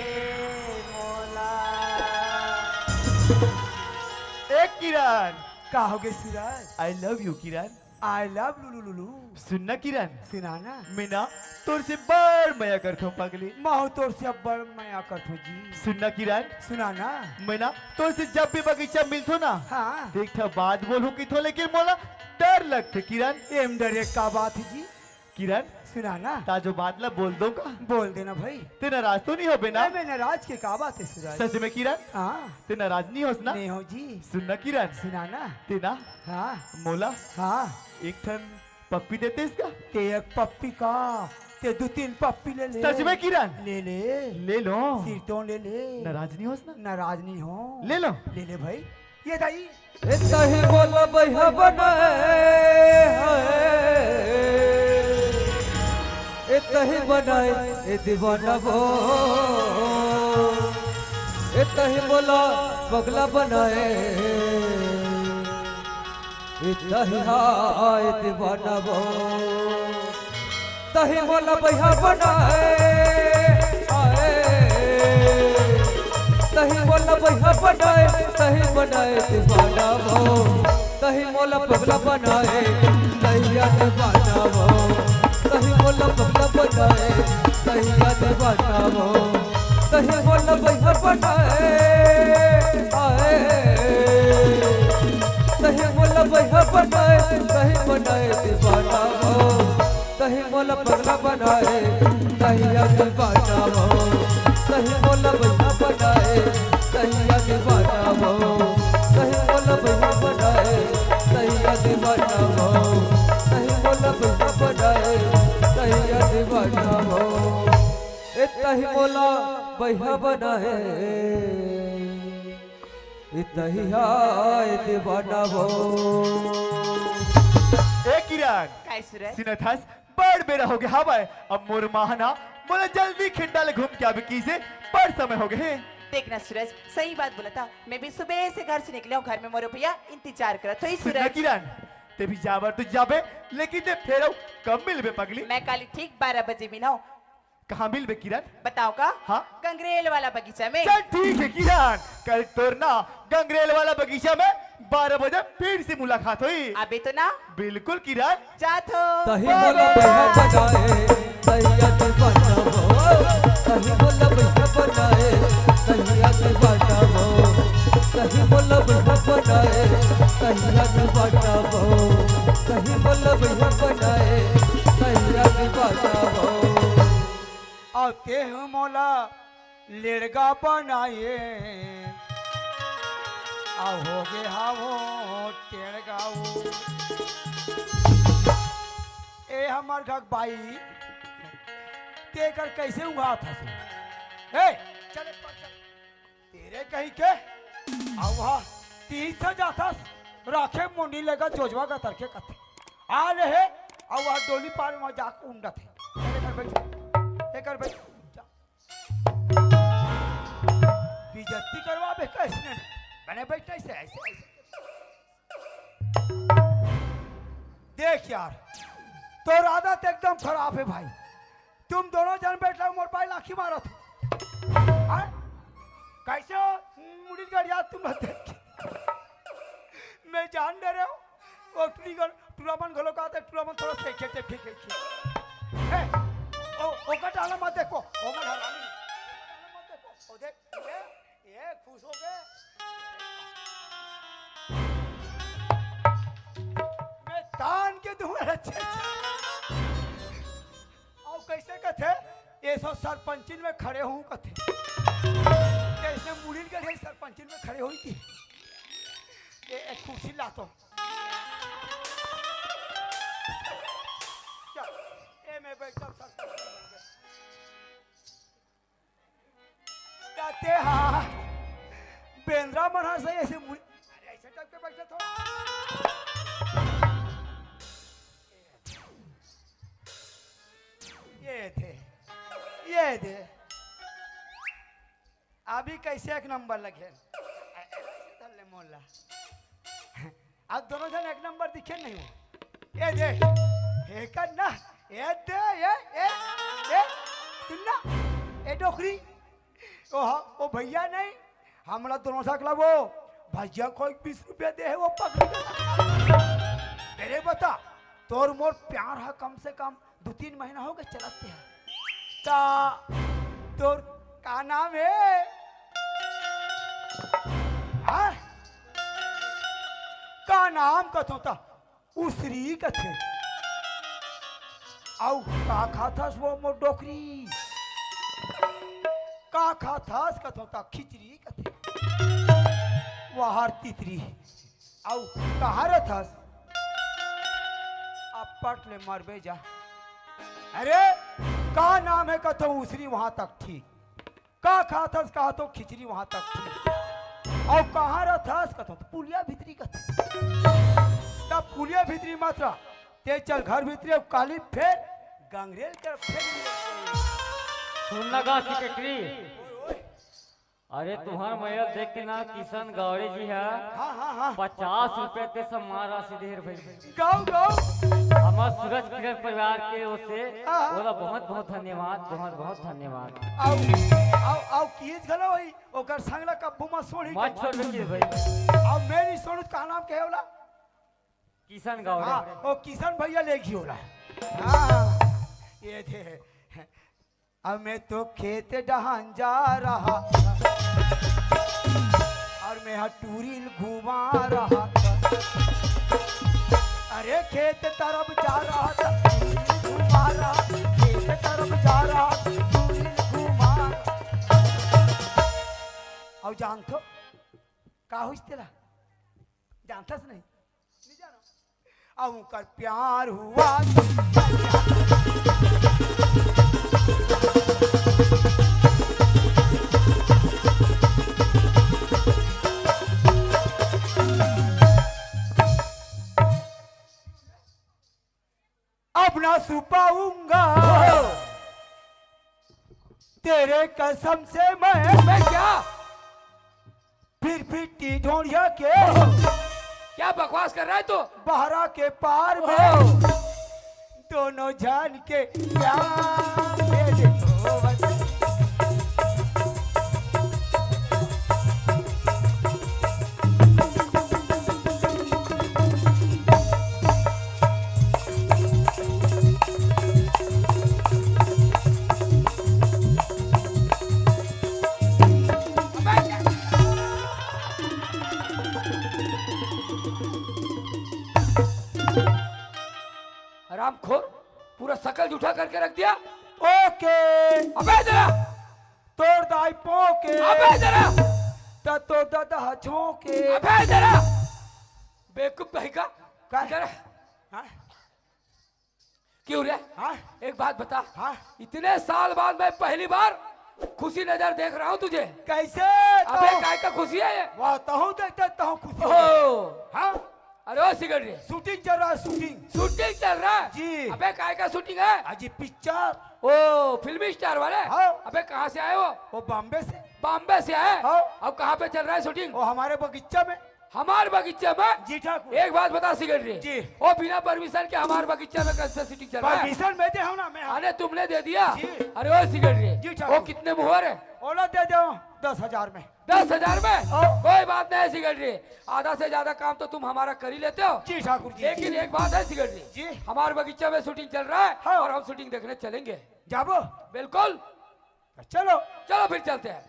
मोला। ए किरण। का होगे सूरज? I love you Kiran. I love लुलु लुलु। सुन ना किरण। सुना ना। मैं ना तोर से बड़ मया करथंव पगली। महूं तोर से बड़ मया करथंव जी। सुन ना किरण। सुना ना। मैं ना तोर से जब भी बगीचा मिलथंव ना, हाँ। त एक ठा बात बोलहूं कहिथंव, लेकिन मोला डर लगथे किरण। एमा डरे का बात हे जी? किरण। सुना ना। त आज ओ बात ला बोल दंव का? बोल दे ना भाई। तैं नाराज तो नइ होबे ना? नहीं, मैं नाराज के का बात हे सूरज? सच में किरण? हाँ। तैं नाराज नइ होस ना? नइ हों जी। सुन ना किरण। सुना ना। तैं ना हाँ। मोला हाँ। एक ठन पप्पी देतेस का? तैं एक पप्पी का, तैं दू तीन पप्पी ले ले। सच में किरण? ले ले। ले लंव। सिर तो ले ले। नाराज नइ होस ना? नाराज नइ हों। ले लंव। ले ले भाई। ए दाई। ए तही मोला बइहा बनाए, हाय। ए तही बनाए, ए दीवाना वो। ए तही मोला पगला बनाए। ए तही हाय दीवाना वो। तही मोला बइहा बनाए, हाय। तही मोला बइहा बनाए, तही बनाए दीवाना वो। तही मोला पगला बनाए, तही दीवाना वो। तही तहिया दीवाना हो, तही मोला बइहा बनाए, आए। तही मोला बइहा बनाए, तही बनाए दीवाना हो, तही मोला पगला बनाए, तहिया दीवाना हो, तही मोला बइहा बनाए, तहिया दीवाना हो, तही मोला बइहा बनाए, तहिया दीवाना हो, तही मोला बइहा बनाए, तहिया दीवाना हो। ए तही मोला बइहा बनाए, ए तहिया ए दीवाना हो। ए किरण, काय सूरज? सुनत हस, बड़ बेरा हो गया हवय। अब मोर माँ ह ना मोला जल्दी खिंडा ले घूम के आबे किसे, बड़ समय हो गए हे। देख ना सूरज, सही बात बोला था। मैं भी सुबह से घर से निकले हूँ, घर में मोरो भैया इंतजार करत होही सुन ना सूरज। किरण, ते भी जाबर तो जाबे, लेकिन ते फेर अउ कब मिलबे पगली? मैं काली ठीक बारह बजे मिलहूँ। कहाँ मिलबे किरण? बताओ का? हाँ? गंगरेल वाला बगीचा में। चल ठीक है किरण, कल तोर ना गंगरेल वाला बगीचा में बारह बजे फिर से मुलाकात होही। अबे तो ना। बिल्कुल किरण। जात हो। तही मोला बइहा बनाए, तहिया दीवाना हो। तही मोला बइहा बनाए, तहिया दीवाना हो। तही मोला बइहा बनाए, तहिया दीवाना हो। तही मोला बइहा बनाए, तहिया दीवाना हो। अउ तेह मोला लेड़गा बनाए, आ हो गे हावो टेड़गाऊ। ए हमर घक बाई, तेकर कैसे उंघात हस? ए, चले पर चल। तेरे कहीं के, अउ वहाँ तीन से जाथस, राखे मुंडी लेगा जोजवा का तरके कथे। आ ले हे, अउ वहाँ डोली पार में जाके उंडत हे। एकर बैठ, एकर बैठ, जा। बेइज्जती करवाबे कैसने? बने बैठ ऐसे, ऐसे, ऐसे। देख यार, तोर आदत एकदम खराब है भाई। तुम दोनों जन बैठ रहे हो, मोर बाई लाखी मारत हो। हाँ? कैसे हो? मुड़ी गड़िया तुम देख के। मैं जान डरे हो। वो टुरी गल, टुरामन घलो कहते, टुरामन थोड़ा से खेते फेंके थे। हे, ओ, ओकर डाला मत देखो, ओकर डाला मत देखो, ओ देख, ये, ये खुश हो गए। मैं तान के दूंगा, अच्छे, अच्छे। अउ कैसे कथे, ये सो सरपंचिन में खड़े हूँ कथे। कैसे मुड़ी गए सरपंचिन में खड़े हुई थी। ये एक कुर्सी ला तो। क्या? ए, मैं बैठता हूँ, सर। कहते हाँ, बेंद्रा मन ह सही ऐसे मुड़-, अरे, ऐसे टाइप के बैठे थो। ये थे, ये थे। अभी कैसे एक नंबर लगे? धर ले मोला। अब दोनों जन एक नंबर दिखे नहीं हो। ए दे, हे कर ना, ए दे, ए, ए, ए, सुन ना, ए डोकरी, ओ हा, ओ भैया नहीं, हमला दोनों साथ ला वो, भैया को एक बीस रुपया दे है, वो पकड़ के। मेरे बता, तोर मोर प्यार है कम से कम दो तीन महीना हो गए चलत हे। ता तोर का नाम हे? हाँ? का नाम कथों ता? उसरी कथे। अउ का खाथस वो मोर डोकरी? का खाथस कथों ता? खिचड़ी कथे। वाहर तितरी। अउ कहाँ रथस? अपट ले मरबे जा। अरे, का नाम हे कथों उसरी वहां तक ठीक। का खाथस कहा तो खिचड़ी वहां तक ठीक। अउ कहाँ रथस कथों तो पुलिया भीतरी कथे। तब पुलिया भीतरी मत रह। ते चल घर भीतरी अउ काली फेर गंगरेल कर फेर। सुन ना गा सेक्रेटरी। अरे, तुहर मया ल देख के ना किशन गावड़े जी ह हाँ, हाँ, हाँ। पचास रुपया के सम्मान राशि दे हे भाई। गाओ, गाओ। हमर सूरज किरण परिवार के ओर से हाँ, हाँ। ओला बहुत, बहुत धन्यवाद, बहुत, बहुत धन्यवाद। अउ, अउ, अउ कीज घलो होई, ओकर संग ला कब्बो मत छोड़ी। मत छोड़ दे भाई। अउ मैं नहीं छोड़ू, का नाम कहे ओला? किशन गावड़े। हाँ, ओ किशन भैया ले गई ओला। हाँ, ये थे। अब मैं तो खेत डहान जा रहा था, और मैं हा टूरी ल घुमा रहा था। अरे खेत तरफ जा रहा था, टूरी ल घुमा रहा, खेत तरफ जा रहा था, टूरी ल घुमा रहा। अउ जानथो का होइस तेला? जानथस नहीं? नहीं जानो। अब उनकर प्यार हुआ तो अब ना सो पाऊंगा। तेरे कसम से मैं मैं क्या? फिर फिर टी ढोंढिया के क्या बकवास कर रहा है तू? बहरा के पार में ओहो। दोनों जान के प्यार में देखो। हरामखोर, पूरा शकल जूठा करके रख दिया। ओके। अबे जरा। तोर दाई पोके। अबे जरा। त तोर दादा ह छोके। अबे जरा। बेवकूफ कहीं का। का? जरा। हाँ? क्यों रे? हाँ? एक बात बता। हाँ? इतने साल बाद मैं पहली बार खुशी नजर देख रहा हूँ तुझे। कैसे? अबे तो काय का खुशी है ये? वाह, तहूँ देखते तहूँ खुशी हो। ओहो। हाँ? अरे ओ सिगरेट रे। शूटिंग चल रहा है, शूटिंग। शूटिंग चल रहा है? जी। अबे काय का शूटिंग है? अजी पिक्चर। ओ फिल्मी स्टार वाले? हाँ। अबे कहाँ से आए हो? वो बॉम्बे से। बॉम्बे से आए? हाँ। अब कहाँ पे चल रहा है शूटिंग? वो हमारे बगीचा में। हमार बगीचा में? जी ठाकुर। एक बात बता सिगरेट रे। जी। ओ बिना परमिशन के हमार बगीचा में कैसे शूटिंग चल रहा है? परमिशन मैं दे हूँ ना, मैं। अरे तुमने दे दिया? जी। अरे ओ सिगरेट रे। जी ठाकुर। वो कितने में हुआ रे? ओला दे दो दस हजार में। दस हजार में? हाँ। कोई बात नहीं सिगरेट रे, आधा से ज्यादा काम तो तुम हमारा कर ही लेते हो। जी ठाकुर जी। लेकिन एक बात है सिगरेट रे, जी। हमारे बगीचा में शूटिंग चल रहा है हाँ। और हम शूटिंग देखने चलेंगे। जाबो? बिल्कुल। चलो। चलो फिर चलते हैं।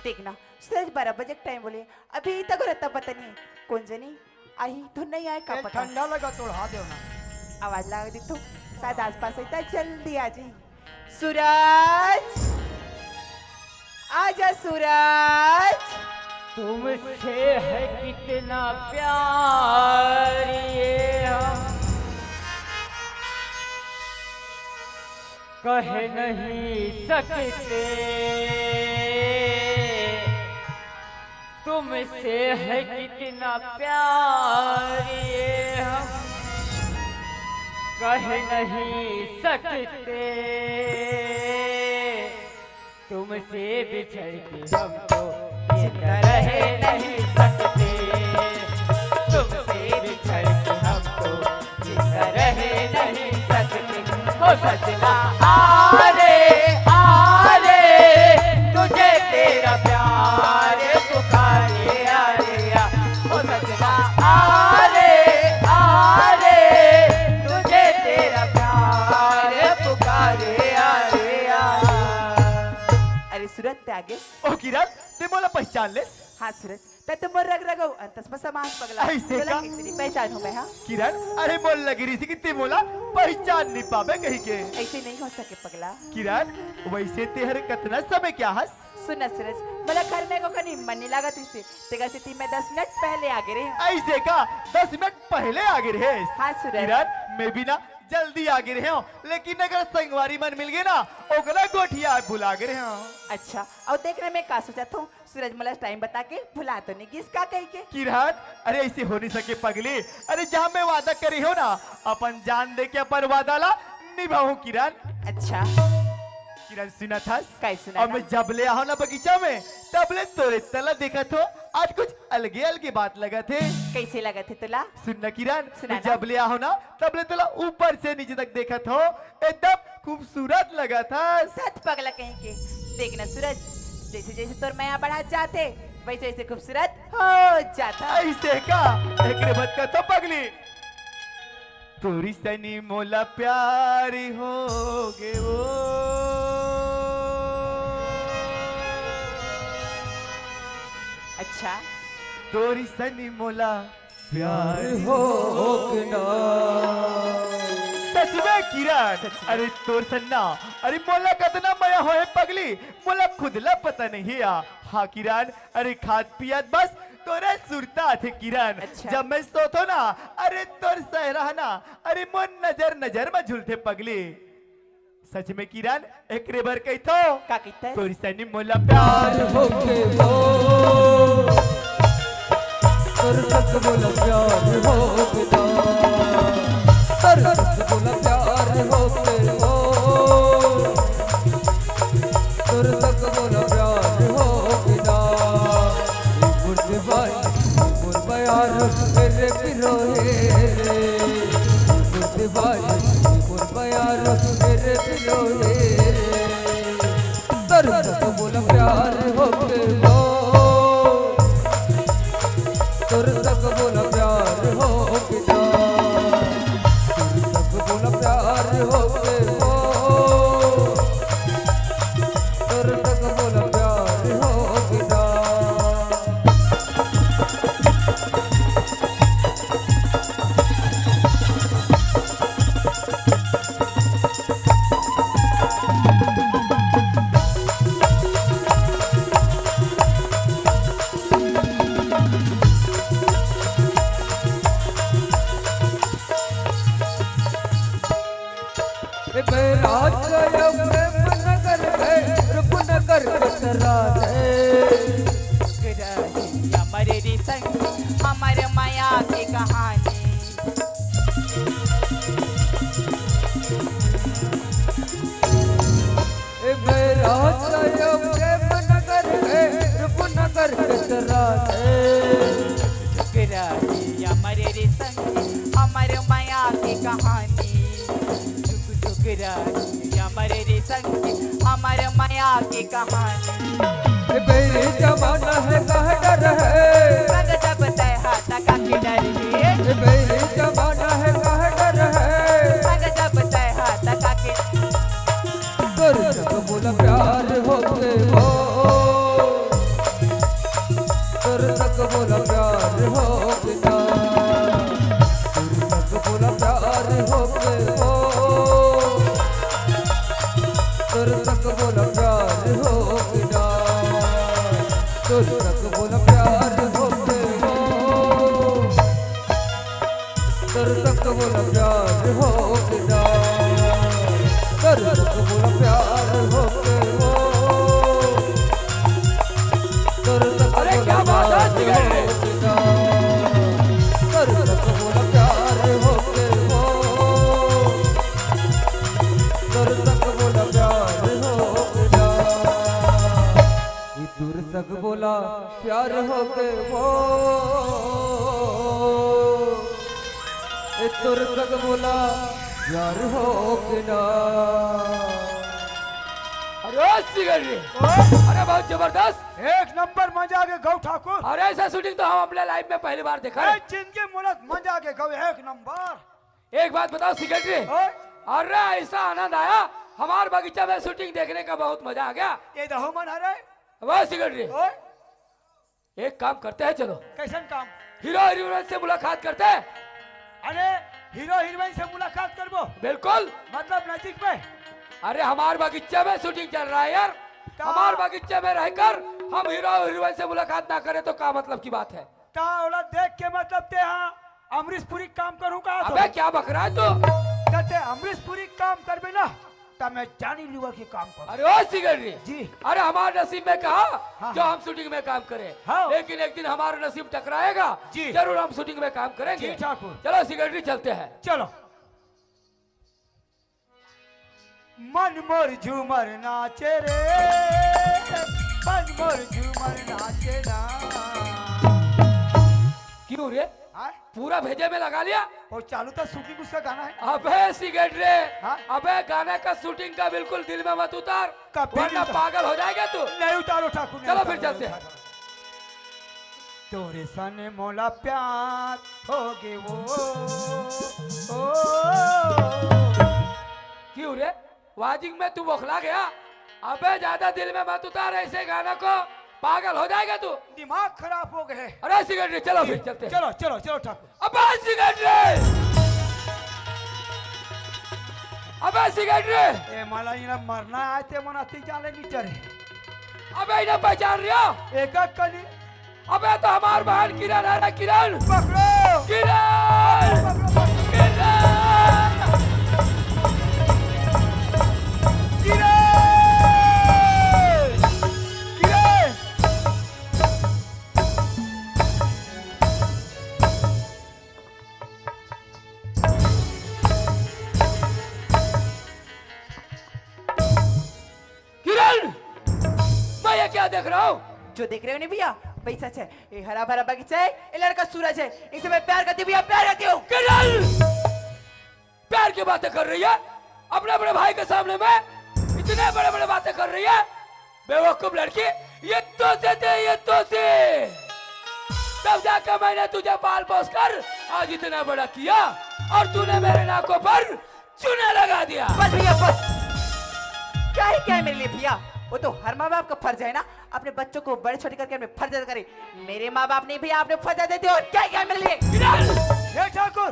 देखना, सूरज बारह बजे के टाइम बोले, अभी तक रहता पता नहीं, कौन जनी आही तो नहीं आए, का ए, पता। ठंडा लगा, तोड़हा देव ना। आवाज लगा दी तो शायद आसपास रहता, जल्दी आ जाए। सूरज, आजा सूरज। तुमसे है कितना प्यार ये हम कह नहीं सकते। तुमसे है कितना प्यार ये हम कह नहीं सकते। तुमसे बिछड़ के हम तो जिंदा रह नहीं सकते। तुमसे बिछड़ के हम तो जिंदा रह नहीं सकते। ओ सजना, आ रे, आ रे, तुझे तेरा प्यार पुकारे, आ रे, आ। ओ सजना, आ रे, आ रे, तुझे तेरा प्यार पुकारे, आ रे, आ। अरे सूरज, ते आगे। ओ किरण, ते मोला पहचान ले? हाँ सूरज, ते तो मोर रग रग हो, अंतस में समास पगला। ऐसे तोला का? कैसे नहीं पहचान हूँ मैं, हाँ? किरण, अरे मोर लगी रही थी कि ते मोला पहचान नहीं पावे कहीं के। ऐसे नहीं हो सके पगला। किरण, वैसे तेहर कतना समय क्या हस? सुन ना सूरज, मोला घर में को कनी मन नहीं लागत इसे, तेगा से ती मैं दस मिनट पहले आ गए रहे। ऐसे का? दस मिनट पहले आ गए रहे? हाँ सूरज। किरण, मैं भी ना जल्दी आ गए रहे हूँ, लेकिन अगर संगवारी मन मिल गए ना, ओकरा गोठिया भुला गए रहे हूँ। अच्छा, और देख रहे मैं का सोचत हूँ, सूरज मोला टाइम बता के भुला तो नहीं गिस का कही के? किरण, अरे ऐसे हो नहीं सके पगली। अरे जहाँ मैं वादा करी हो ना, अपन जान दे के अपन वादा ला निभाऊं किरण। अच्छा। किरण सुनत हस? काय सुनत अब मैं हस? जब ले आहो ना बगीचा में, तब ले तोरे तला देखत हो, आज कुछ अलगे अलगे बात लगत हे। कइसे लगत हे तोला? सुन ना किरण, सुना मैं ना। जब ले आहों ना, तब ले तोला ऊपर से नीचे तक देखत हों, एकदम खूबसूरत लगत हस। धत पगला कहीं के। देख ना सूरज, जइसे जइसे तोर मया बढ़त जाथे, वइसे वइसे खूबसूरत हो जाथा। अइसे का? एकरे बर कथों पगली, तोरी सनी मोला प्यार हो गे वो। अच्छा। तोरी सनी मोला प्यार हो गे ना। सच में किरण, सच में। अरे तोर सन्ना, अरे मोला कतना मया होय पगली, मोला खुद ला पता नहीं हे। हाँ किरण, अरे खात पियत बस तोरे सुरता आथे किरण। अच्छा। जब मैं सोथों ना, अरे तोर सहरा ना, अरे मोर नजर नजर म झुलथे पगली। सच में किरण, एकरे बर कहिथों। का कहिथे? तोरी सनी मोला प्यार हो गे वो। तोर संग मोला प्यार हो गे ना। तोर संग मोला प्यार हो गे वो। तोर संग मोला प्यार हो गे ना। ए मोर दीवानी, ए मोर मयार, मेरे पिलोहे रे। ए मोर दीवानी, ए मोर मयार, मेरे पिलोहे रे। तोर संग मोला प्यार हो गे वो। तोर संग मोला प्यार हो गे ना। तोर संग मोला प्यार हो गे वो। तोर संग मोला प्यार हो गे ना। ए बैराज गयो प्रेम नगर में, रूप नगर के तराने। रही अमर रे संग, हमर मया के कहानी। ए बैराज गयो प्रेम नगर में, रूप नगर के तराने। रही अमर रे संग, हमर मया के कहानी। चुक चुक रही अमर रे संग, हमर मया के कहानी। ए बैरी जमाना हे, कह डर हे। संग जब तैं हा, त काके डरही। ए बैरी जमाना हे, कह डर हे। संग जब तैं हा, त काके। तोर संग मोला प्यार हो गे वो। तोर संग मोला प्यार हो गे ना। तोर संग मोला प्यार हो गे वो। तोर संग मोला प्यार हो गे ना। तोर संग मोला प्यार हो गे वो। तोर संग मोला प्यार हो गे ना। तोर संग मोला प्यार हो गे वो। तोर संग अरे मोला क्या बात है, प्यार हो गे ना। तोर संग मोला प्यार हो गे वो। तोर संग मोला प्यार हो गे ना। ए तोर संग मोला प्यार हो गे वो। ए तोर संग मोला प्यार हो गे ना। अरे ओ सिंगर जी। ओ। अरे बहुत जबरदस्त। एक नंबर मजा आ गे गौ ठाकुर। अरे ऐसा शूटिंग तो हम अपने लाइफ में पहली बार देखा है। ए जिंदगी मोला मजा आ गे गौ, एक नंबर। एक बात बताओ सिंगर जी। ओए। अरे ऐसा आनंद आया, हमार बगीचा में शूटिंग देखने का बहुत मजा आ गया। ए दहो मन हरे। वाह सिंगर जी। ओए। एक काम करते हैं, चलो। कइसन काम? हीरो हीरोइन से मुलाकात करते हैं। अरे, हीरो हीरोइन से मुलाकात करबो? बिल्कुल। मतलब नजदीक में? अरे, हमार बगीचा में शूटिंग चल रहा है यार। का? हमार बगीचा में रहकर हम हीरो हीरोइन से मुलाकात ना करें तो का मतलब की बात है? ता ओला देख के मतलब ते हा अमरीश पुरी काम करूँ का? अबे, क्या बक रहा है तू? ता ते अमरीश पुरी काम करबे ना, ता मैं जॉनी लीवर के काम करूँ। अरे ओ सिंगर जी। जी। अरे हमारे नसीब में कहा हाँ, जो हाँ। हम शूटिंग में काम करें। हाँ। लेकिन एक दिन हमारा नसीब टकराएगा, जी। जरूर हम शूटिंग में काम करेंगे। जी ठाकुर। चलो सिंगर जी, चलते हैं। चलो। मन मोर झूमर नाचे रे, मन मोर झूमर नाचे ना। तू रे, हाँ? पूरा भेजे में लगा लिया। वो चालू था, शूटिंग उसका गाना है। अबे सिगरेट रे, हाँ? अबे गाने का शूटिंग का बिल्कुल दिल में मत उतार, कभी वरना नहीं उतार। पागल हो जाएगा तू। नहीं उतारो ठाकुर, नहीं चलो उतारो, फिर चलते नहीं हैं। उतारो। तोरे सने मोला प्यार हो गे वो, ओ। क्यों रे? वाजिंग में तू बौखला गया? अबे ज्यादा दिल में मत उतार ऐसे गाना को, पागल हो जाएगा तू। दिमाग खराब हो गए। अरे सिगरेट, चलो फिर चलते हैं। चलो, चलो, चलो ठाकुर। अबे सिगरेट रे, अबे सिगरेट रे। ए मला इना मरना आए ते मना ती जाले नी चढ़े। अबे इन्हें पहचान रिया? एक कली। अबे तो हमार बहन किरण है रे, किरण। पकड़ो। किरण। पकड़ो, पकड़ो। किरण। किरण। किरण। किरण, मैं ये क्या देख रहा हूँ? जो देख रहे हो नहीं भैया, वही सच है। ये हरा भरा बगीचा है, ये लड़का सूरज है, इसे मैं प्यार करती हूँ भैया, प्यार करती हूँ। किरण, प्यार की बातें कर रही है अपने बड़े भाई के सामने में, इतने बड़े बड़े बातें कर रही है। बेवकूफ लड़की, ये तो से थे, ये तो से। तब जाकर मैंने तुझे पाल पोस कर आज इतना बड़ा किया और तूने मेरे नाकों पर चूना लगा दिया। बस भैया, बस। क्या ही क्या है मेरे लिए भैया, वो तो हर माँ बाप का फर्ज है ना, अपने बच्चों को बड़े छोटे करके अपने फर्ज अदा करे। मेरे माँ बाप नहीं भैया, आपने फर्ज अदा दे दिया, और क्या ही क्या है मेरे लिए। किरण! हे ठाकुर,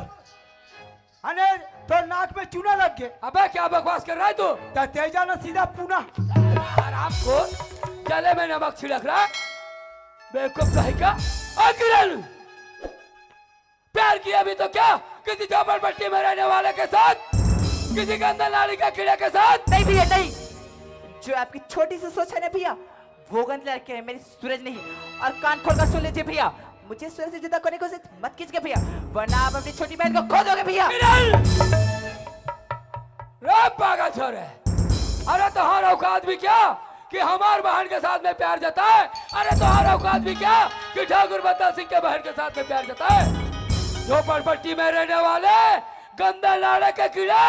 अने तोर नाक में चूना लग गए। अबे क्या बकवास कर रहा है तू? त तेजा ना सीधा पूना। हरामखोर, गले में नमक छिड़क रहा है। बेवकूफ कहीं का। ओ किरण, प्यार किया भी तो क्या किसी झोपड़पट्टी में रहने वाले के साथ, किसी गंदल नाली के कीड़े के साथ? नहीं भैया, नहीं। जो आपकी छोटी सी सोच है ना भैया, वो गंदे लड़के हैं, मेरी सूरज नहीं। और कान खोलकर सुन लीजिए भैया, मुझे सूरज से जुदा करने की कोशिश मत कीजिएगा भैया, वरना आप अपनी छोटी बहन को खो दोगे भैया। किरण! रे पागल छोरे, अरे तुम्हारा औकात भी क्या कि हमार बहन के साथ में प्यार जताए? अरे तुम्हारा औकात भी क्या कि ठाकुर बंदर सिंह के बहन के साथ में प्यार जताए? झोपड़पट्टी में रहने वाले गंदल नाली के कीड़े।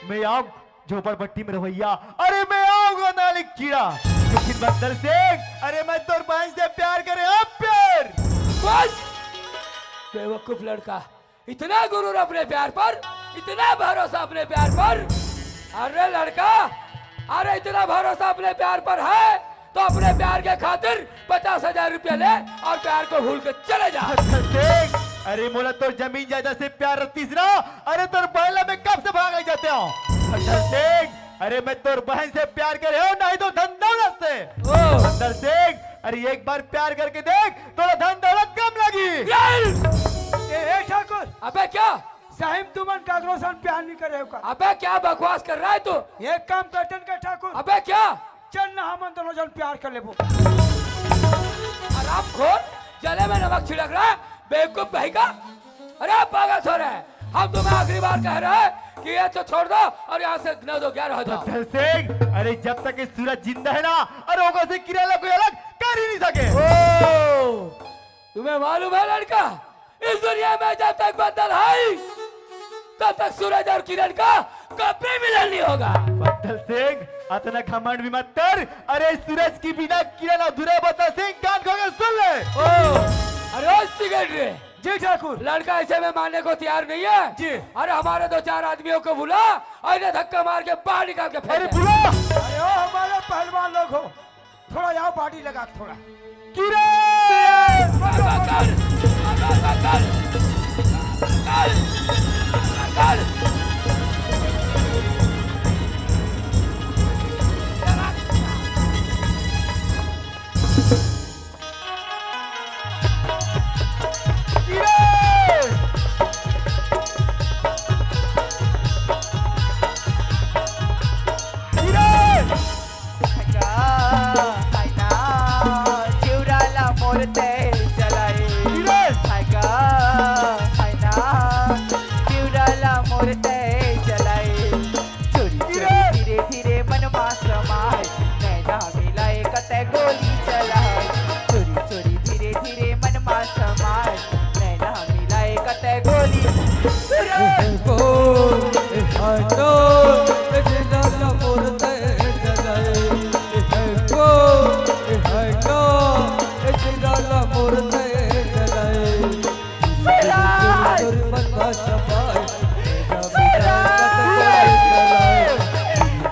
मैं आऊं झोपड़पट्टी में रहवैया, अरे मैं आऊंगा नाली कीड़ा, लेकिन बंदर सिंह, अरे मैं तोर बहन से प्यार करे, हाँ प्यार। बस बेवकूफ लड़का, इतना गुरूर अपने प्यार पर, इतना भरोसा अपने प्यार पर। अरे लड़का, अरे इतना भरोसा अपने प्यार पर है तो अपने प्यार के खातिर पचास हजार रुपया ले और प्यार को भूल के चले जा। बंदर सिंह, अरे मोला तोर जमीन जायदाद से प्यार रतिस ना, अरे तोर बहन ला मैं कब से भाग ले जाते हूँ। बंदर सिंह, अरे मैं तोर बहन से प्यार करे हूँ, नहीं तो धन दौलत से। ओ। बंदर सिंह, अरे एक बार प्यार करके देख, तोला धन दौलत कम लगी। ए, ए ठाकुर, अबे क्या? सही में तुमन काकरो सन प्यार नहीं करे हो का? अबे क्या बकवास कर रहा है तू? एक काम करतन का ठाकुर। अबे क्या? चल ना, हमन दोनों जन प्यार कर लेबो। हरामखोर, जले में नमक छिड़क रहा है, बेवकूफ कहीं का। अरे पागल छोरे, हम तुम्हें आखिरी बार कह रहे हैं कि ये तो छोड़ दो और यहाँ से न दो ग्यारह हो जाओ। बंदर सिंह, अरे जब तक ये सूरज जिंदा है ना, अरे ओकर से किरण ला कोई अलग कर ही नहीं सके। ओ, तुम्हें मालूम है लड़का, इस दुनिया में जब तक बंदर है, तब तक सूरज और किरण का कभी मिलन नहीं होगा। बंदर सिंह, अतना घमंड भी मत कर। अरे सूरज की बिना किरण अधूरा है, बंदर सिंह, कान खोल के सुन ले। ओ, अरे ओ सिगरेट रे। जी ठाकुर। लड़का ऐसे में मानने को तैयार नहीं है। जी। अरे हमारे दो चार आदमियों को बुला और इन्हें धक्का मार के बाहर निकाल के फेंक अरे दे। बुला। अरे ओ हमारे पहलवान लोग हो, थोड़ा यहाँ बॉडी लगा के थोड़ा। किरण! पकड़! पकड़! पकड़!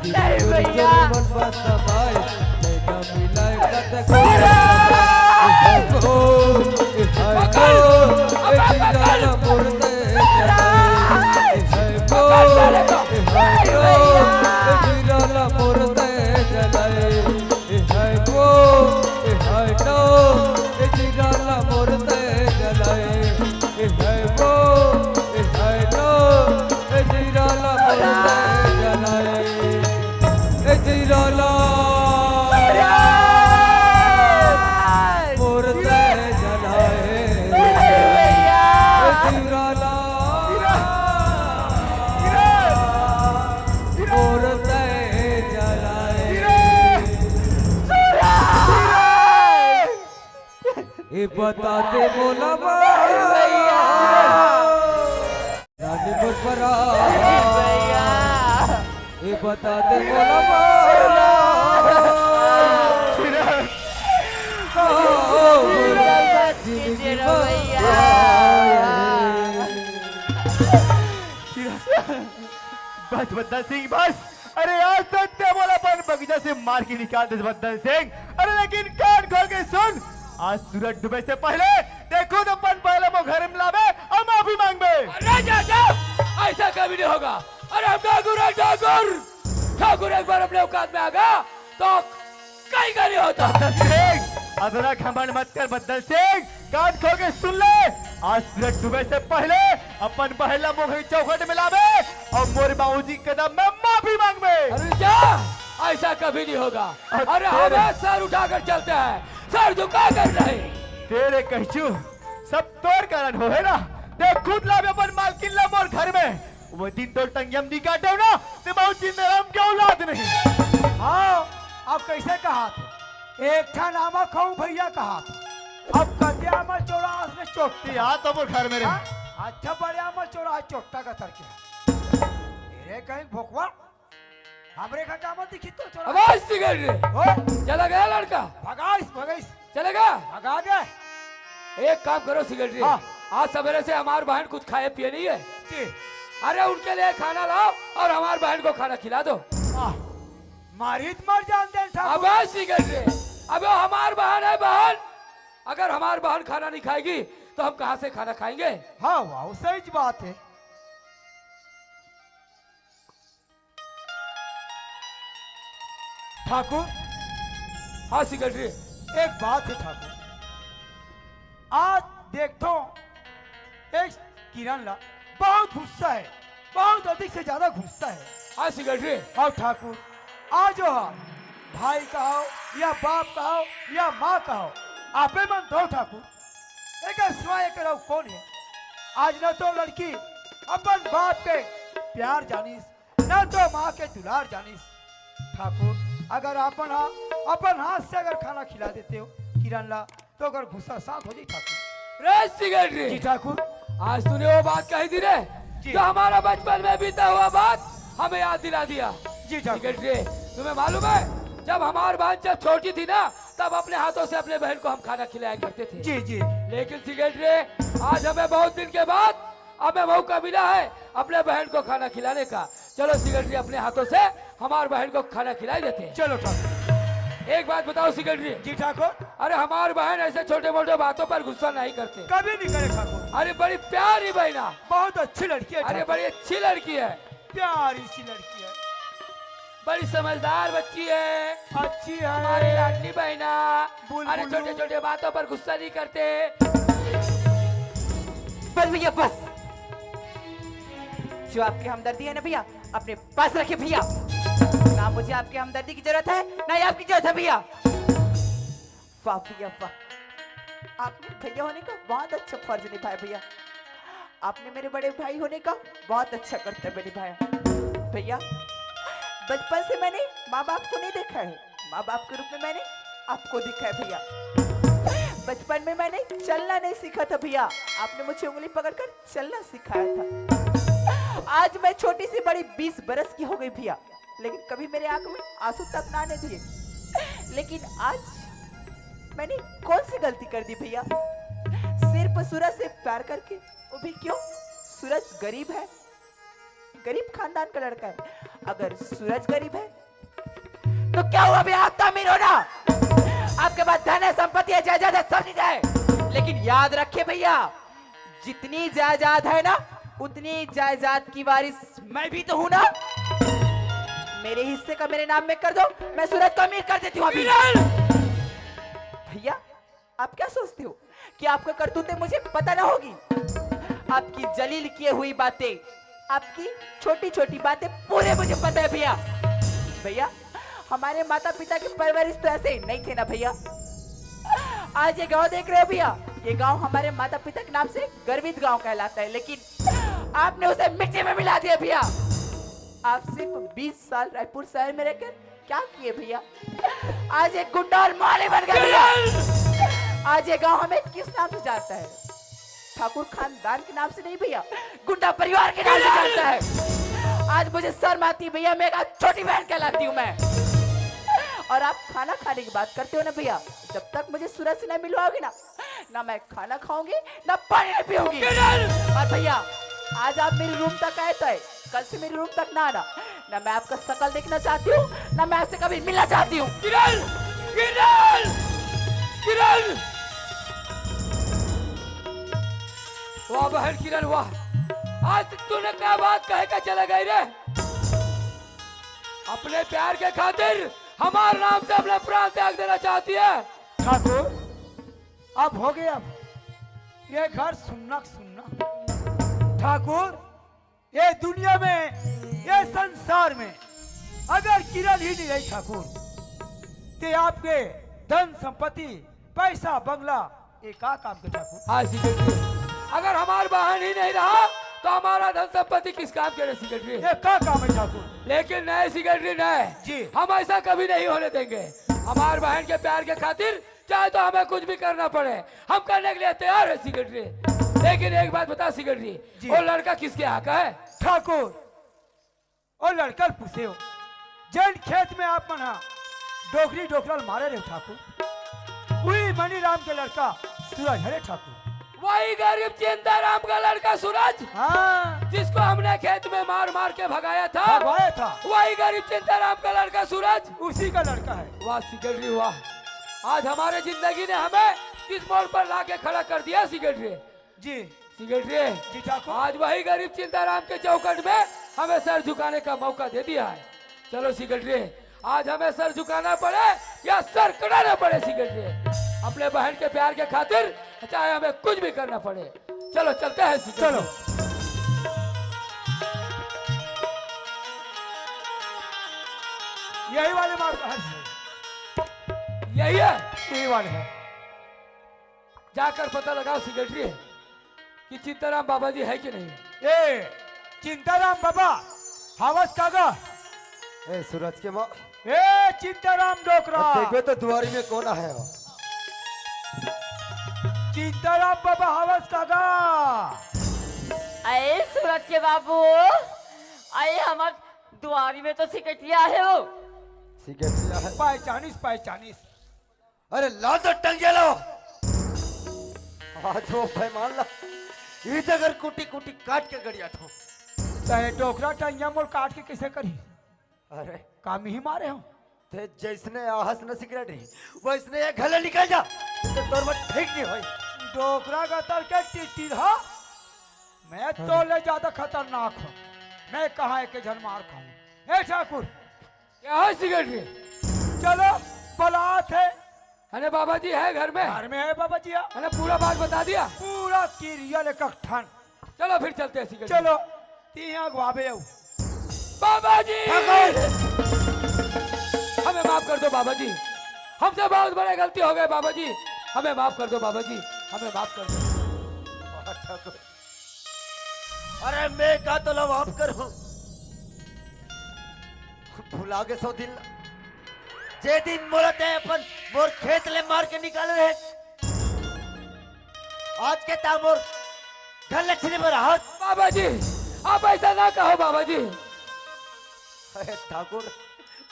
नहीं भैया। ए बता दे मोला भैया। रानी मोर परा। भैया। ए बता दे मोला भैया। ओ, जिंदगी भैया। बस बद्दा सिंह, बस। अरे, आज तो ते मोला अपन बगीचा से मार के निकाल दे बद्दा सिंह। अरे, लेकिन कान खोल के सुन, आज सूरज डूबे से पहले ते खुद अपन बहन ला मोर घर में लाबे अउ माफी मांगबे। अरे, जा, जा, ऐसा कभी नहीं होगा। अरे, हम ठाकुर हैं, ठाकुर। ठाकुर एक बार अपने औकात में आ गया, तो कहीं का नहीं होता। बद्दा सिंह, अतना घमंड मत कर बद्दा सिंह, कान खोल के सुन ले। आज सूरज डूबे से पहले अपन बहन ला मोर घर के चौखट में लाबे अउ मोर बाबूजी के कदम में माफी मांगबे। अरे जा, ऐसा कभी नहीं होगा। अरे अरे तेरे हमें सर उठाकर चलते हैं, सर झुकाकर नहीं। तेरे कहचू सब तोर कारण होहे ना। ते खुद लाबे अपन मालकिन ला मोर घर में। वो दिन तोर टंगिया म नी काटेंव ना, ते बहुत जिंदा राम के औलाद नहीं। हाँ, अब कैसे कहा थे? एक ठा नामा खाऊं भैया कहा थे। अब कद्या में चौड़ा असने चोट्टी। ते आ तो मोर घर में रे। हाँ? अच्छा बड़े आमा चौड़ा चोट्टा का तरके। तेरे कहीं भोकवा। हमरे घर जामा दिखी तो चौड़ा। अबे सिगरेट रे। ओ। चला गया लड़का। भगाइस, भगाइस। चलेगा? भगा दे। एक काम करो सिगरेट रे। हाँ। आज सवेरे से हमार बहन कुछ खाए पिए नहीं है। जी। अरे उनके लिए खाना लाओ और हमार बहन को खाना खिला दो। आह, मारी त मर जान दे ठाकुर। अबे सिगरेट रे। अबे हमार बहन है बहन। अगर हमार बहन खाना नहीं खाएगी तो हम कहाँ से खाना खाएंगे? हाँ, वाह, सही बात है। ठाकुर। हाँ सिगरेट रे। एक बात है ठाकुर, आज देखथों एक किरण ला बहुत गुस्सा है, बहुत अधिक से ज्यादा गुस्सा है। हाँ सिगरेट रे। अब ठाकुर, आज जो हा भाई कहो या बाप कहो या माँ कहो, आपे मन दो ठाकुर, एक स्वयं एक रहो कौन है? आज न तो लड़की अपन बाप के प्यार जानिस, ना तो माँ के दुलार जानिस। ठाकुर, अगर अपन हा, अपन हाथ से अगर खाना खिला देते हो किरण ला, तो अगर गुस्सा शांत हो जाई ठाकुर। रे सिगरेट रे। जी ठाकुर। आज तूने वो बात कही थी रे, जी। जो हमारा बचपन में बीता हुआ बात हमें याद दिला दिया। जी ठाकुर। सिगरेट रे, तुम्हें मालूम है, जब हमारी बहन जब छोटी थी ना, तब अपने हाथों से अपने बहन को हम खाना खिलाया करते थे। जी, जी। लेकिन सिगरेट रे, आज हमें बहुत दिन के बाद हमें मौका मिला है अपने बहन को खाना खिलाने का। चलो सिगरेट रे, अपने हाथों से हमार बहन को खाना खिलाई देते हैं। चलो ठाकुर। एक बात बताओ सिगरेट रे। जी ठाकुर। अरे हमार बहन ऐसे छोटे मोटे बातों पर गुस्सा नहीं करते। कभी नहीं करे ठाकुर। अरे बड़ी प्यारी बहना। बहुत अच्छी लड़की है अरे ठाकुर। बड़ी अच्छी लड़की है। प्यारी सी लड़की है। बड़ी समझदार बच्ची है। अच्छी है। हमारी लाडली बहना। बुलबुल। अरे छोटे छोटे बातों पर गुस्सा नहीं करते। बस भैया बस, जो आपकी हमदर्दी है ना भैया, अपने पास रखे भैया। ना मुझे आपकी हमदर्दी की जरूरत है, ना ही आपकी जरूरत है भैया। वाह भैया वाह, आपने भैया होने का बहुत अच्छा फर्ज निभाया भैया। आपने मेरे बड़े भाई होने का बहुत अच्छा कर्तव्य निभाया भैया। बचपन से मैंने माँ बाप को नहीं देखा है, माँ बाप के रूप में मैंने आपको देखा है भैया। बचपन में मैंने चलना नहीं सीखा था भैया, आपने मुझे उंगली पकड़कर चलना सिखाया था। आज मैं छोटी सी बड़ी बीस बरस की हो गई भैया, लेकिन कभी मेरे आंख में आंसू तक ना आने दिए। लेकिन आज मैंने कौन सी गलती कर दी भैया? सिर्फ सूरज से प्यार करके, वो भी क्यों? सूरज गरीब है, गरीब खानदान का लड़का है। अगर सूरज गरीब है तो क्या हुआ भैया? आप तो अमीर हो ना, आपके पास धन है, संपत्ति है, जायदाद है, सब चीज है। लेकिन याद रखिए भैया, जितनी जायदाद है ना, उतनी जायदाद की वारिस मैं भी तो हूं ना। मेरे हिस्से का मेरे नाम में कर दो, मैं सूरज को अमीर कर देती हूँ अभी। भैया, आप क्या सोचते हो कि आपका करतूतें मुझे पता ना होगी? आपकी जलील किए हुई बातें, आपकी छोटी छोटी बातें पूरे मुझे पता है भैया। भैया, हमारे माता पिता की परवरिश तो ऐसे ही नहीं थे ना भैया। आज ये गांव देख रहे हो भैया, ये गांव हमारे माता पिता के नाम से गर्वित गांव कहलाता है, लेकिन आपने उसे मिट्टी में मिला दिया भैया। आप सिर्फ बीस साल रायपुर शहर में रहकर क्या किए भैया? आज एक गुंडा और माली बन गया भैया। आज ये गांव हमें किस नाम से जानता है? ठाकुर खानदान के नाम से नहीं भैया, गुंडा परिवार के नाम से जानता है। आज मुझे शर्म आती है भैया, मैं एक छोटी बहन कहलाती हूँ मैं। और आप खाना खाने की बात करते हो ना भैया, जब तक मुझे सूरज से ना मिलवाओगे ना, ना मैं खाना खाऊंगी, ना पानी नहीं पीऊंगी। और भैया, आज आप मेरी रूम तक आए तो आए, कल से मेरी रूम तक ना आना। ना मैं आपका शकल देखना चाहती हूँ, ना मैं आपसे कभी मिलना चाहती हूँ। किरण! किरण! किरण! वाह बहन किरण, वाह। आज तूने क्या बात कह के चला गई रे? अपने प्यार के खातिर हमारे नाम से अपना प्राण त्याग देना चाहती है। ठाकुर, अब हो गया, अब ये घर सुन्ना सुन्ना। ठाकुर, ये दुनिया में, ये संसार में अगर किरण ही नहीं रही ठाकुर, ते आपके धन संपत्ति, पैसा, बंगला, ये का काम के ठाकुर? हाँ सेक्रेटरी, अगर हमार बहन ही नहीं रहा तो हमारा धन संपत्ति किस काम के रे सेक्रेटरी? ये का काम है ठाकुर? लेकिन नहीं सेक्रेटरी, नहीं। जी। हम ऐसा कभी नहीं होने देंगे। हमार बहन के प्यार के खातिर चाहे तो हमें कुछ भी करना पड़े, हम करने के लिए तैयार है सेक्रेटरी। लेकिन एक बात बता सेक्रेटरी, जी। वो लड़का किसके यहाँ का है? ठाकुर, ओ लड़का ल पूछे हो, जेन खेत में आप मन हा डोकरी डोकरा ल मारे रहे हो ठाकुर, उही मनीराम के लड़का सूरज हरे ठाकुर। वही गरीब चिंताराम का लड़का सूरज, हाँ। जिसको हमने खेत में मार मार के भगाया था। भगवाया था। वही गरीब चिंताराम का लड़का सूरज। उसी का लड़का है। वाह सेक्रेटरी वाह, आज हमारे जिंदगी ने हमें किस मोड़ पर लाके खड़ा कर दिया सेक्रेटरी। जी। सेक्रेटरी, जी ठाकुर। आज वही गरीब चिंताराम के चौखट में हमें सर झुकाने का मौका दे दिया है। चलो सेक्रेटरी, आज हमें सर झुकाना पड़े या सर कटाना पड़े सेक्रेटरी, अपने बहन के प्यार के खातिर चाहे हमें कुछ भी करना पड़े। चलो चलते हैं सेक्रेटरी। चलो। यही वाले मार, यही है। यही वाले हैं। जाकर पता लगाओ सेक्रेटरी कि चिंताराम बाबा जी है कि नहीं। ए चिंताराम बाबा, हवस का गा? ए सूरज के माँ। ए चिंताराम डोकरा। अब देखबे तो दुआरी में कौन आया हो। चिंताराम बाबा हवस का गा? अरे सूरज के बाबू, अरे हमर दुआरी में तो सेक्रेटरी आहे हो। सेक्रेटरी आहे। पहचानिस, पहचानिस। अरे लाओ तो टंगिया लाओ। आज वो बेईमान ला, इधर कुटी कुटी काट के गड़िया थो। तय डोकरा टंगिया मोर काट के कैसे करी? अरे काम ही मारे हो। ते जैसने आहस न सेक्रेटरी, वैसने ये घले निकल जा। तो तोर मत ठीक नहीं होई। डोकरा गतर के टिटिल हा। मैं तो ले ज्यादा खतरनाक हूँ। मैं कहा है के झन मार खाऊं। ए ठाकुर, क्या है सेक्रेटरी? चलो, बलात है। अरे बाबा जी है घर में? घर में है बाबा जी। अरे पूरा बात बता दिया? पूरा किरिया ले कक ठन। चलो फिर चलते हैं सेक्रेटरी। चलो, ती यहाँ अगवाबे हो। बाबा जी! ठाकुर! हमें माफ कर दो बाबा जी, हमसे बहुत बड़े गलती हो गए बाबा जी, हमें माफ कर दो बाबा जी, हमें माफ कर दो। ठाकुर, अरे मैं का तोला माफ करूं? भुला गे सो दिन, जे दिन मोला ते अपन मोर खेत ले मार के निकाले रहे। आज के ता मोर घर ले छिने बर आहस। बाबा जी, आप ऐसा का कहो बाबा जी? अरे ठाकुर,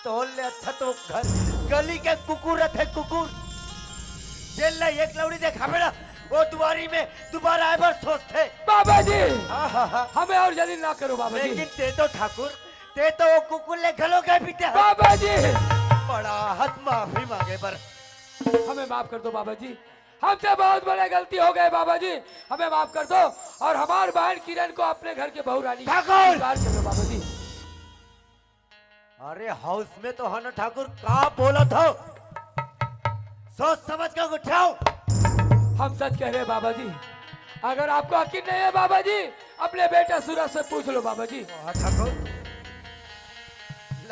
तोर ले अच्छा तो घर गली के कुकुर रथे, कुकुर। जेन ला एक लौड़ी देखाबे ना, वो दुआरी में दुबारा आए बर सोचथे। बाबा जी, हाँ, हाँ, हाँ। हमें और जलील ना करो बाबा जी। लेकिन ते तो ठाकुर, ते तो वो कुकुर ले घलो गए पीते हैं। बाबा जी, बड़ा हद माफी मांगे बर। हमें माफ कर दो बाबा जी, हमसे बहुत बड़े गलती हो गए बाबा जी, हमें माफ कर दो और हमार बहन किरण को अपने घर के बहू रानी ठाकुर! स्वीकार कर लो बाबा जी। अरे हाउस में तो हो ना ठाकुर, का बोलत हो? सोच समझ के उठाओ। हम सच कह रहे हैं बाबा जी, अगर आपको यकीन नहीं है बाबा जी, अपने बेटा सूरज से पूछ लो बाबा जी। वाह ठाकुर,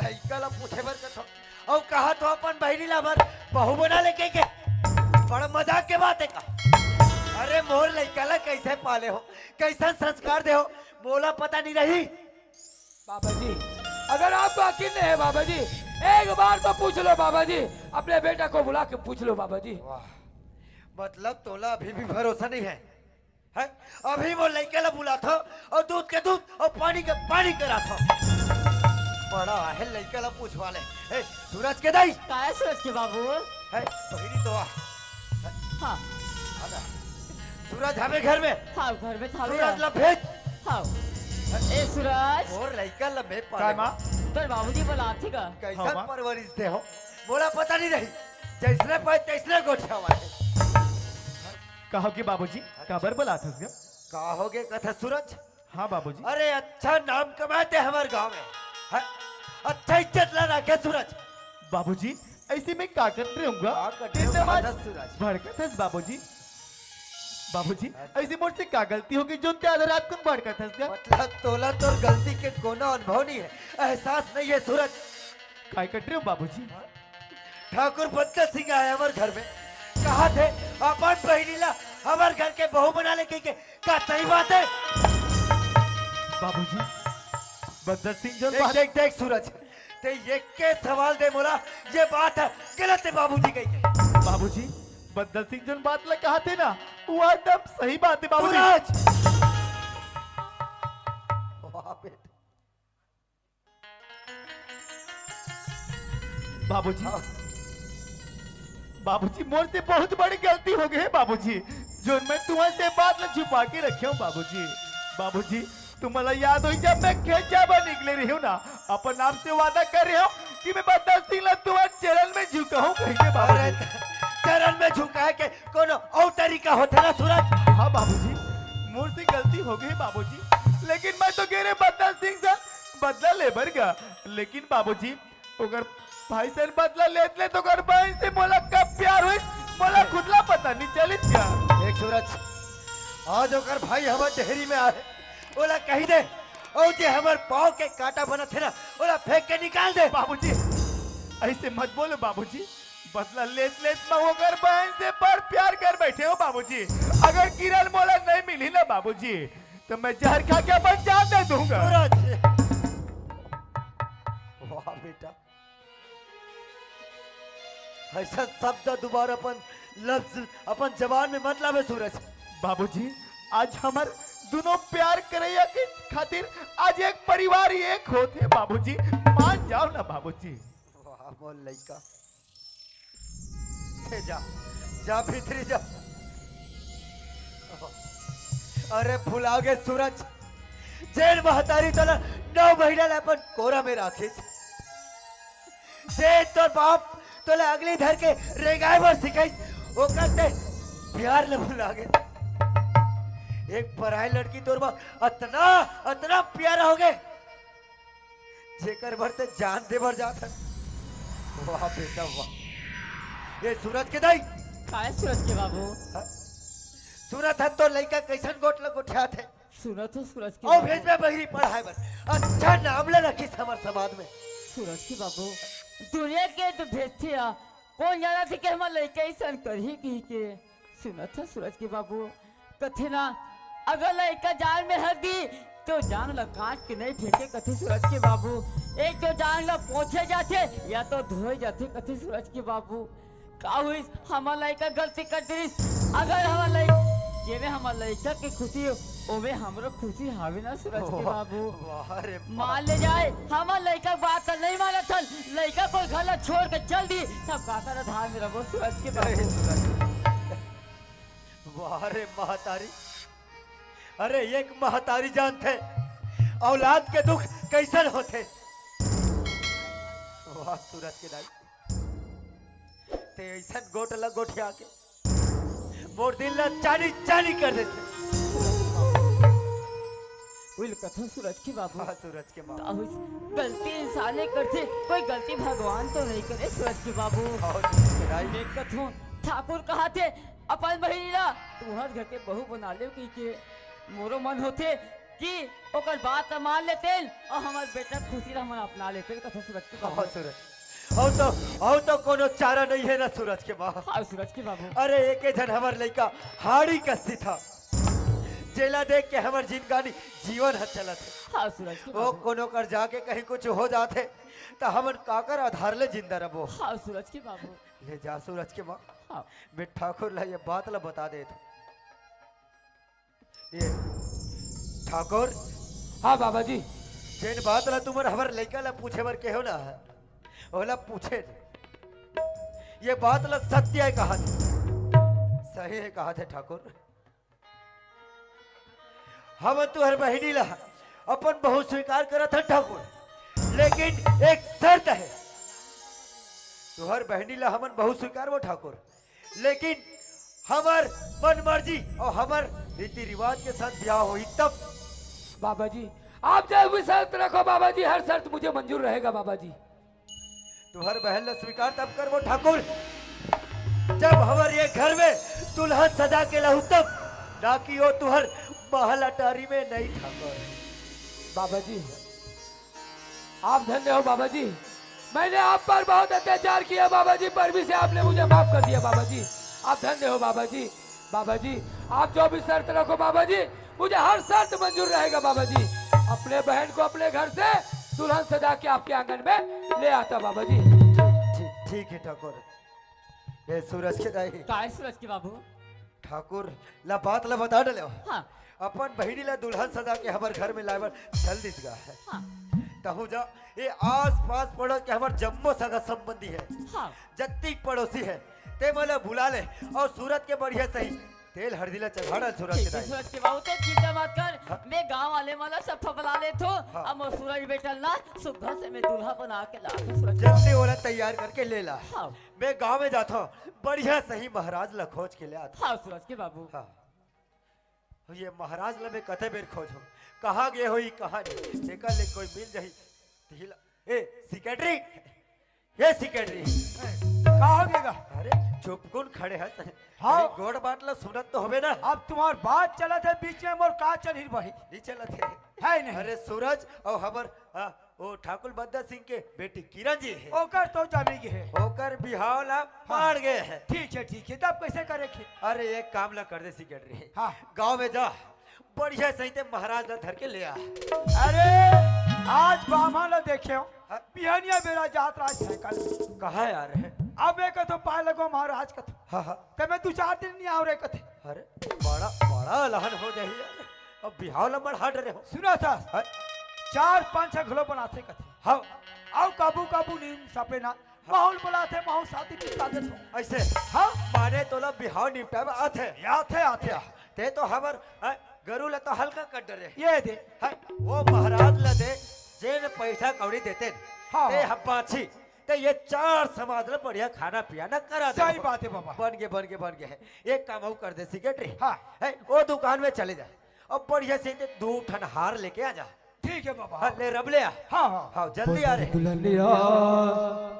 लइका ला पूछे बर कथो, अउ कहा तो अपन बहिनी ला बर बहू बना लेके के। बड़ा मजाक के बात है का? अरे मोर लइका ला कैसे पाले हो, कैसन संस्कार दे हो, मोला पता नहीं रही। बाबा जी, अगर आपको यकीन नहीं है बाबा जी, एक बार तो पूछ लो बाबा जी, अपने बेटा को बुला के पूछ लो बाबा जी। वाह, मतलब तोला अभी भी भरोसा नहीं है, है? अभी वो लइका ला बुलाथो और दूध के दूध और पानी के पानी कराथो। बड़ा है लइका ला पूछवा ले। ए, सूरज के दाई। काय सूरज के बाबू? है, पहिली तो आ। हाँ। आजा। सूरज हवे घर में। हाँ, घर में था सूरज बेटा। ला भेज। हाँ। ए सूरज। और लइका ला मैं पाले। काय माँ? तोर बाबूजी बोलाथे का? कैसन हाँ, माँ। परवरिश दे हो? मोला पता नहीं रही। जैसने पाए तैसने गोठियावा है। कहो के बाबूजी, काबर बोलाथस गा? का हो गे कथा सूरज? हाँ बाबूजी। अरे अच्छा नाम कमाए ते हमर गांव में। हाँ? अच्छा इज्जत ला राखे सूरज। बाबूजी, ऐसे मैं का करत रहूंगा? का करत तेरे रहूंगा, आज सूरज? भड़कत हस बाबूजी। बाबूजी, ऐसे मोर से का गलती होगी जोन ते आधा रात को भड़कत हस गा? मतलब तोला तोर गलती के कोनो अनुभव नहीं है, एहसास नहीं है सूरज। काय करत रहे हो बाबूजी? ठाकुर बदला सिंह आए हमर घर में, कहा थे अपन बहिनी ला हमर घर के बहू बना ले कह के, का सही बात है? बाबूजी, बदला सिंह जो देख, बात देख, देख सूरज, ते एक के सवाल दे मोला, ये बात है गलत है बाबूजी कह के। बाबूजी, बदला सिंह जो बात ला कहा थे ना, वो एकदम सही बात है बाबूजी। सूरज! वाह बेटा। बाबूजी, हाँ। बाबूजी, मोर से बहुत बड़ी गलती हो गई है बाबूजी, जो मैं तुम्हारे से बात ला छुपा के रखे हूँ बाबूजी। बाबूजी, तुम्हारा याद हो जब मैं खेत जाबा निकले रही हूँ ना, अपन आप से वादा कर रही हूँ कि मैं बदला सिंह ला तुम्हारे चरण में झुकाऊं कह के बाबूजी। अरे, चरण में झुकाए के कोनो और तरीका होता ना सूरज? हाँ बाबूजी, मोर से गलती हो गई बाबूजी, लेकिन मैं तो कह रहे बदला सिंह से बदला ले बर गा, लेकिन बाबूजी ओकर भाई से बदला लेत लेत ओकर बहन से मोला कब प्यार होइस, मोला खुद ला पता नहीं चलिस गा। देख सूरज, आज ओकर भाई हमर डेहरी में आए, ओला कही दे, और जे हमर पाँव के कांटा बनत है ना, ओला फेंक के निकाल दे। बाबूजी, ऐसे मत बोलो बाबूजी, बदला लेत लेत मैं ओकर बहन से बड़ प्यार कर बैठे हो बाबूजी। अगर किरण मोला नहीं मिली ना बाबूजी, तो मैं जहर खा के अपन जान दे दूंगा। सूरज, वाह बेटा, ऐसा शब्द दोबारा अपन लफ्ज अपन जबान में मत लावे सूरज। बाबूजी, आज हमर दोनों प्यार करैया के खातिर आज एक परिवार एक होत है बाबूजी, मान जाओ ना बाबूजी। वाह मोर लइका, ले जा, जा भीतरी जा। अरे भुला गे सूरज, जेन महतारी तोला नौ महीना ले अपन कोरा में राखिस, जे तोर बाप तोला अगली धर के रेंगाए बर सिखाइस, ओकर ते प्यार ल भुला गे। एक पराई लड़की तोर बर अतना, अतना प्यारा हो गे, जेकर बर ते जान दे बर जात हस। वाह बेटा वाह। ये सूरज के दाई। काय सूरज के बाबू? हाँ? सूरज ह तोर लइका कैसन गोठ ल गोठियात हे? सुनत हो सूरज के अउ बाबू? भेजबे बहिरी पढ़ाए बर। अच्छा नाम ले रखिस हमर समाज में। सूरज के बाबू, दुनिया के तो भेजथे आ, कोन जानत हे कि हमर लइका अइसन करही कहि के। सुनत हो सूरज के बाबू, कथे ना, अगर लइका जांग में हग दी, तो जांग ल काट के नहीं फेंके, कथे सूरज के बाबू। एक तो जांग ल पोंछे जाथे, या तो धोए जाथे, कथे सूरज के बाबू। का होइस? हमर लइका गलती कर दिस। अगर हमर लइका, जेमे हमर लइका के खुशी हो, ओमे हमरो खुशी हावे ना सूरज के बाबू। वाह रे वाह। मान ले जाए, हमर लइका के बात ल नइ मानत हन, लइका कोई घर ला छोड़ के चल दी, सब काकर धार में रहो सूरज के बाबू। वाह रे महतारी, अरे एक महतारी जानथे औलाद के दुख कैसन होथे। वाह सूरज के दाई, ते ऐसन गोठ ला गोठिया के मोर दिल ला चानी चानी कर देथे। उइल कथो सूरज के बाबू। हाँ सूरज के माँ। का होइस? गलती इंसाने करथे, कोई गलती भगवान तो नइ करे सूरज के बाबू। हाँ सूरज के दाई। मैं कथो ठाकुर कहाथे अपन बहिनी ला तुहर घर के बहू बना ले कहिके मोरो मन होथे कि ओकर बात ला मान लेतेन अउ हमर बेटा खुशी ला हमन अपना लेतेन, कथो सूरज के बाबू। हाँ सूरज, अउ तो, अउ तो कोनो चारा नइ हे ना सूरज के माँ। हाँ सूरज के बाबू। अरे एके झन हमर लइका हाड़ी कस दिखथे, जेला देख के हमर जिनगानी जीवन ह चलत हे। हाँ सूरज के बाबू। कोनो कर जाके कहीं कुछ हो जाथे त हमन काकर आधार ले जिंदा रबो। हाँ सूरज के बाबू। ले जा सूरज के माँ। हाँ। मैं ठाकुर ला ये बात ला बता देत हूँ। ये ठाकुर। हाँ बाबा जी। जेन बात ला तुमन हमर लइका ला पूछे बर केहो ना, ओला पूछे। ये बात ला सत्य हे कहाथे। सही हे कहाथे ठाकुर। हमन तुहर बहिनी ला अपन बहू स्वीकार करत हन ठाकुर, लेकिन एक शर्त हे। तुहर बहिनी ला हमन बहू स्वीकारबो ठाकुर, लेकिन हमर मन मर्जी अउ हमर रीति रिवाज के साथ ब्याह होही तब। बाबा जी, आप जो भी शर्त रखो बाबा जी, हर शर्त मुझे मंजूर रहेगा बाबा जी। तुहर बहन ला स्वीकार तब करबो ठाकुर, जब हमर ये घर में दुल्हन सजा के लाहू तब, ना कि ओ तुहर महल अटारी में नहीं ठाकुर। बाबा जी, आप धन्य हो बाबा जी, मैंने आप पर बहुत अत्याचार किया बाबा जी, पर भी से आपने मुझे माफ कर दिया बाबा जी। आप धन्य हो बाबा जी। बाबा जी, आप जो भी शर्त रखो बाबा जी, मुझे हर शर्त मंजूर रहेगा बाबा जी। अपने बहन को अपने घर से दुल्हन सजा के आपके आंगन में ले आता बाबा जी। ठीक, ठीक हे ठाकुर। ये सूरज के दाई। काय सूरज के बाबू? ठाकुर ला बात ला बता डले हो। हाँ। अपन बहिनी ला दुल्हन सजा के हमर घर में लाए बर चल दिस गा हे। हाँ। तहूँ जा, ये आस पास पड़ोस के हमर जम्मो सगा संबंधी हे। हाँ। जत्तिक पड़ोसी हे, ते मन ला बुला ले अउ सूरज के बढ़िया सही तेल हरदी ला चढ़ा डाल सूरज के ठीक हे दाई। सूरज के बाबू, ते चिंता मत कर, हाँ। मैं गांव वाले मन ला सब बला लेथों। हाँ। अब मोर सूरज बेटा ला सुग्घर से मैं दूल्हा बना के लाथों सूरज के बाबू। जल्दी ओला तैयार करके ले ला। हाँ। मैं गांव में जाथों, बढ़िया सही महाराज ला खोज के ले आथों। हाँ सूरज के बाबू। हाँ। ये महाराज ला मैं कते बेर खोजों, कहाँ गे होही, कहाँ नहीं, एकर ले कोई मिल जाही। ढीला, ए, सेक्रेटरी, ए, सेक्रेटरी। का हो गे गा? अरे, चुपकुन खड़े हस। हाँ। अरे, गोठ बात ला सुनत तो होबे ना? अब तुम्हार बात चलत हे, बीच में मोर का चलही भाई? नहीं चलत हे। हे नहीं। अरे, सूरज अउ हमर, आ, ओ ठाकुर बद्दा सिंह के बेटी किरण जी हे। ओकर तो जाने गे हे। ओकर बिहाव ला हाँ। माड़ गे हे। ठीक हे, ठीक हे, तब कैसे करे के? अरे, एक काम ला कर दे सेक्रेटरी। हाँ। गांव में जा, बढ़िया सही ते महाराज ला धर के ले आ। अरे, आज बाम्हन ला देखे हो, हाँ। बिहनिया बेरा जात रहा साइकिल। कहाँ यार हे? अब मैं कथों पाय लगो महाराज कथों। हाँ, हाँ। ते मैं दू चार दिन नहीं आव रे कथे। अरे, बड़ा, बड़ा अलहन हो जाही यार। अब बिहाव ला मढ़ा डरे हो। सुना था, हाँ। चार पाँच छह घलो बनाथे कथे। हाँ। अउ काबू काबू नीम सपेना। हाँ। माहौल बुलाथे, माहौल शादी निपटा देथों। ऐसे? हाँ। माने तोला बिहाव निपटाए बर आथे? आथे, आथे। ते तो हमर, हाँ, गरू ला तो हल्का कर डरे। ये दे। हाँ, ओ महाराज ला दे, जेन पैसा कौड़ी देते। हाँ, ते हाँ। हम बाछी। ते ये चार समाज ला बढ़िया खाना पियाना करा दे। सही बात हे बाबा। बन गे, बन गे, बन गे हे। एक काम अउ कर दे सेक्रेटरी। हाँ। हे, ओ दुकान में चले जा। अब बढ़िया से ते दू ठन हार लेके आ जा। ठीक हे बाबा। हाँ, ले रब ले आ। हाँ, हाँ। हाँ, जल्दी आ रे। दुल्हनिया,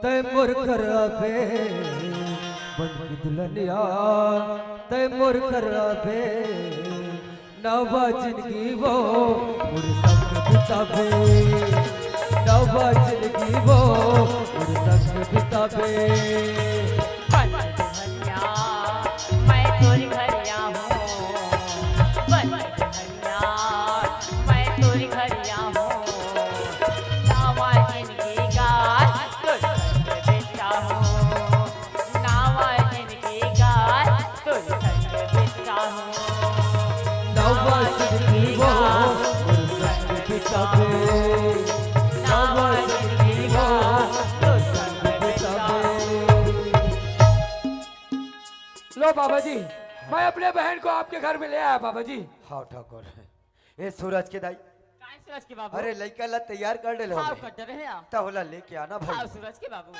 तै मोर घर आबे। बन के दुल्हनिया, तै मोर घर आबे। नवा जिंदगी वो मोर संग बिताबे, नवा जिंदगी वो मोर संग बिताबे। बन दुल्हनिया, मैं तोर घर आहूँ। बन दुल्हनिया, मैं तोर घर आहूँ। नवा जिंदगी का तोर संग बिताहूँ। नवा जिंदगी का तोर संग बिताहूँ। नवा जिंदगी लो बाबा जी, मैं अपने बहन को आपके घर में ले आया बाबा जी। हाँ ठाकुर, ए सूरज के दाई। काय सूरज के बाबू? अरे लइका ला तैयार कर डरे हो। हाँ, कर डरे हैं। त ओला लेके आना भाई। हाँ सूरज के बाबू।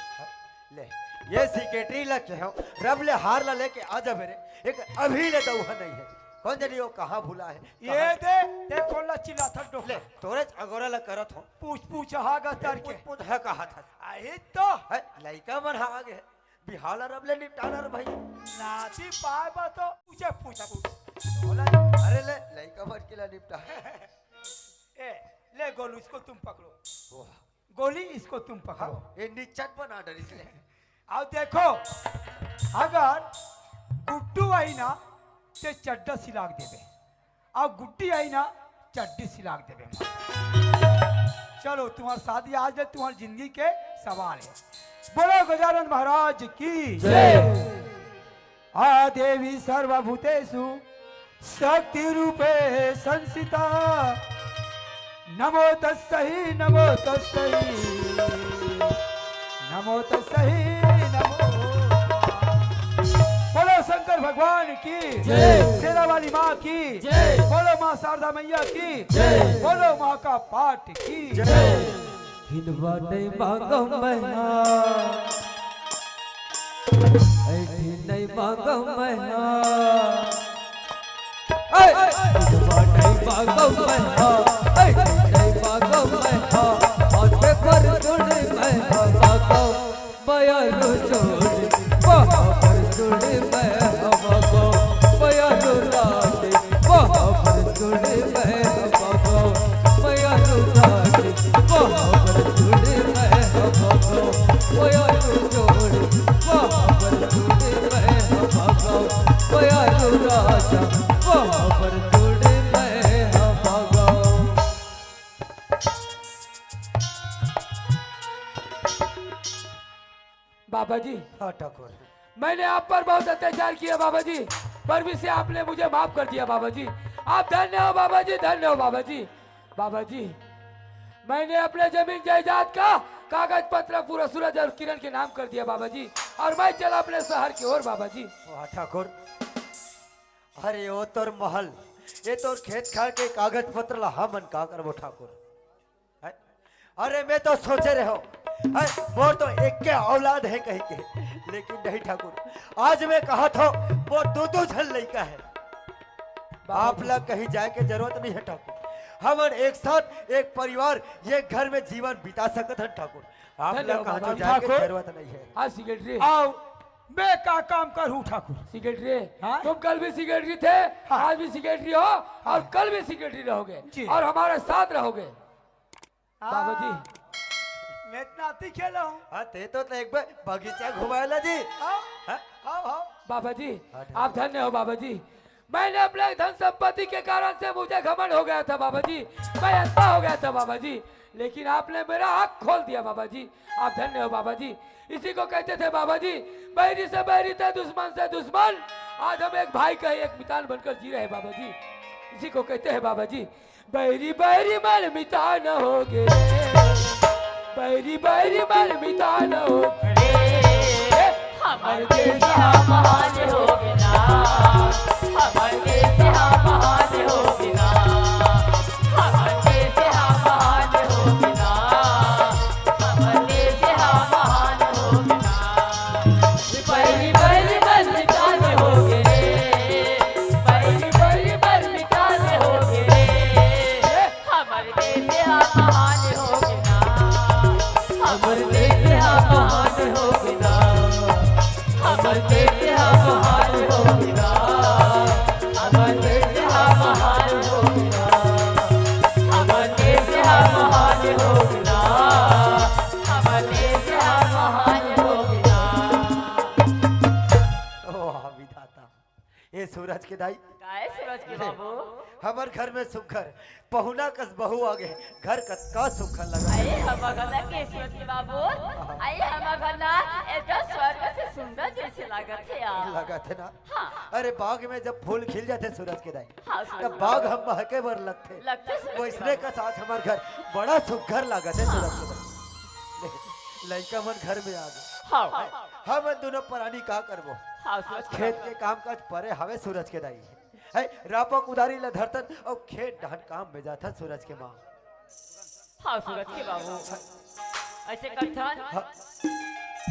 ले, ये सेक्रेटरी ला केहेंव, रब ले हार ला लेके आ जाबे रे। एक अभी ले दउहा नहीं है। कोन जनी वो कहाँ भुला है? ये दे, देख कोन ला चिल्लाथस डोकरा। ले, तोरेच अगोरा ला करत हों। पूछ पूछ हा गा तर के। पूछ पूछ हा कहा था। आही तो। है, लइका मन हा आगे। बिहाव ला रब ले निपटाना रे भाई। नाती पाए बा तो पूछे पूछ पूछ। बोला, अरे ले, लइका मन के ला निपटा। ए, ले गोलू, इसको तुम पकड़ो। वाह। गोली, इसको तुम पकड़ो। हाँ, ये निचट बना डरिस ले। अब देखो, अगर गुड्डू आई ना, ते चड्डा सिलाक देबे, अउ गुड्डी आई ना, चड्डी सिलाक देबे। चलो, तुम्हार शादी आज ले तुम्हार जिंदगी के सवाल है। बोलो गजानन महाराज की जय। आ देवी सर्वभूतेषु शक्ति रूपे संस्थिता। नमो तस्सै, नमो तस्सै, नमो तस्सै, नमो। बोलो शंकर भगवान की जय। शेरा वाली माँ की जय। बोलो माँ शारदा मैया की जय। बोलो माँ का पाठ की जय। हिनवा नहीं मांगव मैं हा, ऐठी नहीं मांगव मैं हा। ऐ, हिनवा नहीं मांगव मैं हा, ऐठी नहीं मांगव मैं हा। हाथे पर चूड़ी मैं हा मांगव, बयारू चूड़ी, बाबा पर चूड़ी मैं हा मांगव, बयारू राखी, बाबा पर चूड़ी मैं हा मांगव, बयारू राखी। बाबा जी, हाँ ठाकुर। मैंने आप पर बहुत अत्याचार किया बाबा जी, पर भी से आपने मुझे माफ कर दिया बाबा जी। आप धन्य हो बाबा जी, धन्य हो बाबा जी। बाबा जी, मैंने अपने जमीन जायदाद का कागज पत्र पूरा सूरज और किरण के नाम कर दिया बाबा जी, और मैं चला अपने शहर की ओर बाबा जी। वाह ठाकुर, अरे ओ तोर महल, ये तोर खेत खार के कागज पत्र ला हमन का करबो ठाकुर? हैं? अरे मैं तो सोचे रहे हो, हैं? मोर तो एक के औलाद है कहीं के, लेकिन नहीं ठाकुर, आज मैं कहा था मोर दो दो झन लइका है। आप ला कहीं जाए के जरूरत नहीं है ठाकुर। हमन एक साथ एक परिवार, एक घर में जीवन बिता सकत हन ठाकुर। आप ला कहीं जाए के जरूरत नहीं है। हाँ सेक्रेटरी। आओ, मैं का काम करूँ ठाकुर? सेक्रेटरी, हाँ? तुम कल भी सेक्रेटरी थे, हाँ। आज भी सेक्रेटरी हो, हाँ। और कल भी सेक्रेटरी रहोगे जी। और हमारे साथ रहोगे। बाबा जी। मैं इतना अति खेला हूँ। हाँ, ते तो, तो एक बार बगीचा घुमाएला जी। हाँ? हाँ? हाँ, हाँ। बाबा जी, हाँ, ठीक। आप धन्य हो बाबा जी। मैंने अपने धन संपत्ति के कारण से मुझे घमंड हो गया था बाबा जी, मैं अंधा हो गया था बाबा जी, लेकिन आपने मेरा आँख खोल दिया बाबा जी। आप धन्य हो बाबा जी। इसी को कहते थे बाबा जी, बैरी से बैरी थे, दुश्मन से दुश्मन। आज हम एक भाई का ही एक मितान बनकर जी रहे बाबा जी। इसी को कहते हैं बाबा जी, बैरी बैरी मन मितान हो गे रे, बैरी बैरी मन मितान हो गे रे। हमर देश हा महान हो गे ना, हमर देश हा महान हो गे ना, हमर देश हा महान हो गे ना, हमर देश हा महान हो गे ना। बैरी बैरी मन मितान हो गे रे, बैरी बैरी मन मितान हो गे रे। हमर देश हा महान हो गे ना, हमर देश हा महान हो गे ना, हमर देश हा महान हो गे ना, हमर देश हा महान हो गे ना, हमर देश हा महान हो गे ना, हमर देश हा महान हो गे ना। वाह विधाता। ए सूरज के दाई। काय सूरज के बाबू? हमर घर में सुघर पहुना कस बहू आ गे, घर कतका सुघर लगा। अरे हमर घर ना के सूरज के बाबू, अरे हमर घर ना एकदम स्वर्ग से सुंदर जैसे लागत हे यार। लागत हे ना? हाँ। अरे बाग में जब फूल खिल जाथे सूरज के दाई, हाँ, सूरज तब बाग हम महके बर लगथे। लगथे सूरज के वैसने का साथ हमार घर बड़ा सुघर लागत हे सूरज के दाई। ले, लइका मन घर में आ गे। हाँ, हम दोनों परानी का करबो? हाँ, सूरज के खेत के काम काज परे हवे सूरज के दाई। है रापा कुदारी ला धरथन अउ खेत डहन काम में जाथन सूरज के माँ। हाँ, सूरज के बाबू। ऐसे करथन। हाँ।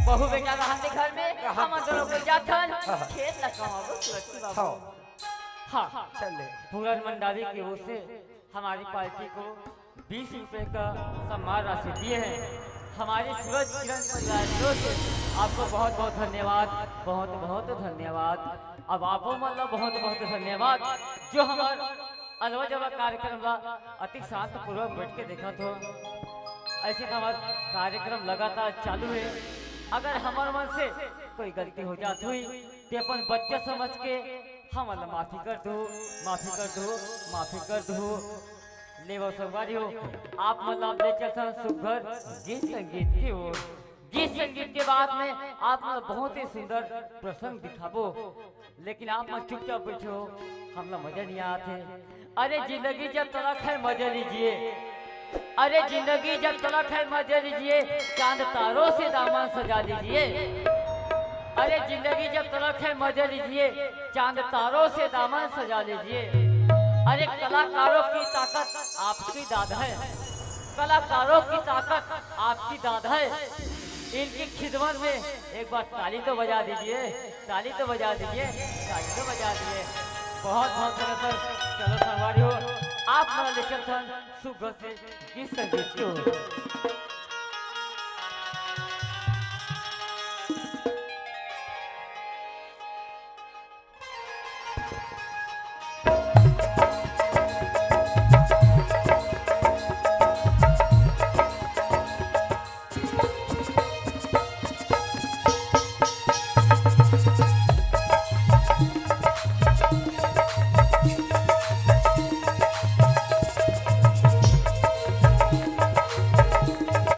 बहू बेटा रहन दे घर में, हम दोनों को जाथन। खेत ला कमाबो सूरज के बाबू। हाँ। हाँ। चल ले। पूरन मंडावी की ओर से हमारी पार्टी को बीस रुपए का सम्मान राशि दिए हैं। हमारे सूरज किरण परिवार की ओर से आपको बहुत बहुत धन्यवाद, बहुत बहुत धन्यवाद। अब आपो मतलब बहुत बहुत धन्यवाद जो हमार अलवा जलवा कार्यक्रम ला अति शांत पूर्वक बैठ के देखत हो। ऐसे तो हमार कार्यक्रम लगातार चालू है। अगर हमार मन से कोई गलती हो जात हुई ते अपन बच्चा समझ के हमन ला माफी कर दो, माफी कर दो, माफी कर दो। लेवव संगवारी हो, आप मन ला ले चलथन सुघर गीत संगीत की ओर। गीत संगीत के बाद में आप मन ला बहुत ही सुंदर प्रसंग दिखाबो, लेकिन आप मन चुपचाप बैठे हो, हमला मजा नहीं आत हे। अरे जिंदगी जब तलक है मजा लीजिए, अरे जिंदगी जब तलक है मजा लीजिए, चांद तारों से दामन सजा लीजिए। अरे जिंदगी जब तलक है मजा लीजिए, चांद तारों से दामन सजा लीजिए। अरे कलाकारों की ताकत आपकी दाद है, कलाकारों की ताकत आपकी दाद है। इनकी खिदमत में एक बार ताली तो बजा दीजिए, ताली तो बजा दीजिए, ताली तो बजा दीजिए। बहुत बहुत धन्यवाद सर। चलो संगवारी हो, आप मन ले चलथन सुघर से गीत संगीत की ओर।